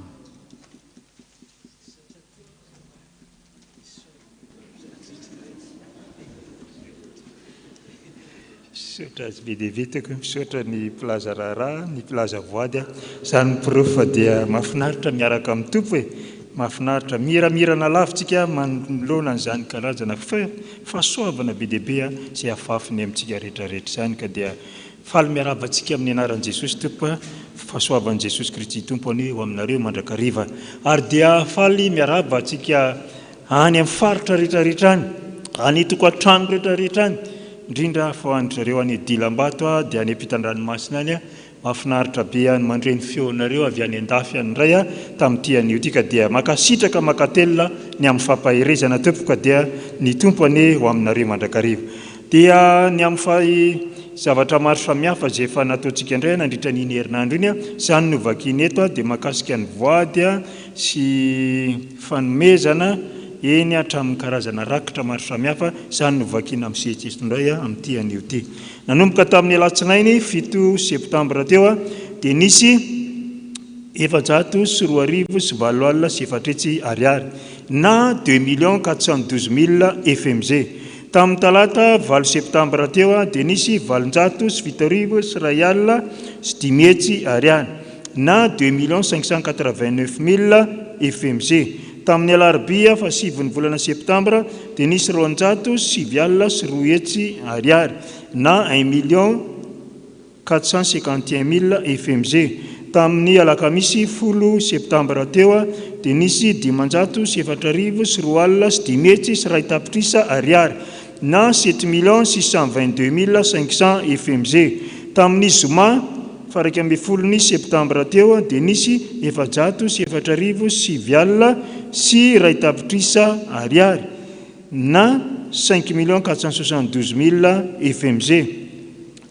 [SPEAKER 11] Misaotra azy be dia be toko, misaotra ny mpilaza raharaha, ny mpilaza voady a. Izany porofo fa dia mahafinaritra miaraka amin'ny Tompo e. Mahafinaritra, miramirana lavitsika manoloana an'izany karazana fahasoavana be dia be izay afafiny amintsika rehetra rehetra izany ka dia Faly miarahaba antsika amin'ny anaran'i Jesosy Tompo a, fahasoavan'i Jesosy Kristy Tompo anie ho aminareo mandrakariva. Ary dia faly miarahaba antsika any amin'ny faritra rehetra rehetra any, any tokantrano rehetra rehetra any, indrindra fa ho an-dry zareo any Dilambato a, dia any ampitan-dranomasina any a. Mahafinaritra be ny mandre ny feonareo avy any an-dafy any indray tamin'ity anio ity ka dia mankasitraka mankatelina ny amin'ny fampaherezana tompoko ka dia ny Tompo anie ho aminareo mandrakariva. Dia ny amin'ny fahy zavatra maro samihafa izay efa nataontsika indray nandritra an'iny herinandro iny, izany no vakiana eto dia mahakasika ny voady sy fanomezana, eny hatramin'ny karazana rakitra maro samihafa, izany no vakiana amin'ny sehatra eto indray amin'ity anio ity. Nanomboka tamin'ny alatsinainy fito septambra teo dia nisy 2480 ariary na deux millions quatre cent douze mille fmg. Tamin'ny talata valo septambra teo dia nisy 1507 ariary na deux millions cinq cent quatre-vingt-neuf mille fmg. Tamin'ny alarobia fahasivin'ny volana septambra dia nisy 209 ariary na un million 451 000 fmg. Tamin'ny alakamisy folo septambra teo dia nisy 2502 tapitrisa ariary na sept millions 622 500 fmg. Tamin'ny zoma faha 11 ny septambra teo dia nisy 140 901 tapitrisa ariary na cinq millions 472 mille fmg.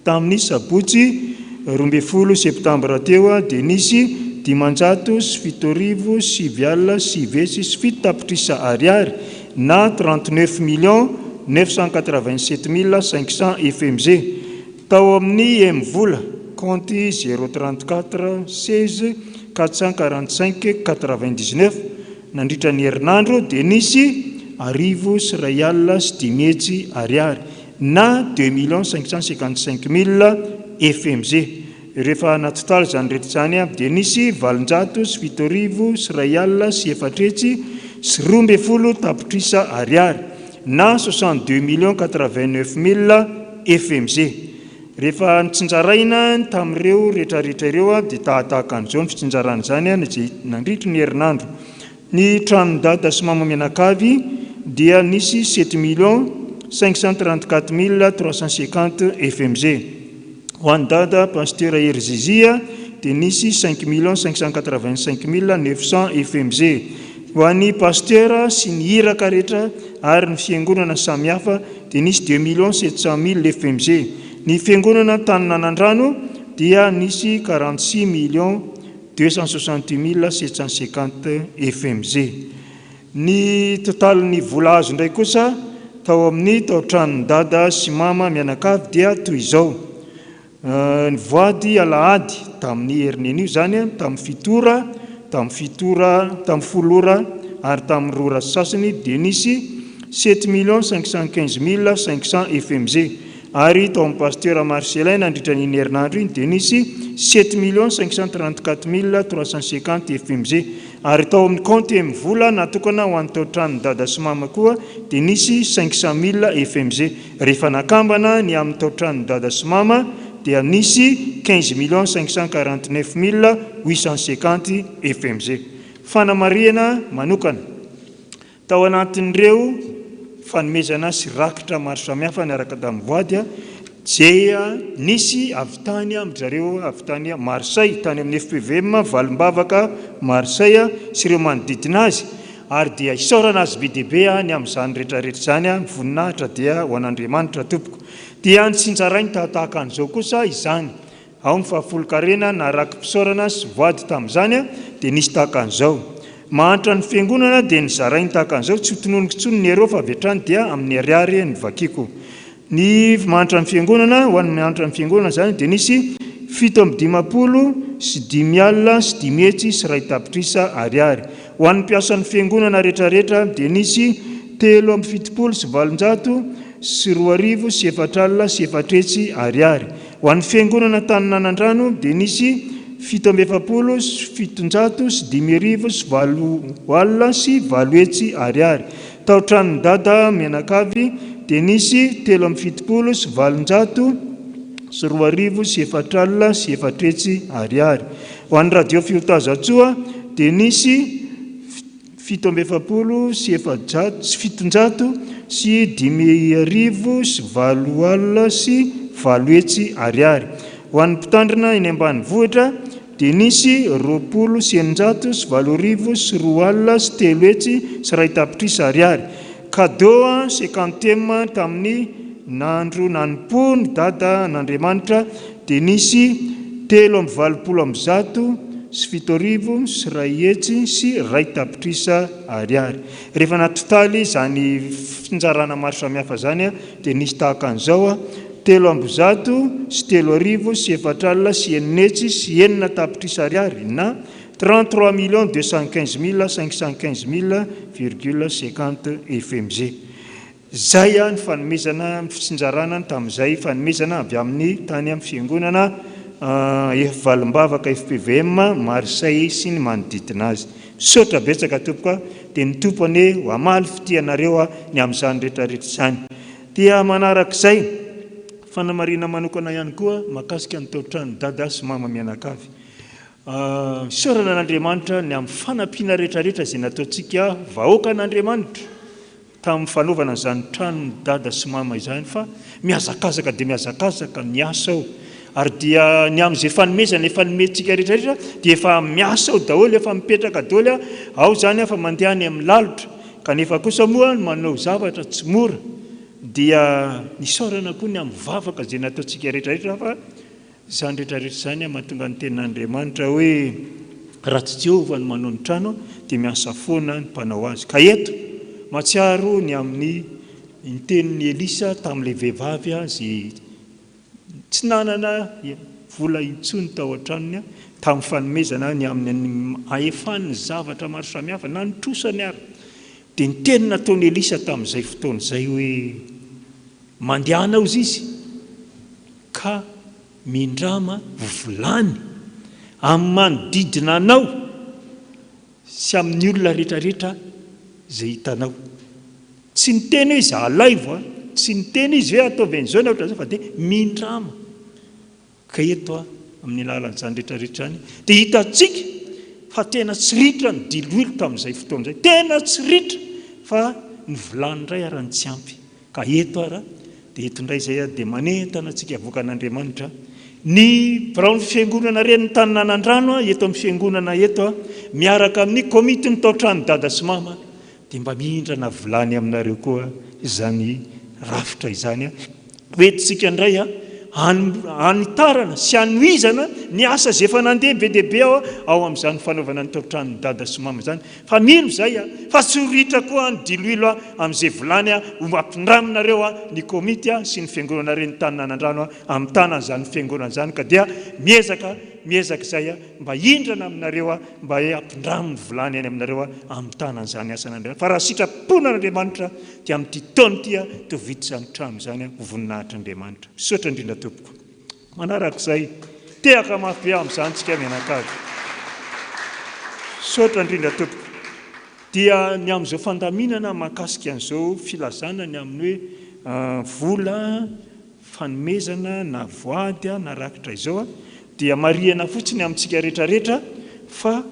[SPEAKER 11] Tamin'ny sabotsy 12 septambra teo dia nisy 770 907 tapitrisa ariary na 39 millions 987 mille 500 fmg tao amin'ny MVola, kaonty zéro 34 16 445 99, nandritra ny herinandro dia nisy 101 500 ariary na deux millions cinq cent cinquante cinq mille fmg. Rehefa natotaly izany rehetra izany dia nisy 870 412 tapitrisa ariary na soixante deux millions quatre-vingt neuf mille fmg. Rehefa notsinjaraina tamin'ireo rehetrarehetra ireo dia tahatahaka an'izao ny fitsinjarana izany nandritry ny herinandro. Ny tranon'i Dada sy Mama mianakavy dia nisy sept millions cinq cent trente quatre mille trois cent cinquante fmg. Ho an'i Dada Pasteur Hery Zizi dia nisy cinq millions cinq cent quatre vingt cinq mille neuf cent fmg. Ho an'i Pasteur sy ny iraka rehetra ary ny fiangonana samihafa dia nisy deux millions sept cent mille fmg. Ny fiangonana tany Nanandrano dia nisy quarante six millions 268750 fmg. Ny totalin'ny vola azo indray kosa tao amin'ny taotranon'i Dada sy Mama mianakavy dia toy izao, Ny voady alahady tamin'ny herinen'io izany tamin'ny fito ora, tamin'ny fito ora, tamin'ny folo ora ary tamin'ny roa ora sy sasany dia nisy sept millions cinq cent quinze mille cinq cents fmg. Ary tao amin'ny Pasteur Marcellin nandritra an'iny herinandro iny dia nisy sept millions cinq cent trente quatre mille trois cent cinquante fmg. Ary tao amin'ny kaonty MVola natokana ho an'ny tao-tranon'i Dada sy Mama koa dia nisy cinq cent mille fmg. Rehefa nakambana ny amin'ny tao-tranon'i Dada sy Mama dia nisy quinze millions cinq cent quarante neuf mille huit cent cinquante fmg. Fanamarihana manokana. Tao anatin'ireo fanomezana sy rakitra maro samihafa niaraka tamin'ny voady dia nisy avy tany amin-dry zareo avy tany Marseille, tany amin'ny FPVM Valimbavaka Marseille sy ireo manodidina azy ary dia isaorana azy be dia be ny amin'izany rehetra rehetra izany, ny voninahitra dia ho an'Andriamanitra tompoko. Dia nitsinjarainy tahatahaka an'izao kosa izany. Ao ny fahafolonkarena na raki-pisaorana sy voady tamin'izany dia nisy tahaka an'izao. Mahantra ny fiangonana dia nozarainy tahaka an'izao, tsy ho tononiko intsony ny euro fa avy hatrany dia amin'ny ariary no vakiko. Ny mahantra ny fiangonana, ho an'ny mahantra ny fiangonana izany dia nisy 557 501 tapitrisa ariary. Ho an'ny mpiasan'ny fiangonana rehetrarehetra dia nisy 473 480 ariary. Ho an'ny fiangonana tany Nanandrano dia nisy 847 805 ariary. Tao tranon'i Dada mianakavy dia nisy 473 400 ariary. Ho an'ny Radio Fiotazantsoa dia nisy 747 705 800 ariary. Ho an'ny mpitandrina eny ambanivohitra dia nisy 32026 201 tapitrisa ariary. Cadeau cinquantième tamin'ny nandro nanompoan'i Dada an'Andriamanitra dia nisy 183 tapitrisa ariary. Rehefa natotaly izany fitsinjarana maro samihafa izany dia nisy tahaka an'izao, 603 646 tapitrisa ariary na 33 millions 215 mille 515 mille virgule 50 fmg. Izay ny fanomezana, ny fitsinjarana tamin'izay fanomezana avy amin'ny tany amin'ny fiangonana Valimbavaka FPVM Marseille sy ny manodidina azy. Misaotra betsaka tompoko a, dia ny Tompo anie ho hamaly fitia anareo ny amin'izany rehetra rehetra izany. Dia manarak'izay, fanamarihana manokana ihany koa mahakasika ny tao-tranon'i Dada sy Mama mianakavy. Isaorana an'Andriamanitra ny amin'ny fanampiana rehetra rehetra izay nataontsika vahoakan'Andriamanitra tamin'ny fanaovana an'izany tranon'i Dada sy Mama izany fa mihazakazaka dia mihazakazaka ny asa ao ary dia ny amin'izay fanomezana efa nomentsika rehetra rehetra dia efa miasa ao daholo, efa mipetraka daholo ao izany fa mandeha any amin'ny lalitra kanefa kosa moa ny manao zavatra tsy mora dia nisaorana koa ny amin'ny vavaka izay nataontsika rehetra rehetra fa Izany rehetra rehetra izany mahatonga ny tenin'Andriamanitra hoe, Raha tsy Jehovah no manao ny trano, dia miasa foana ny mpanao azy. Ka eto, mahatsiaro ny amin'ny ny tenin'i Elisa tamin'ilay vehivavy izay tsy nanana vola intsony tao an-tranony, tamin'ny fanomezana ny amin'ny hahefany ny zavatra maro samihafa, na ny trosany ary. Dia ny teny nataon'i Elisa tamin'izay fotoana izay hoe, Mandehana hozy izy, Ka mindrama vilany amin'ny manodidina anao sy amin'ny olona rehetrarehetra izay hitanao. Tsy niteny hoe izy alaivo a, tsy niteny izy hoe ataovy an'izao na ohatran'izao fa dia mindrama. Ka eto a, amin'ny alalan'izany rehetrarehetra izany dia hitantsika fa tena tsy ritra ny diloilo tamin'izay fotoana izay. Tena tsy ritra fa ny vilany indray ara no tsy ampy. Ka eto ara dia eto indray izay dia manentana antsika avoakan'Andriamanitra ny biraon'ny fiangonana renin'ny tanin'Anandrano eto amin'ny fiangonana eto miaraka amin'ny komitin'ny taotrano dada sy mama dia mba mihindrana vilany aminareo koa izany rafitra izany hoentintsika indray hanitarana sy hanohizana ny asa izay efa nandeha be dia be ao ao amin'izany fanaovana ny taotranon'i dada sy mama izany Fa mino izay a, fa tsy ho ritra koa ny diloilo a, amin'izay vilany a, ho ampindraminareo a, ny komity a, sy ny fiangonana reny tanin'Anandrano a, amin'ny tanana izany fiangonana izany, ka dia miezaka, miezaka izay a, mba hindrana aminareo a, mba he ampindramo ny vilany any aminareo a, amin'ny tanana izany asan'Andriamanitra. Fa raha sitrapon'Andriamanitra dia amin'ity taona ity a, dia ho vita izany trano izany a, ho voninahitr'Andriamanitra. Misaotra indrindra tompoko. Manarak'izay, tehaka mafy be amin'izany tsika mianakavy. Misaotra indrindra tompoko. Dia ny amin'izao fandaminana mahakasika an'izao filazana ny amin'ny hoe vola fanomezana na voady na rakitra izao dia marihana fotsiny amintsika rehetra rehetra fa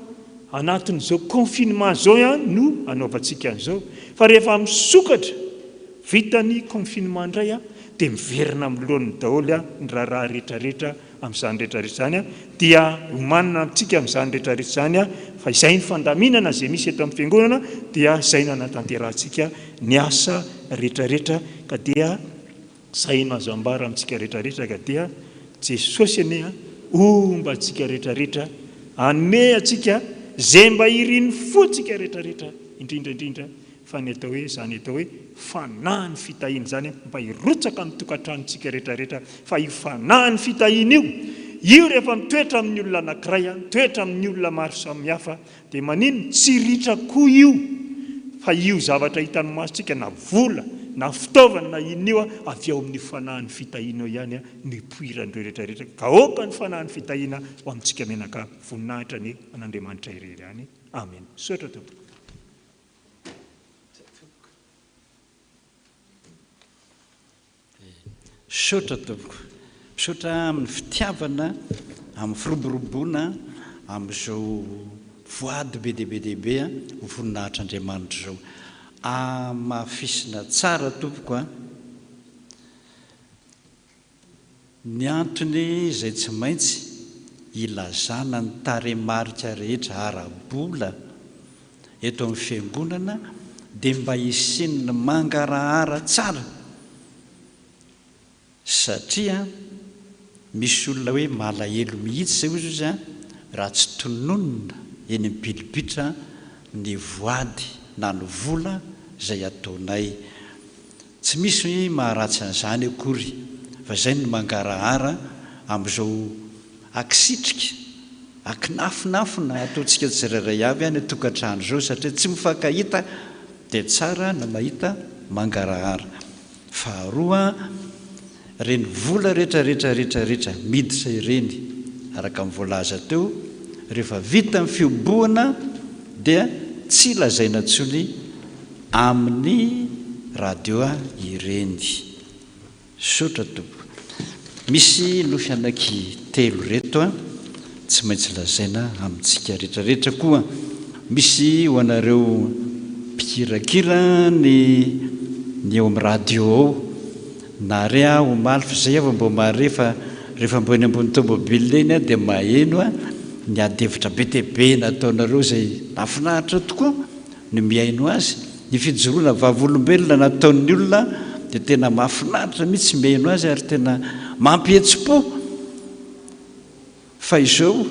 [SPEAKER 11] anatin'izao confinement izao no anaovantsika an'izao fa rehefa misokatra Vita ny confinement indray dia miverina amin'ny laoniny daholo ny raharaha rehetra rehetra amin'izany rehetra rehetra izany dia omanina antsika amin'izany rehetra rehetra izany fa izay ny fandaminana izay misy eto amin'ny fiangonana dia izay no anatanterahantsika ny asa rehetra rehetra ka dia izay no azo ambara amintsika rehetra rehetra ka dia Jesosy anie homba antsika rehetra rehetra hanome antsika izay mba irin'ny fontsika rehetra rehetra indrindra indrindra Fa ny atao hoe izany atao hoe fanahin'ny fitahiana izany mba hirotsaka amin'ny tokantranontsika rehetra rehetra fa io fanahin'ny fitahiana io, io rehefa mitoetra amin'ny olona anankiray, mitoetra amin'ny olona maro samihafa dia maninona? Tsy ritra koa io fa io zavatra hitan'ny masontsika na vola na fitaovana na inona io avy ao amin'io fanahin'ny fitahiana io ihany no ipoiran'ireo rehetra rehetra ka aoka ny fanahin'ny fitahiana ho amintsika mianakavy. Voninahitra anie an'Andriamanitra irery ihany. Amena. Misaotra tompoko.
[SPEAKER 3] Misaotra tompoko. Misaotra amin'ny fitiavana, amin'ny firoboroboana amin'izao voady be dia be dia be ho voninahitr'Andriamanitra izao. Hamafisina tsara tompoko a. Ny antony izay tsy maintsy ilazana ny tarehimarika rehetra ara-bola eto amin'ny Fiangonana dia mba hisian'ny mangarahara tsara Satria misy olona hoe malahelo mihitsy zay ozy izy an, raha tsy tononina eny am pilipitra ny voady na ny vola zay ataonay. Tsy misy maharatsy an'izany akory fa zay no mangarahara amzao akisitrika, akinafinafina ataontsika tsirairay avy any an-tokantrano zao satria tsy mifankahita dia tsara ny mahita mangarahara. Faharoa, ireny vola rehetra rehetra rehetra rehetra miditra ireny, araka ny voalaza teo, rehefa vita ny fihobohana dia tsy lazaina intsony amin'ny radio ireny. Misaotra tompoko. Misy nofy anaky telo reto an, tsy maintsy lazaina amintsika rehetra rehetra koa. Misy ho anareo mpikirakira ny ny eo amin'ny radio ao. Nahare aho omaly fa izay aho vao mba mahare fa rehefa mbo eny ambony tomobile eny aho dia maheno ny ady hevitra be dia be nataonareo izay nahafinaritra tokoa ny mihaino azy, ny fijoroana vavolombelona nataon'ny olona dia tena mahafinaritra mihitsy mihaino azy ary tena mampihetsi-po fa izao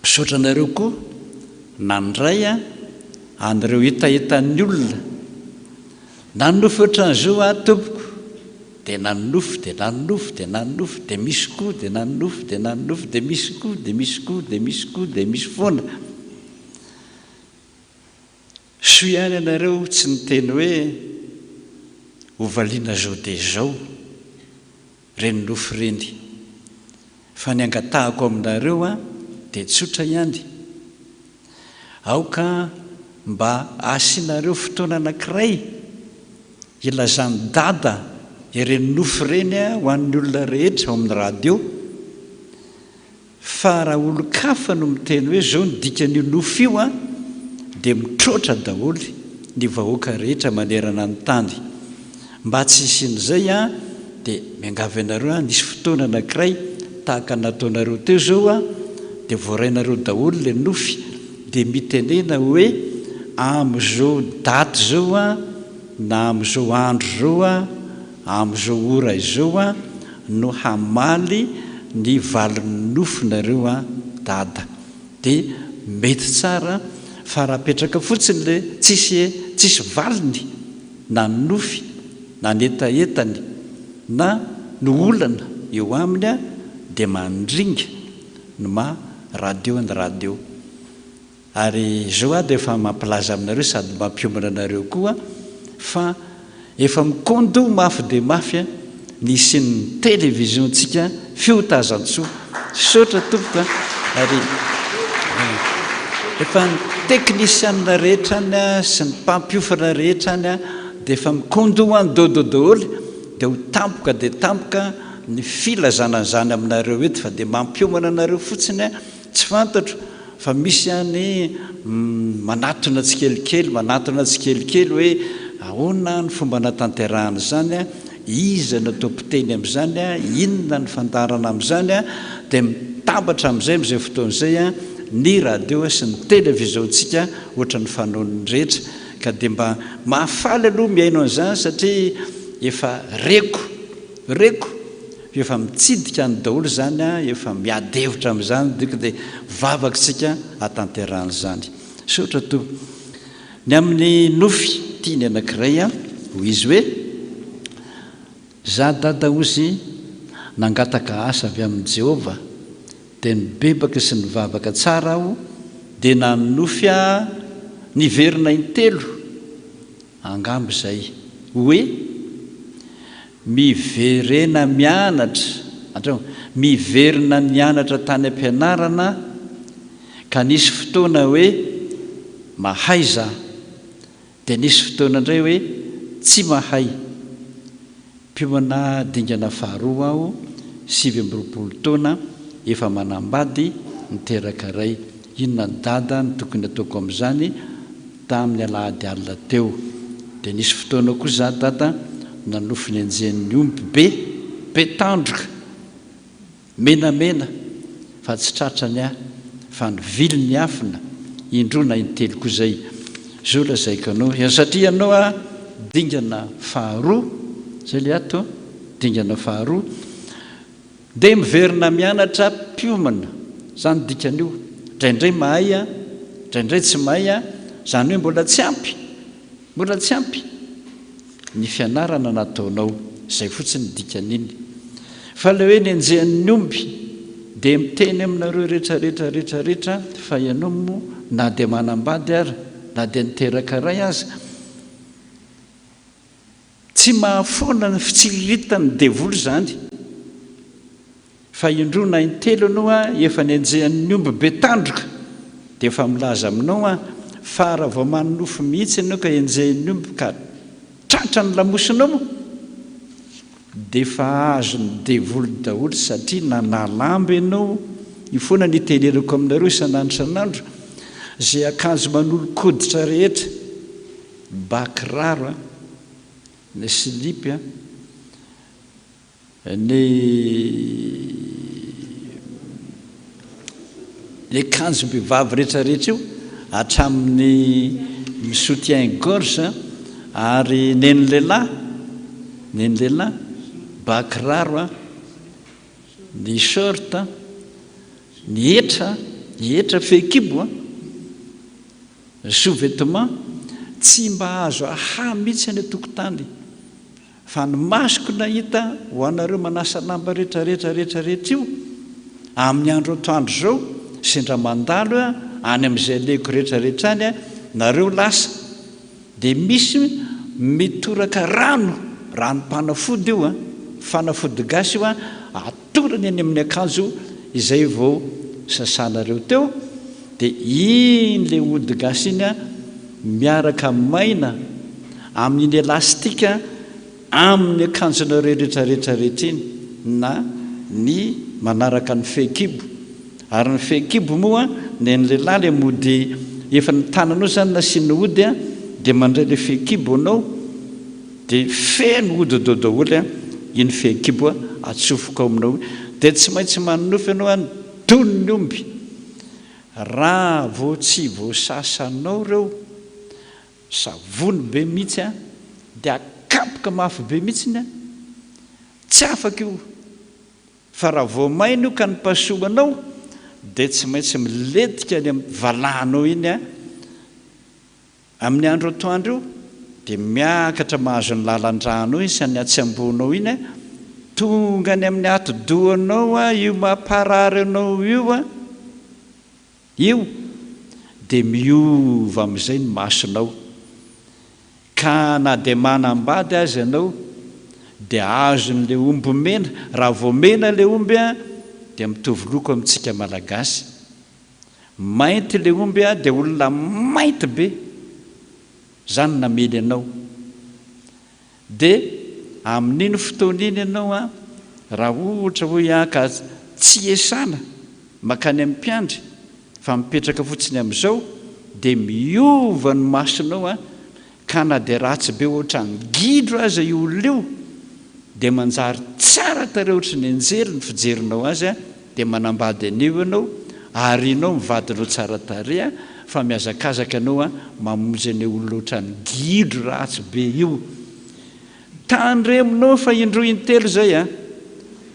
[SPEAKER 3] misaotra anareo koa nandray an'ireo hetahetan'ny olona nanonofy ohatran'izao aho tompoko dia nanonofy dia nanonofy dia nanonofy dia misy koa dia nanonofy dia nanonofy dia misy koa dia misy koa dia misy koa dia misy foana. Soa ihany ianareo tsy niteny hoe ho valiana zao dia zao reny nofy reny fa ny angatahako aminareo an dia tsotra ihany aoka mba asianareo fotoana anakiray ilazan'i dada ireny nofy ireny ho an'ny olona rehetra ao amin'ny radio Fa raha olon-kafa no miteny hoe zao ny dikan'io nofy io an, dia mitroatra daholo ny vahoaka rehetra manerana ny tany. Mba tsy hisian'izay an, dia miangavy anareo an, nisy fotoana anankiray tahaka ny nataonareo teo zao an, dia voarainareo daholo ilay nofy, dia mitenena hoe amin'izao daty izao an, na amin'izao andro izao an, Amin'izao ora izao an no hamaly ny valin'ny nofy nareo an dada. De mety tsara fa raha apetraka fotsiny le tsisy tsisy valiny na ny nofy na ny hetahetany na ny olana eo aminy an de mandringa ny maha radio ny radio. Ary izao aho dia efa mampilaza aminareo sady mampiomana anareo koa fa efa mikondo mafy dia mafy ny hisian'ny television-tsika fiotazan-tsoa. Misaotra tompoko a! Ary efa ny teknisianina rehetra any sy ny mpampiofana rehetra any dia efa mikondo any dodo daholo dia ho tampoka dia tampoka ny filazana an'izany aminareo eto fa dia mampiomana anareo fotsiny Tsy fantatro fa misy any manatona tsikelikely, manatona tsikelikely hoe ahoana ny fomba anatanterahana izany, iza no atao mpiteny amin'izany, inona ny fandaharana amin'izany, dia mitambatra amin'izay amin'izay fotoana izay ny radio sy ny television-tsika ohatran'ny fanaon'ny rehetra ka dia mba mahafaly aloha mihaino an'izany satria efa reko, reko Efa mitsidika any daholo izany an, efa miady hevitra amin'izany donc dia vavaka isika hatanterahana izany. Misaotra Tompo. Ny amin'ny nofy tiany anankiray an, hoy izy hoe, Za dada hozy nangataka asa avy amin'i Jehovah dia nibebaka sy nivavaka tsara aho dia nanonofy aho niverina intelo Angamba izay hoe miverena mianatra, hatreo, miverina nianatra tany am-pianarana ka nisy fotoana hoe mahay za, dia nisy fotoana indray hoe tsy mahay. Mpiomana dingana faharoa aho, 29 taona, efa manambady, niteraka ray. Inona dada no tokony ataoko amin'izany? Tamin'ny alahady alina teo. Dia nisy fotoana koa za dada nanofy nenjehin'ny omby be. be tandroka, menamena fa tsy tratrany aho fa nivily niafina indroa na intelo koa izay. Zo lazaiko anao ianao satria ianao a dingana faharoa, izay ilay ato, dingana faharoa. Dia miverina mianatra mpiomana, izany dikan'io. Indraindray mahay an, indraindray tsy mahay an, izany hoe mbola tsy ampy, mbola tsy ampy ny fianarana nataonao, izay fotsiny ny dikan'iny. Fa ilay hoe nenjehan'ny omby, dia miteny aminareo rehetra rehetra rehetra rehetra fa ianao moa na dia manambady ara, na dia niteraka ray aza, Tsy mahafoana ny fitsiriritan'ny devoly izany. Fa indroa na intelo ianao a efa nenjehan'ny omby be tandroka dia efa milaza aminao aho fa raha vao manonofy mihitsy ianao ka enjehin'ny omby ka tratra ny lamosinao dia efa azon'ny devoly daholo satria nanala amby ianao, io foana no itenenako aminareo isan'andro isan'andro, izay akanjo manolo-koditra rehetra. Ba kiraro a, ny silipy a, ny ny akanjom-behivavy rehetrarehetra io, hatramin'ny ny soutien gorge ary nen'ny lehilahy, nen'ny lehilahy, ba kiraro a, ny short a, ny hetra, ny hetra fehikibo a. Ny sous-vêtement tsy mba azo ahaha mihitsy any an-tokotany fa ny masoko nahita ho anareo manasa lamba rehetra rehetra rehetra rehetra io amin'ny andro atoandro izao sendra mandalo aho any amin'izay alehiko rehetra rehetra any nareo lasa dia misy mitoraka rano, ranom-panafody io an, fanafody gasy io an, atorany eny amin'ny akanjo izay vao sasanareo teo, dia iny ilay ody gasy iny an, miaraka maina amin'iny elastika amin'ny akanjonareo rehetra rehetra rehetra iny, na ny manaraka ny fehikibo. Ary ny fehikibo moa ny an'ny lehilahy ilay mody efa ny tananao izany nasiana ody a, dia mandray ilay fehikibo anao dia feno ody dao daholo a iny fehikibo a atsofoka ao aminao iny, dia tsy maintsy manonofy ianao a ny tonon'ny omby raha vao tsy voasasanao ireo, savony be mihitsy a, dia akapoka mafy be mihitsiny a, tsy afaka io. Fa raha vao maina io ka nipasohanao dia tsy maintsy milentika any amin'ny valahanao iny a, amin'ny andro atoandro io dia miakatra mahazo ny lalan-dranao iny sy ny hatsiamboanao iny a, tonga any amin'ny atidohanao a io mamparary anao io a. Io dia miova amin'izay ny masonao. Ka na dia manambady aza ianao dia azon'ilay omby mena, raha vao mena ilay omby dia mitovy loko amintsika Malagasy. Mainty ilay omby dia olona mainty be izany namely anao. Dia amin'iny fotoana iny ianao an, raha ohatra hoy aho ka tsy iasana mankany amin'ny mpiandry fa mipetraka fotsiny amin'izao dia miova ny masonao an, ka na dia ratsy be ohatran'ny gidro aza io olona io dia manjary tsara tarehy ohatry ny anjely ny fijerinao azy an, dia manambady an'io ianao, arinao ny vadinao tsara tarehy an, fa mihazakazaka ianao an, mamonjy an'io olona ohatran'ny gidro ratsy be io. Tandremonao fa indroa intelo izay an,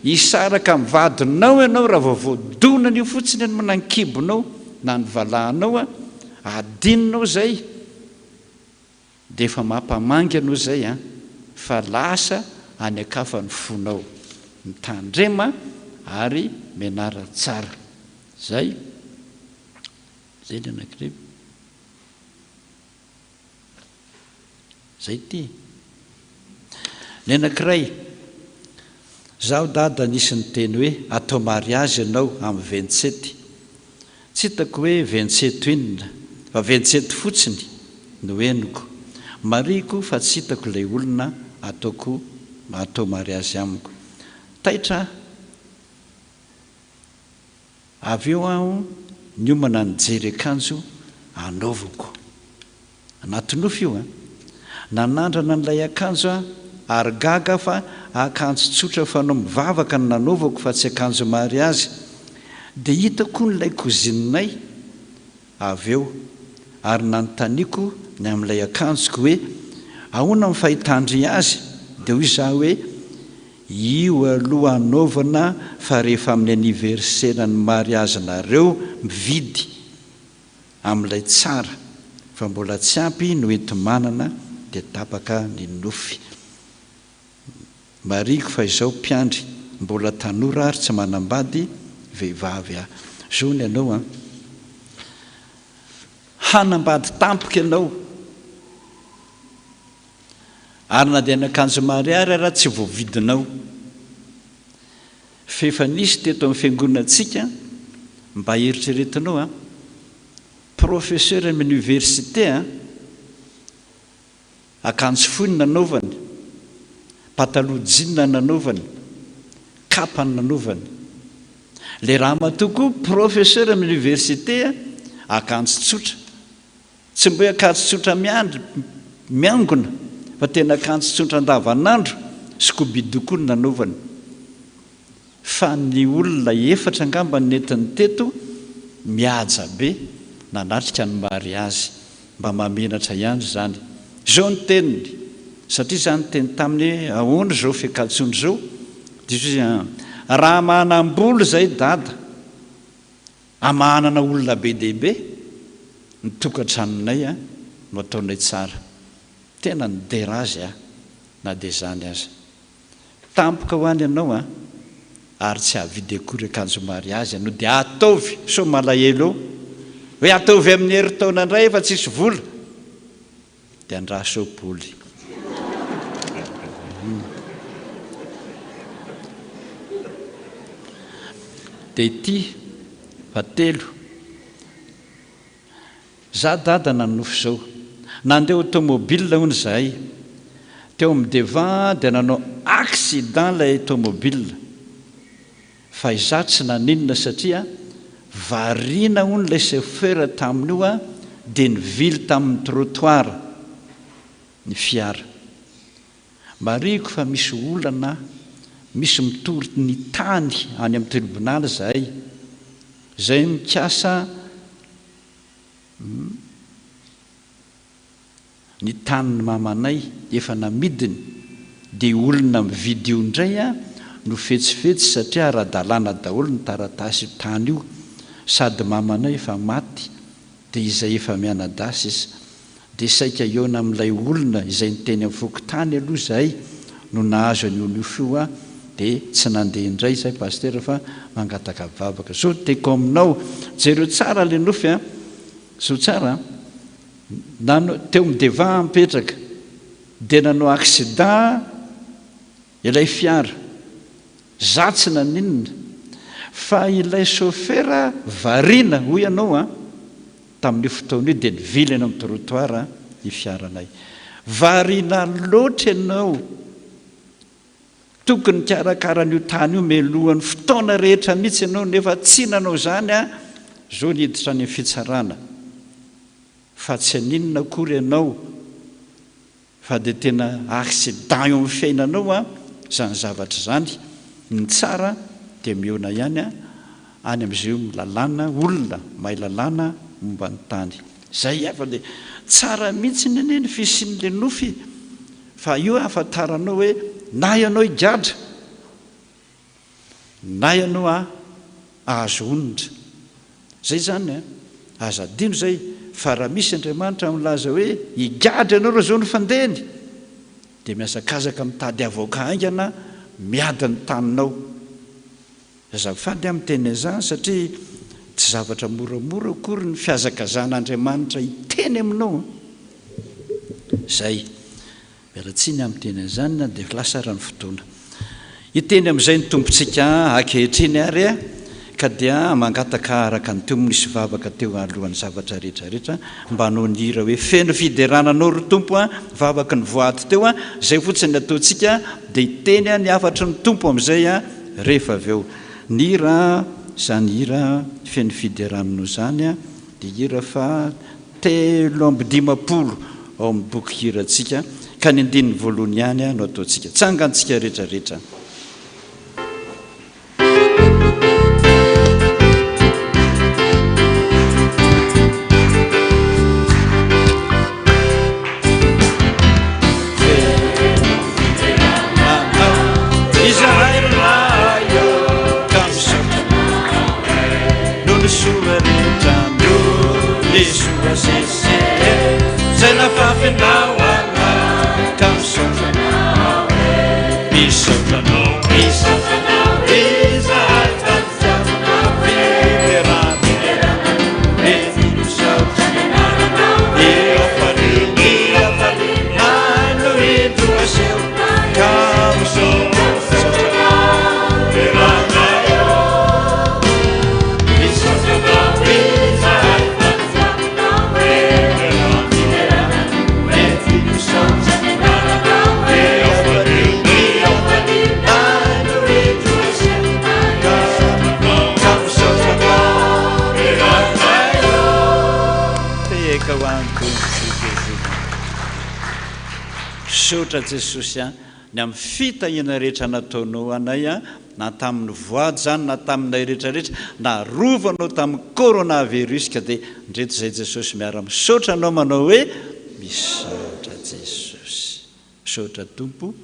[SPEAKER 3] hisaraka amin'ny vadinao ianao raha vao voadonan'io fotsiny ny na ny kibonao na ny valahanao an, adinonao izay. Dia efa mampamangy anao izay an, fa lasa any an-kafa ny fonao. Mitandrema ary mianara tsara. Izay, izay ny anankiray. Izay ity. Ny anankiray, zaho dada nisy niteny hoe atao mariazy ianao amin'ny ventsety. Tsy hitako hoe ventseto inona fa ventseto fotsiny no henoko. Marihiko fa tsy hitako ilay olona ataoko atao mariazy amiko. Taitra aho. Avy eo aho niomana nijery akanjo hanaovako. Anaty nofy io an! Nanandrana an'ilay akanjo aho ary gaga aho fa akanjo tsotra fanao mivavaka no nanaovako fa tsy akanjo mariazy. Dia hitako hono ilay cousine-nay avy eo ary nanontaniako ny amin'ilay akanjoko hoe ahoana ny fahitandry azy dia hoy izaho hoe io aloha anaovana fa rehefa amin'ny anniversaire-n'ny mariazinareo mividy amin'ilay tsara fa mbola tsy ampy no enti-manana dia tapaka ny nofy. Marihiko fa izao mpiandry mbola tanora ary tsy manambady vehivavy aho. Zo ny anao an! Hanambady tampoka ianao ary na dia ny akanjo mariary ara tsy voavidinao. F'efa nisy teto amin'ny fiangonantsika mba eritreretinao an! Professeur amin'ny université an! Akanjo fohy no nanaovany, pataloha jean no nanaovany, kapa no nanaovany. Ilay ramatoa koa professeur amin'ny université, akanjo tsotra. Tsy mba hoe akanjo tsotra miandry, miangona, fa tena akanjo tsotra andavanandro, scoubidou koa no nanaovany. Fa ny olona efatra angamba nentiny teto mihaja be nanatrika ny mariazy. Mba mahamenatra ihany izany. Izao ny teniny, satria izaho niteny taminy hoe ahoana izao fiakantsony izao? Dia hoy izy, raha manam-bola izay dada, amahanana olona be dia be, ny tokantranonay no ataonay tsara. Tena nidera azy aho na dia izany aza. Tampoka ho any ianao an! Ary tsy hahavidy akory akanjo mariazy ianao dia ataovy sao malahelo eo hoe ataovy amin'ny herintaona indray efa tsisy vola dia andraso eo Paoly. Dia ity fahatelo. Za dada nanonofy zao. Nandeha automobile hono izahay. Teo amin'ny devant dia nanao accident ilay automobile. Fa izaho tsy naninona satria variana hono ilay chauffeur tamin'io dia nivily tamin'ny trottoir ny fiara. Marihiko fa misy olana, misy mitory ny tany any amin'ny tribonaly izahay, izay mikasa ny tanin'ny mamanay efa namidiny dia io olona mividy io indray no fetsifetsy satria ara-dalàna daholo ny taratasy io tany io sady mamanay efa maty dia izay efa mianadahy sisa dia saika hihaona amin'ilay olona izay niteny amin'ny fokontany aloha izahay no nahazo an'io nofy io aho dia tsy nandeha indray izahay Pasitera fa mangataka vavaka. Zao no tiako aminao, jereo tsara ilay nofy an, zao tsara an, nano, teo amin'ny devant aho mipetraka dia nanao accident ilay fiara, za tsy naninona fa ilay chauffeur variana hoy ianao an, Tamin'io fotoana io dia nivily eny amin'ny trottoir ny fiaranay. Variana loatra ianao. Tokony nikarakara an'io tany io mialohan'ny fotoana rehetra mihitsy ianao nefa tsy nanao izany an! Zao niditra any amin'ny fitsarana fa tsy haninona akory ianao. Fa dia tena accident eo amin'ny fiainanao an izany zavatra izany, ny tsara dia mihaona ihany an any amin'izay lalàna olona mahay lalàna momba ny tany. Izay ihany fa dia tsara mihitsy anie ny fisian'ilay nofy fa io ahafantaranao hoe na ianao higadra Na ianao a ahazo onitra. Zay zany a! Aza adino zay fa raha misy Andriamanitra milaza hoe higadra ianao raha zao no fandehany dia mihazakazaka mitady avocat haingana miady ny taninao. Azafady aho miteny an'izany satria tsy zavatra moramora akory ny fihazakazahan'Andriamanitra hiteny aminao a! Zay. Miala tsiny aho miteny an'izany na dia lasa ara ny fotoana. Hiteny amin'izay ny Tompontsika ankehitriny ary ka dia mangataka araka ny teo nisy vavaka teo alohan'ny zavatra rehetra rehetra mba hanao ny hira hoe feno fiderana anao ry Tompo a, vavaky ny voady teo a, izay fotsiny ny ataontsika dia hiteny ny hafatry ny Tompo amin'izay rehefa avy eo. Ny hira izany hira feno fiderana anao izany dia hira fa 53 ao amin'ny bokin-kirantsika. Ka ny andininy voalohany ihany no ataontsika. Tsangantsika rehetra rehetra. Misaotra Jesosy a, ny amin'ny fitahiana rehetra nataonao anay a, na tamin'ny voady izany na taminay rehetra rehetra, narovanao tamin'ny coronavirus ka dia ndreto izay Jesosy miara misaotra anao manao hoe misaotra Jesosy. Misaotra Tompo,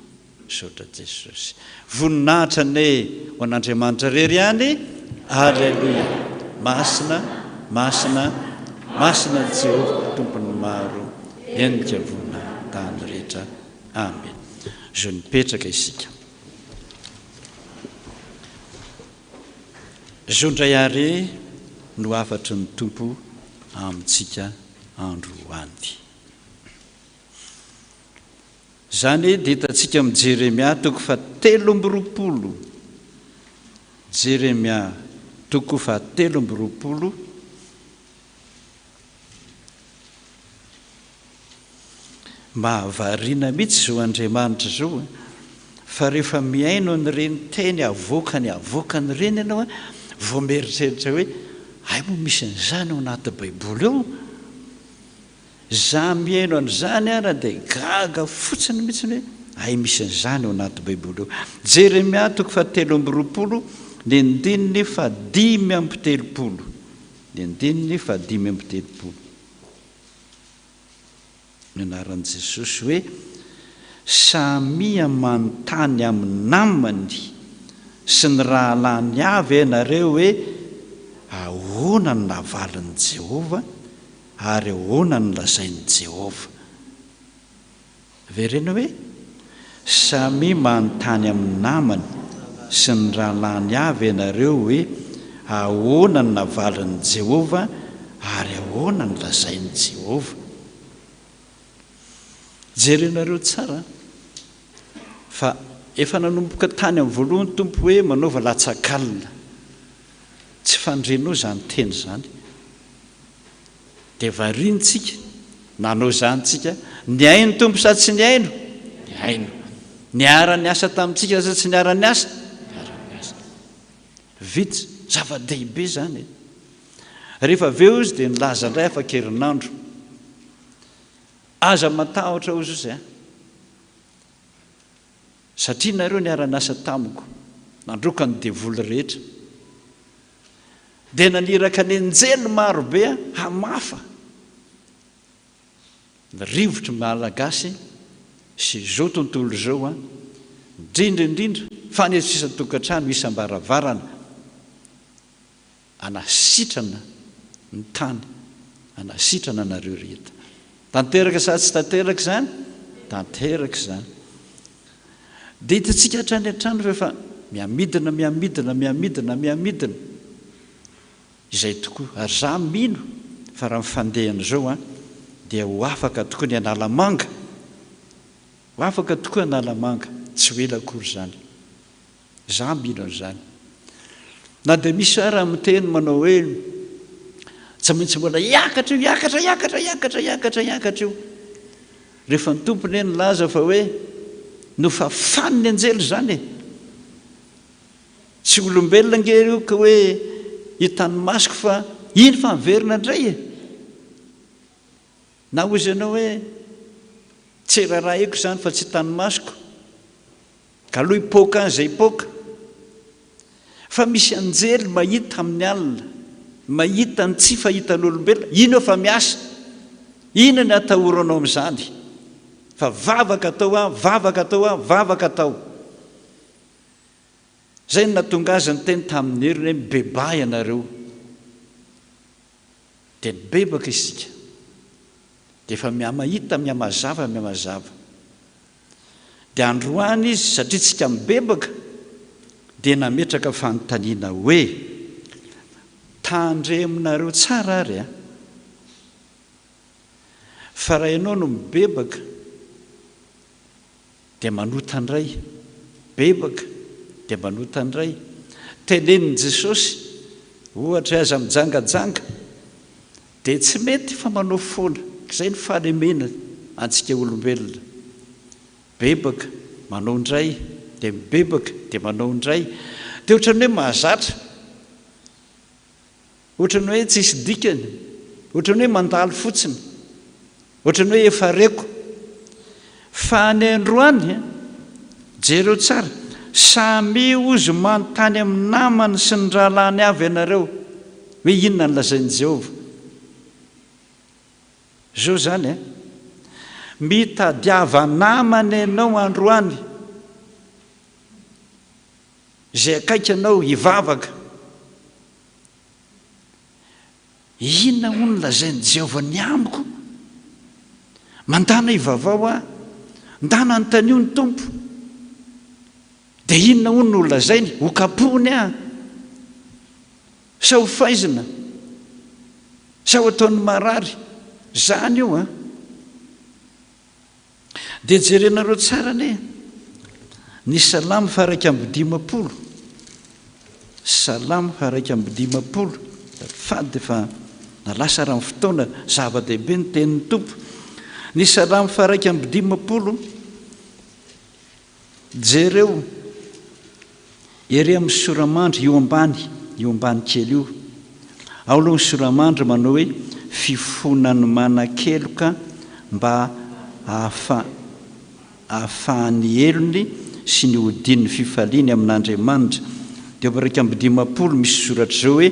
[SPEAKER 3] misaotra Jesosy. Voninahitra anie ho an'Andriamanitra irery ihany. Aleloia. Masina, masina, masina Jehovah Tompon'ny maro, henika voninahitra tany rehetra. Amen. Zo nipetraka isika. Zo indray àry no hafatry ny Tompo amintsika androany. Izany dia hitantsika amin'i Jeremia toko fahatelo amby roapolo. Jeremia toko fahatelo amby roapolo. Mahavariana mihitsy izao Andriamanitra izao e! Fa rehefa mihaino an'ireny teny avoakany avoakany ireny ianao vao mieritreritra hoe hay moa misy an'izany ao anaty baiboly ao? Za mihaino an'izany ara dia gaga fotsiny mihitsy hoe hay misy an'izany ao anaty baiboly ao. Jeremia toko fahatelo amby roapolo ny andininy fahadimy amby telopolo. Ny andininy fahadimy amby telopolo. Ny anaran'i Jesosy hoe, Samia manontany amin'ny namany sy ny rahalahiny avy ianareo hoe, Ahoana no navalin'i Jehovah ary ahoana no lazain'i Jehovah? Avereno hoe, Samia manontany amin'ny namany sy ny rahalahiny avy ianareo hoe, 'Ahoana no navalin'i Jehovah ary ahoana no lazain'i Jehovah? Jerenareo tsara fa efa nanomboka tany amin'ny voalohany ny Tompo hoe manaova latsak'alina. Tsy fandrenao izany teny izany. Dia variana tsika, nanao izany tsika, nihaino Tompo sa tsy nihaino? Nihaino. Niara-niasa tamintsika sa tsy niara-niasa? Niara-niasa. Vita, zava-dehibe izany e. Rehefa avy eo izy dia nilaza indray afaka-herinandro. Aza matahotra hozy izy a. Satria nareo niara-niasa tamiko, nandroaka ny devoly rehetra. Dia naniraka ny anjely maro be hamafa ny rivotry ny Malagasy sy izao tontolo izao, indrindra indrindra fa ny eto isan-tokantrano isam-baravarana, hanasitrana ny tany, hanasitrana anareo rehetra. Tanteraka sa tsy tanteraka izany? Tanteraka izany. Dia hitantsika hatrany hatrany fa efa mihamidina, mihamidina, mihamidina, mihamidina. Izay tokoa. Ary za mino fa raha ny fandehany izao an, dia ho afaka tokoa ny Analamanga. Ho afaka tokoa Analamanga. Tsy ho ela akory izany. Za mino an'izany. Na dia misy ara miteny manao hoe tsy maintsy mbola hiakatra io, hiakatra, hiakatra, hiakatra, hiakatra, hiakatra io. Rehefa ny Tompo anie nilaza fa hoe nofafan'ny anjely izany e! Tsy olombelona ange io ka hoe hitan'ny masoko fa iny fa miverina indray e! Na hozy ianao hoe. Tsy rarahiko izany fa tsy hitan'ny masoko. Ka aloha hipoaka any izay hipoaka. Fa misy anjely mahita amin'ny alina, mahita ny tsy fahitan'olombelona, ino fa miasa? Inona ny atahoranao amin'izany? Fa vavaka atao an, vavaka atao an, vavaka atao. Izay no nahatonga azy niteny tamin'ny heriny hoe mibebaha ianareo. Dia nibebaka isika. Dia efa mihamahita, mihamazava, mihamazava. Dia androany izy, satria tsika mibebaka, dia nametraka fanontaniana hoe, Tandremonareo tsara ary an! Fa raha ianao no mibebaka, dia manota indray, bebaka, dia manota indray. Tenenin'i Jesosy, ohatra hoe aza mijangajanga, Dia tsy mety fa manao foana. Izay ny fahalemena antsika olombelona. Bebaka, manao indray, dia mibebaka, dia manao indray. Dia ohatran'ny hoe mahazatra. Ohatran'ny hoe tsisy dikany. Ohatran'ny hoe mandalo fotsiny. Ohatran'ny hoe efa reko. Fa any androany, jereo tsara, samia ozy manontany amin'ny namany sy ny rahalahiny avy ianareo hoe inona no lazain'i Jehovah. Izao izany e, mitadiava namana ianao androany izay akaiky anao hivavaka. Inona hono no lazain'i Jehovah ny amiko? Mandàna ivavao aho, ndana anontanio ny Tompo. Dia inona hono no holazainy? Hokapohiny aho? Sa hofaizina? Sa ho ataony marary? Izany io an! Dia jerenareo tsara anie ny Salamo faha-51, Salamo faha-51, fady fa na lasa ara ny fotoana, zava-dehibe ny tenin'ny Tompo. Ny Salamo faha-51, Jereo ery amin'ny sora-mandry io ambany, io ambany kely io. Ao aloha ny sora-mandry manao hoe fifonan'ny manan-keloka mba ahafa ahafahan'ny helony sy ny hodian'ny fifaliany amin'Andriamanitra. Dia eo 51 misy soratra izao hoe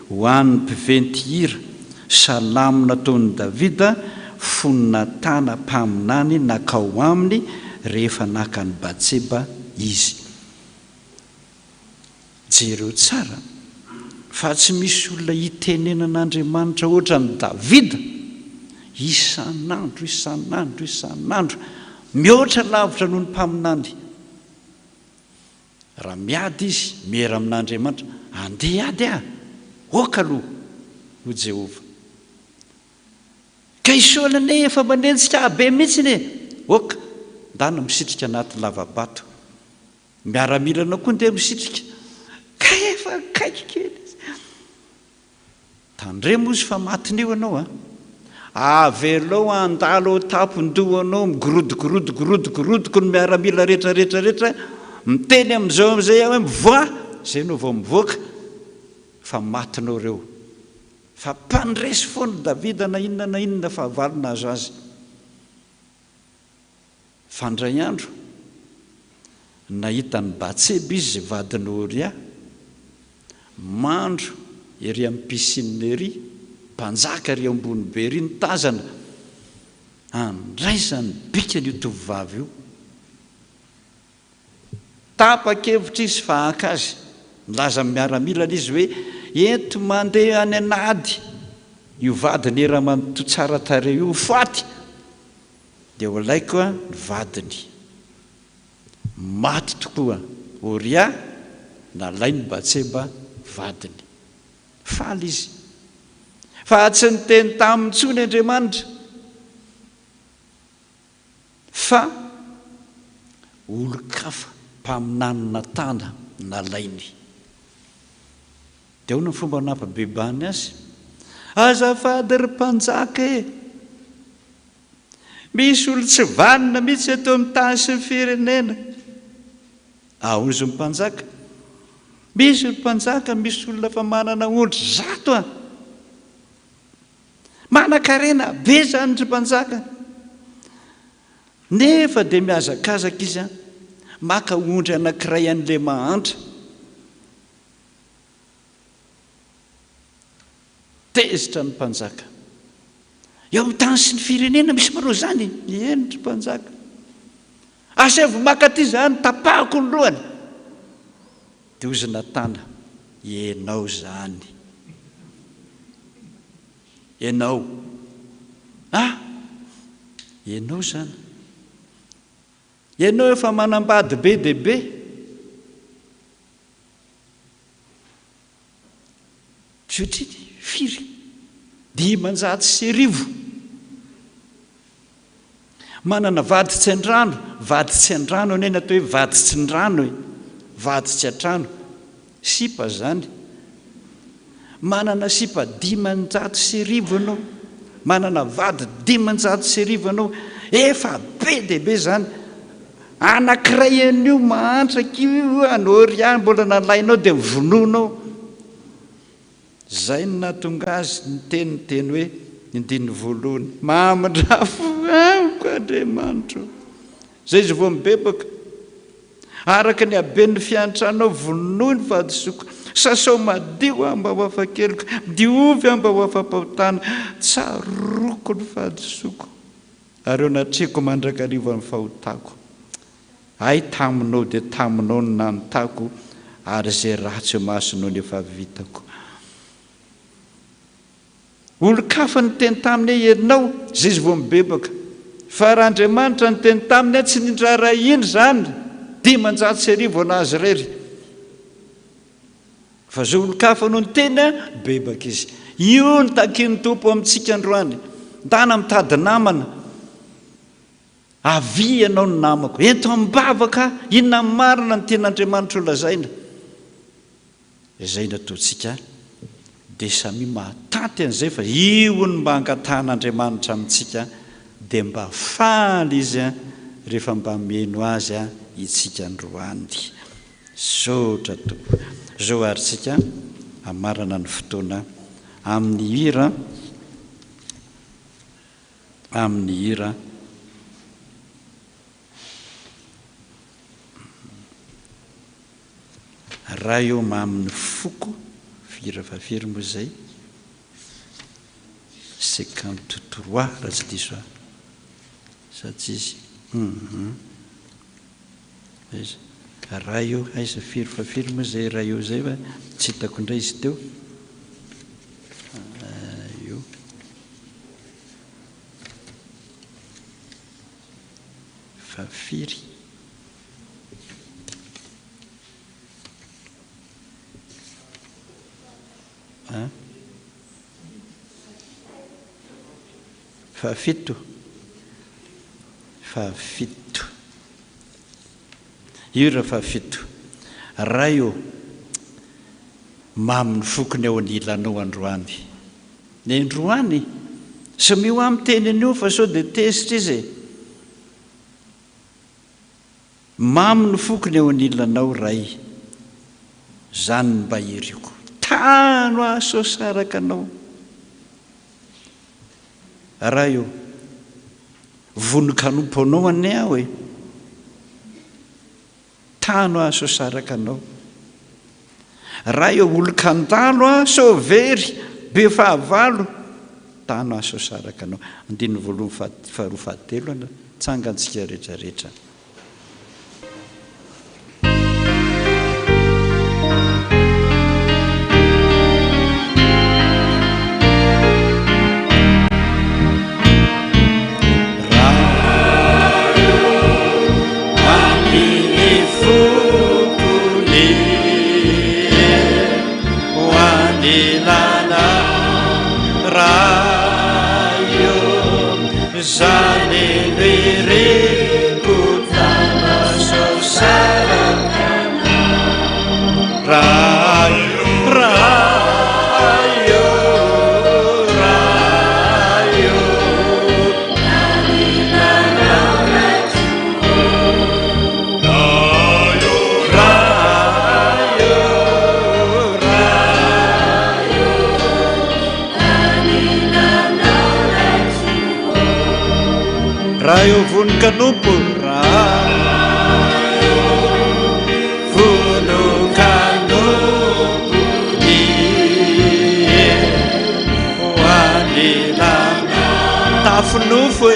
[SPEAKER 3] ho an'ny mpiventy hira, Salamo nataon'i Davida fony Natana mpaminany nankao aminy rehefa naka an'i Batseba izy. Jereo tsara fa tsy misy olona itenenan'Andriamanitra hoatran'i Davida, isan'andro, isan'andro, isan'andro, mihoatra lavitra noho ny mpaminany. Raha miady izy, miera amin'Andriamanitra, Andeha hiady aho! Aoka aloha! hoy Jehovah. Ka i Saoly anie efa manenjika ahy be mihitsy e! Aoka! Ndana misitrika anaty lava-bato. Miaramilanao koa ndeha misitrika. Ka efa akaiky kely izy. Tandremo ozy fa matin'io ianao a! Avelao handalo ao tampon-dohanao migorodogorodogorodogorodogo ny miaramila rehetra rehetra rehetra, miteny amin'izao amin'izay aho hoe mivoaha, izay ianao vao mivoaka fa matinao ireo. Fa mpandresy foana Davida na inona na inona fahavalo nahazo azy. Fa indray andro, nahita an'i Batseba izy, vadin'i Oria, mandro ery amin'ny piscine ery, mpanjaka ery ambony be ery nitazana, andraisany bikany io tovovavy io. Tapa-kevitra izy fa haka azy. Nilaza amin'ny miaramilany izy hoe, Ento mandeha any an'ady io vadin'i Ramatoa tsara tarehy io ho faty! Dia holaiko ny vadiny. Maty tokoa Oria, nalain'i Batseba vadiny. Faly izy. Fa tsy niteny taminy intsony Andriamanitra. Fa olon-kafa, mpaminany Natana, nalainy. Dia ahoana ny fomba nampibebahany azy? Azafady ry mpanjaka e! Misy olon-tsy vanona mihitsy eto amin'ny tany sy ny firenena. Ahozy ny mpanjaka. Misy ry mpanjaka, misy olona efa manana ondry zato an! Manankarena be izany ry mpanjaka. Nefa dia mihazakazaka izy an, maka ondry anankiray an'ilay mahantra. Tezitra ny mpanjaka. Eo amin'ny tany sy ny firenena misy manao izany? Eny ry mpanjaka. Asaivo maka aty izany, tapahako ny lohany. Dia hozy Natana, Ianao izany. Ianao. Ah! Ianao izany. Ianao efa manambady be dia be. Satria firy? 1500. Manana vady tsy an-drano, vady tsy an-drano anie ny atao hoe vady tsy an-drano e, vady tsy an-trano, sipa izany. Manana sipa 1500 ianao, manana vady 1500 ianao, efa be dia be izany. Anankiray an'io mahantra akia io any Orient mbola nalainao dia vonoinao. Izay no nahatonga azy niteny ny teny hoe, ny andininy voalohany, Mamindrà fo amiko Andriamanitra ô. Izay izy vao mibebaka. Araka ny haben'ny fiantranao, vonoy ny fahadisoako. Sasao madio aho mba ho afa-keloka, diovy aho mba ho afa-pahotana. Tsaroako ny fahadisoako, ary eo anatrehako mandrakariva ny fahotako. Hay taminao dia taminao no nanontako ary izay ratsy eo imasonao no efa vitako. Olon-kafa niteny taminy hoe ianao izay izy vao mibebaka. Fa raha Andriamanitra niteny taminy aho tsy nindraharahiana izany 1500 an'azy irery. Fa izay olon-kafa no niteny aho, bebaka izy. Io no takian'ny Tompo amintsika androany. Ndana mitady namana. Avia ianao ny namako. Ento amim-bavaka aho. Inona marina no tian'Andriamanitra ho lazaina? Izay nataontsika dia samia mahatanty an'izay fa io no mba angatahan'Andriamanitra amintsika dia mba faly Izy rehefa mba mihaino Azy itsika androany. Misaotra Tompo. Izao ary tsika hamarana ny fotoana amin'ny hira. amin'ny hira Ray ô mamin'ny foko, hira fahafiry moa izay? 53 raha tsy diso aho, sa tsy izy? Hum aiza? Ray ô, aiza firy fahafiry moa izay Ray ô izay fa tsy hitako indray izy teo. Io. Fa firy? An? Fahafito? Fahafito. Io raha fahafito. Ray ô, mamy ny foko ny ao anilanao androany. Ny androany? Samia hoa miteny an'io fa sao dia tezitra izy e! Mamy ny foko ny eo anilanao Ray, zany no mba iriko. Tano aho sao saraka anao. Ray o, vonon-kanompo anao anie aho e! Tano aho sao saraka anao. Ray ô olon-kandalo aho sao very, be fahavalo. Tano aho sao saraka anao. Andininy voalohany faharoa fahatelo ana. Tsangantsika rehetra rehetra. Raha eo vonon-kanompo, raha eo vonon-kanompo ny ho anilanao. Tafy nofo e,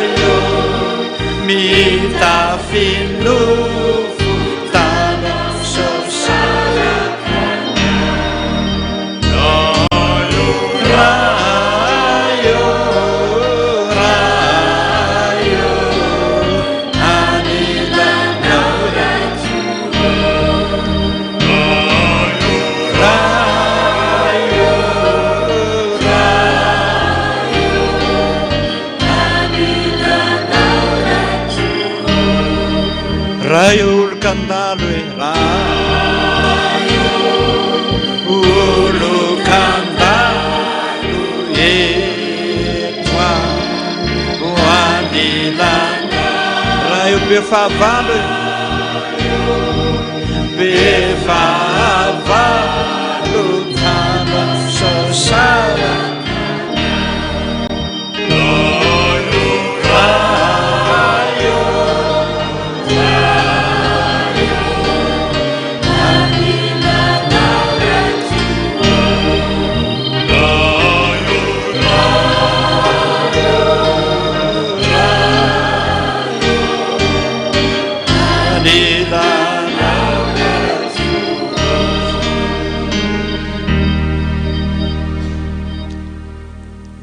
[SPEAKER 3] eo mitafy nofo tana Ray olon-kandalo e, Ray olon-kandalo eto ho anilanao. Ray o be fahavalo e, be fahavalo tana sasara.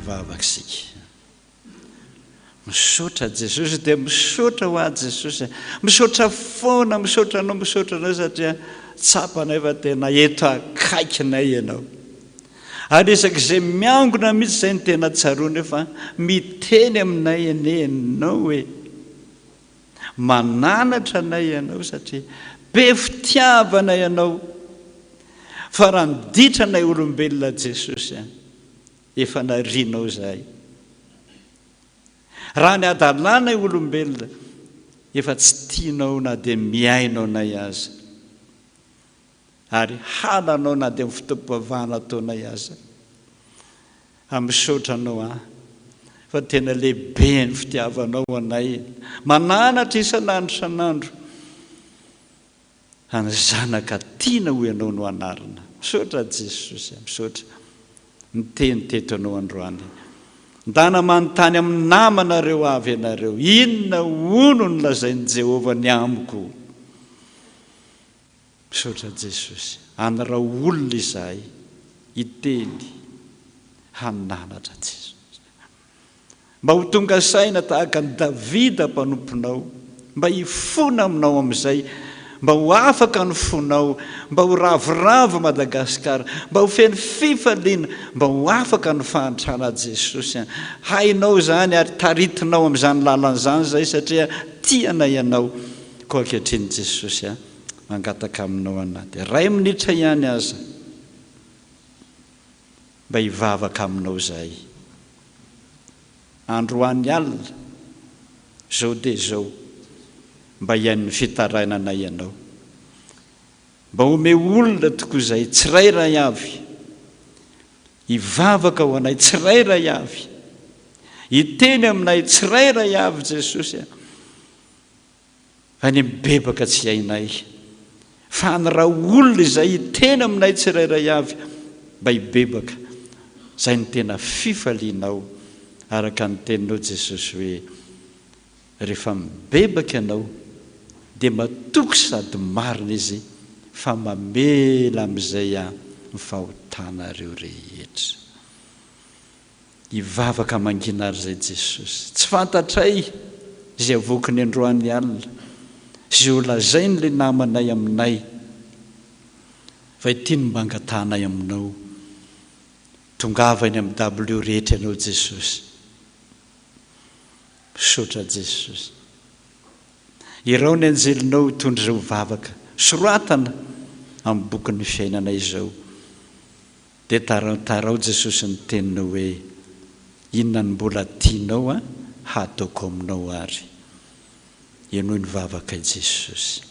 [SPEAKER 3] Vavaka isika. Misaotra Jesosy dia misaotra ho ahy Jesosy. Misaotra foana, misaotra anao, misaotra anao satria tsapanay fa tena eto akaikinay ianao. Ary isak'izay miangona mihitsy izay no tena tsaroana fa miteny aminay anie ianao e. Mananatra anay ianao satria be fitiavana ianao. Fa raha ny ditranay olombelona Jesosy a, efa narianao izahay. Raha ny hadalanay olombelona, efa tsy tianao na dia mihaino anay aza. Ary halanao na dia ny fotoam-pivavahana ataonay aza. A misaotra anao aho fa tena lehibe ny fitiavanao anay. Mananatra isan'andro isan'andro. Any zanaka tiana ho ianao no anarina. Misaotra Jesosy a, misaotra niteny teto anao androany. Ndana manontany amin'ny namanareo avy ianareo, inona hono no lazain'i Jehovah ny amiko? Misaotra Jesosy, anarao olona izahay hiteny hananatra Jesosy. Mba ho tonga saina tahaka an'i Davida mpanomponao, mba hifona aminao amin'izay, mba ho afaka ny fonao, mba ho ravoravo Madagasikara, mba ho feno fifaliana, mba ho afaka ny fahantrana Jesosy a! Hainao izany ary taritinao amin'izany lalana izany izahay satria tia anay Ianao. Koa ankehitriny Jesosy a, mangataka aminao anaty iray minitra ihany aza mba hivavaka aminao izahay. Androany alina, izao dia izao, mba hihaino ny fitarainanay Ianao. Mba omeo olona tokoa izahay tsirairay avy, hivavaka ho anay tsirairay avy, hiteny aminay tsirairay avy Jesosy a. Fa ny mibebaka tsy hainay. Fa ny raha olona izay hiteny aminay tsirairay avy mba hibebaka, izay no tena fifalianao araka ny teninao Jesosy hoe rehefa mibebaka ianao dia matoky sady marina Izy fa mamela amin'izay ny fahotanareo rehetra. Hivavaka mangina ary izay Jesosy. Tsy fantatray izay avoakiny androany alina, izay ho lazainy ilay namanay aminay, fa ity no mba angatahanay aminao, tongava eny amin'ny dabilio rehetra ianao Jesosy. Misaotra Jesosy. Irao ny anjelinao hitondra izao vavaka soratana amin'ny bokin'ny fiainana izao. Dia tarantarao Jesosy ny teninao hoe inona no mbola tianao a hataoko aminao ary. Henoy ny vavakay Jesosy.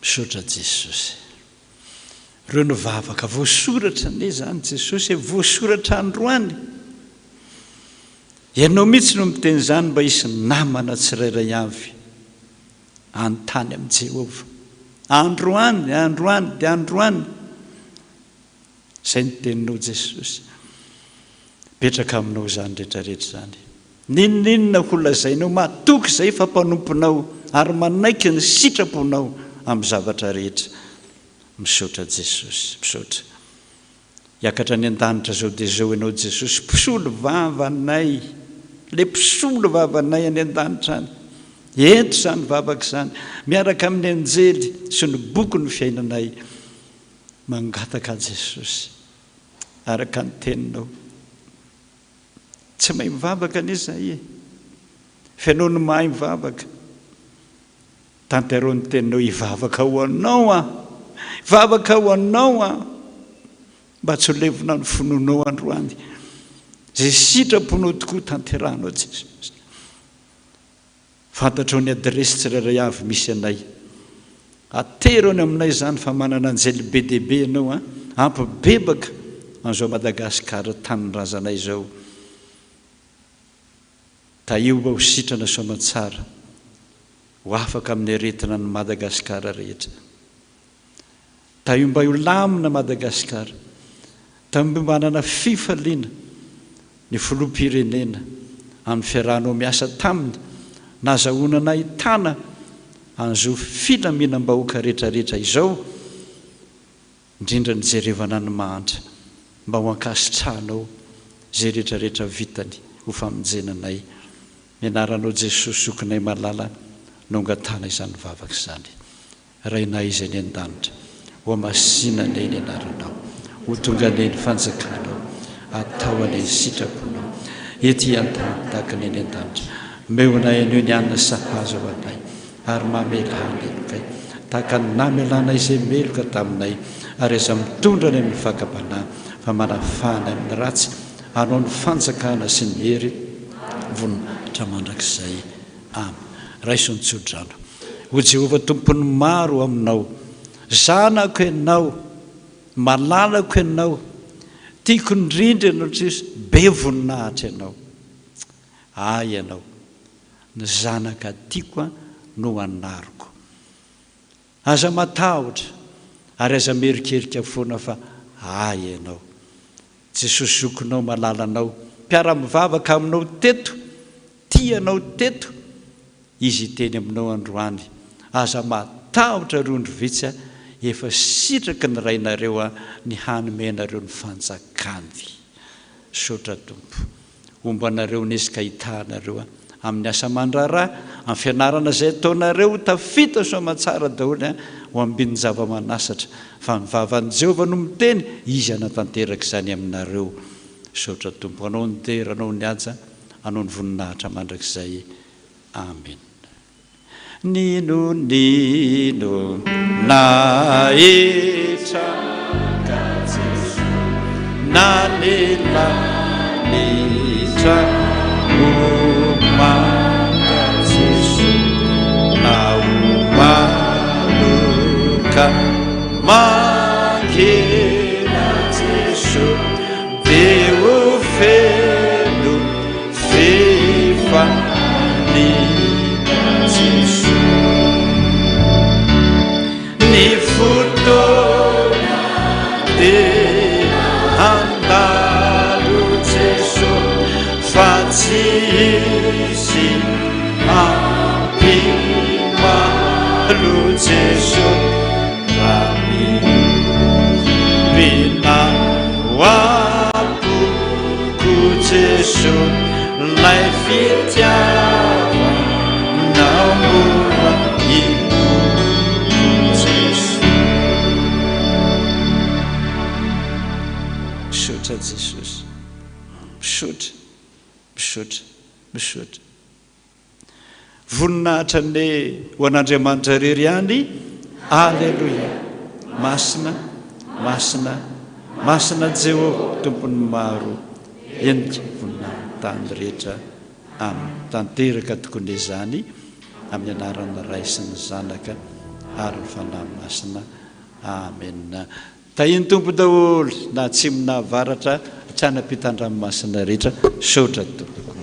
[SPEAKER 3] Misaotra Jesosy. Ireo no vavaka voasoratra anie izany Jesosy e, voasoratra androany. Ianao mihitsy no miteny izany mba hisy namana tsirairay avy hanontany amin'i Jehovah. Androany, androany, dia androany. Izay ny teninao Jesosy. Mipetraka aminao izany rehetra rehetra izany. N'inon'inona ho lazainao, matoky izay fa mpanomponao ary manaiky ny sitraponao amin'ny zavatra rehetra. Misaotra Jesosy, misaotra. Hiakatra any an-danitra izao dia izao ianao Jesosy, mpisolo vava anay, ilay mpisolo vava anay any an-danitra any. Ento izany vavaka izany, miaraka amin'ny anjely sy ny bokin'ny fiainanay. Mangataka Jesosy araka ny teninao. Tsy mahay mivavaka anie izahay e. Fa ianao no mahay mivavaka. Tanterao ny teninao hivavaka ho anao aho. Hivavaka ho anao aho. Mba tsy ho levona ny finoanao androany. Izay sitraponao tokoa tanterahanao Jesosy. Fantatrao ny adiresy tsirairay avy misy anay. Atero any aminay izany fa manana anjely be dia be ianao an! Ampibebaka an'izao Madagascar tanindrazanay izao. Tahio mba ho sitrana soamantsara, ho afaka amin'ny aretina ny Madagascar rehetra. Tahio mba ho lamina Madagascar. Tahio mba hanana fifaliana ny filoham-pirenena amin'ny fiarahanao miasa taminy nahazahoana nahitana an'izao filaminam-bahoaka retraretra izao, indrindra nijerevana ny mahantra mba ho ankasitrahanao izay retraretra vitany ho famonjena anay. Ny anaranao Jesosy zokinay malala no angatahana izany vavaka izany. Rainay izay any an-danitra, hohamasina anie ny anaranao, ho tonga anie ny fanjakanao, atao anie ny sitraponao, ety an-tany tahaka ny any an-danitra. Omeo anay anio ny hanina sahaza ho anay, ary mamelà ny helokay, tahaka ny namelanay izay meloka taminay, ary aza mitondra anay amin'ny fakam-panahy, fa manafaha anay amin'ny ratsy, Anao ny fanjakana sy ny hery, voninahitra mandrakizay. Amen. Raiso ny tsodrano. O Jehovah Tompon'ny maro aminao. Zanako ianao, malalako ianao, tiako indrindra ianao Jesosy, be voninahitra ianao. Ahy ianao, ny zanaka tiako no anariko. Aza matahotra ary aza mierikerika foana fa ahy ianao. Jesosy zokinao malalanao, mpiara-mivavaka aminao teto, tia anao teto, Izy hiteny aminao androany, aza matahotra ry ondry vitsy a, efa sitraky ny Rainareo a ny hanome anareo ny fanjakany. Misaotra Tompo. Homba anareo ny Izy ka hitaha anareo amin'ny asa aman-draharaha, amin'ny fianarana izay ataonareo, ho tafita soamantsara daholo ho ambin'ny zava-manasatra, fa ny vavan'i Jehovah no miteny, Izy hanatanteraka izany aminareo. Misaotra Tompo. Anao ny dera, Anao ny haja, Anao ny voninahitra mandrakizay. Amena. Nino nino na hitranga Jeso na ny lanitra ho manga Jeso na ho maloka mangina Jeso dia ho feno Fifaliana Jesoa Ny fotoana dia handalo Jesoa Fa tsy hisy hampimalo Jesoa Raha miombina ho am-poko Jeso lay fitiavanao mbola inoako Jeso. Misaotra Jesosy. Misaotra, misaotra, misaotra. Voninahitra anie ho an'Andriamanitra irery ihany. Aleloia! Masina, masina, masina Jehovah Tompon'ny maro, henika voninahiny tany rehetra. Amen. Tanteraka tokoa anie izany amin'ny anaran'ny Ray sy ny Zanaka. ary ny Fanahy Masina. Amena. Tahian'ny Tompo daholo na atsimo na avaratra hatrany ampitan-dranomasina rehetra. Misaotra tompoko.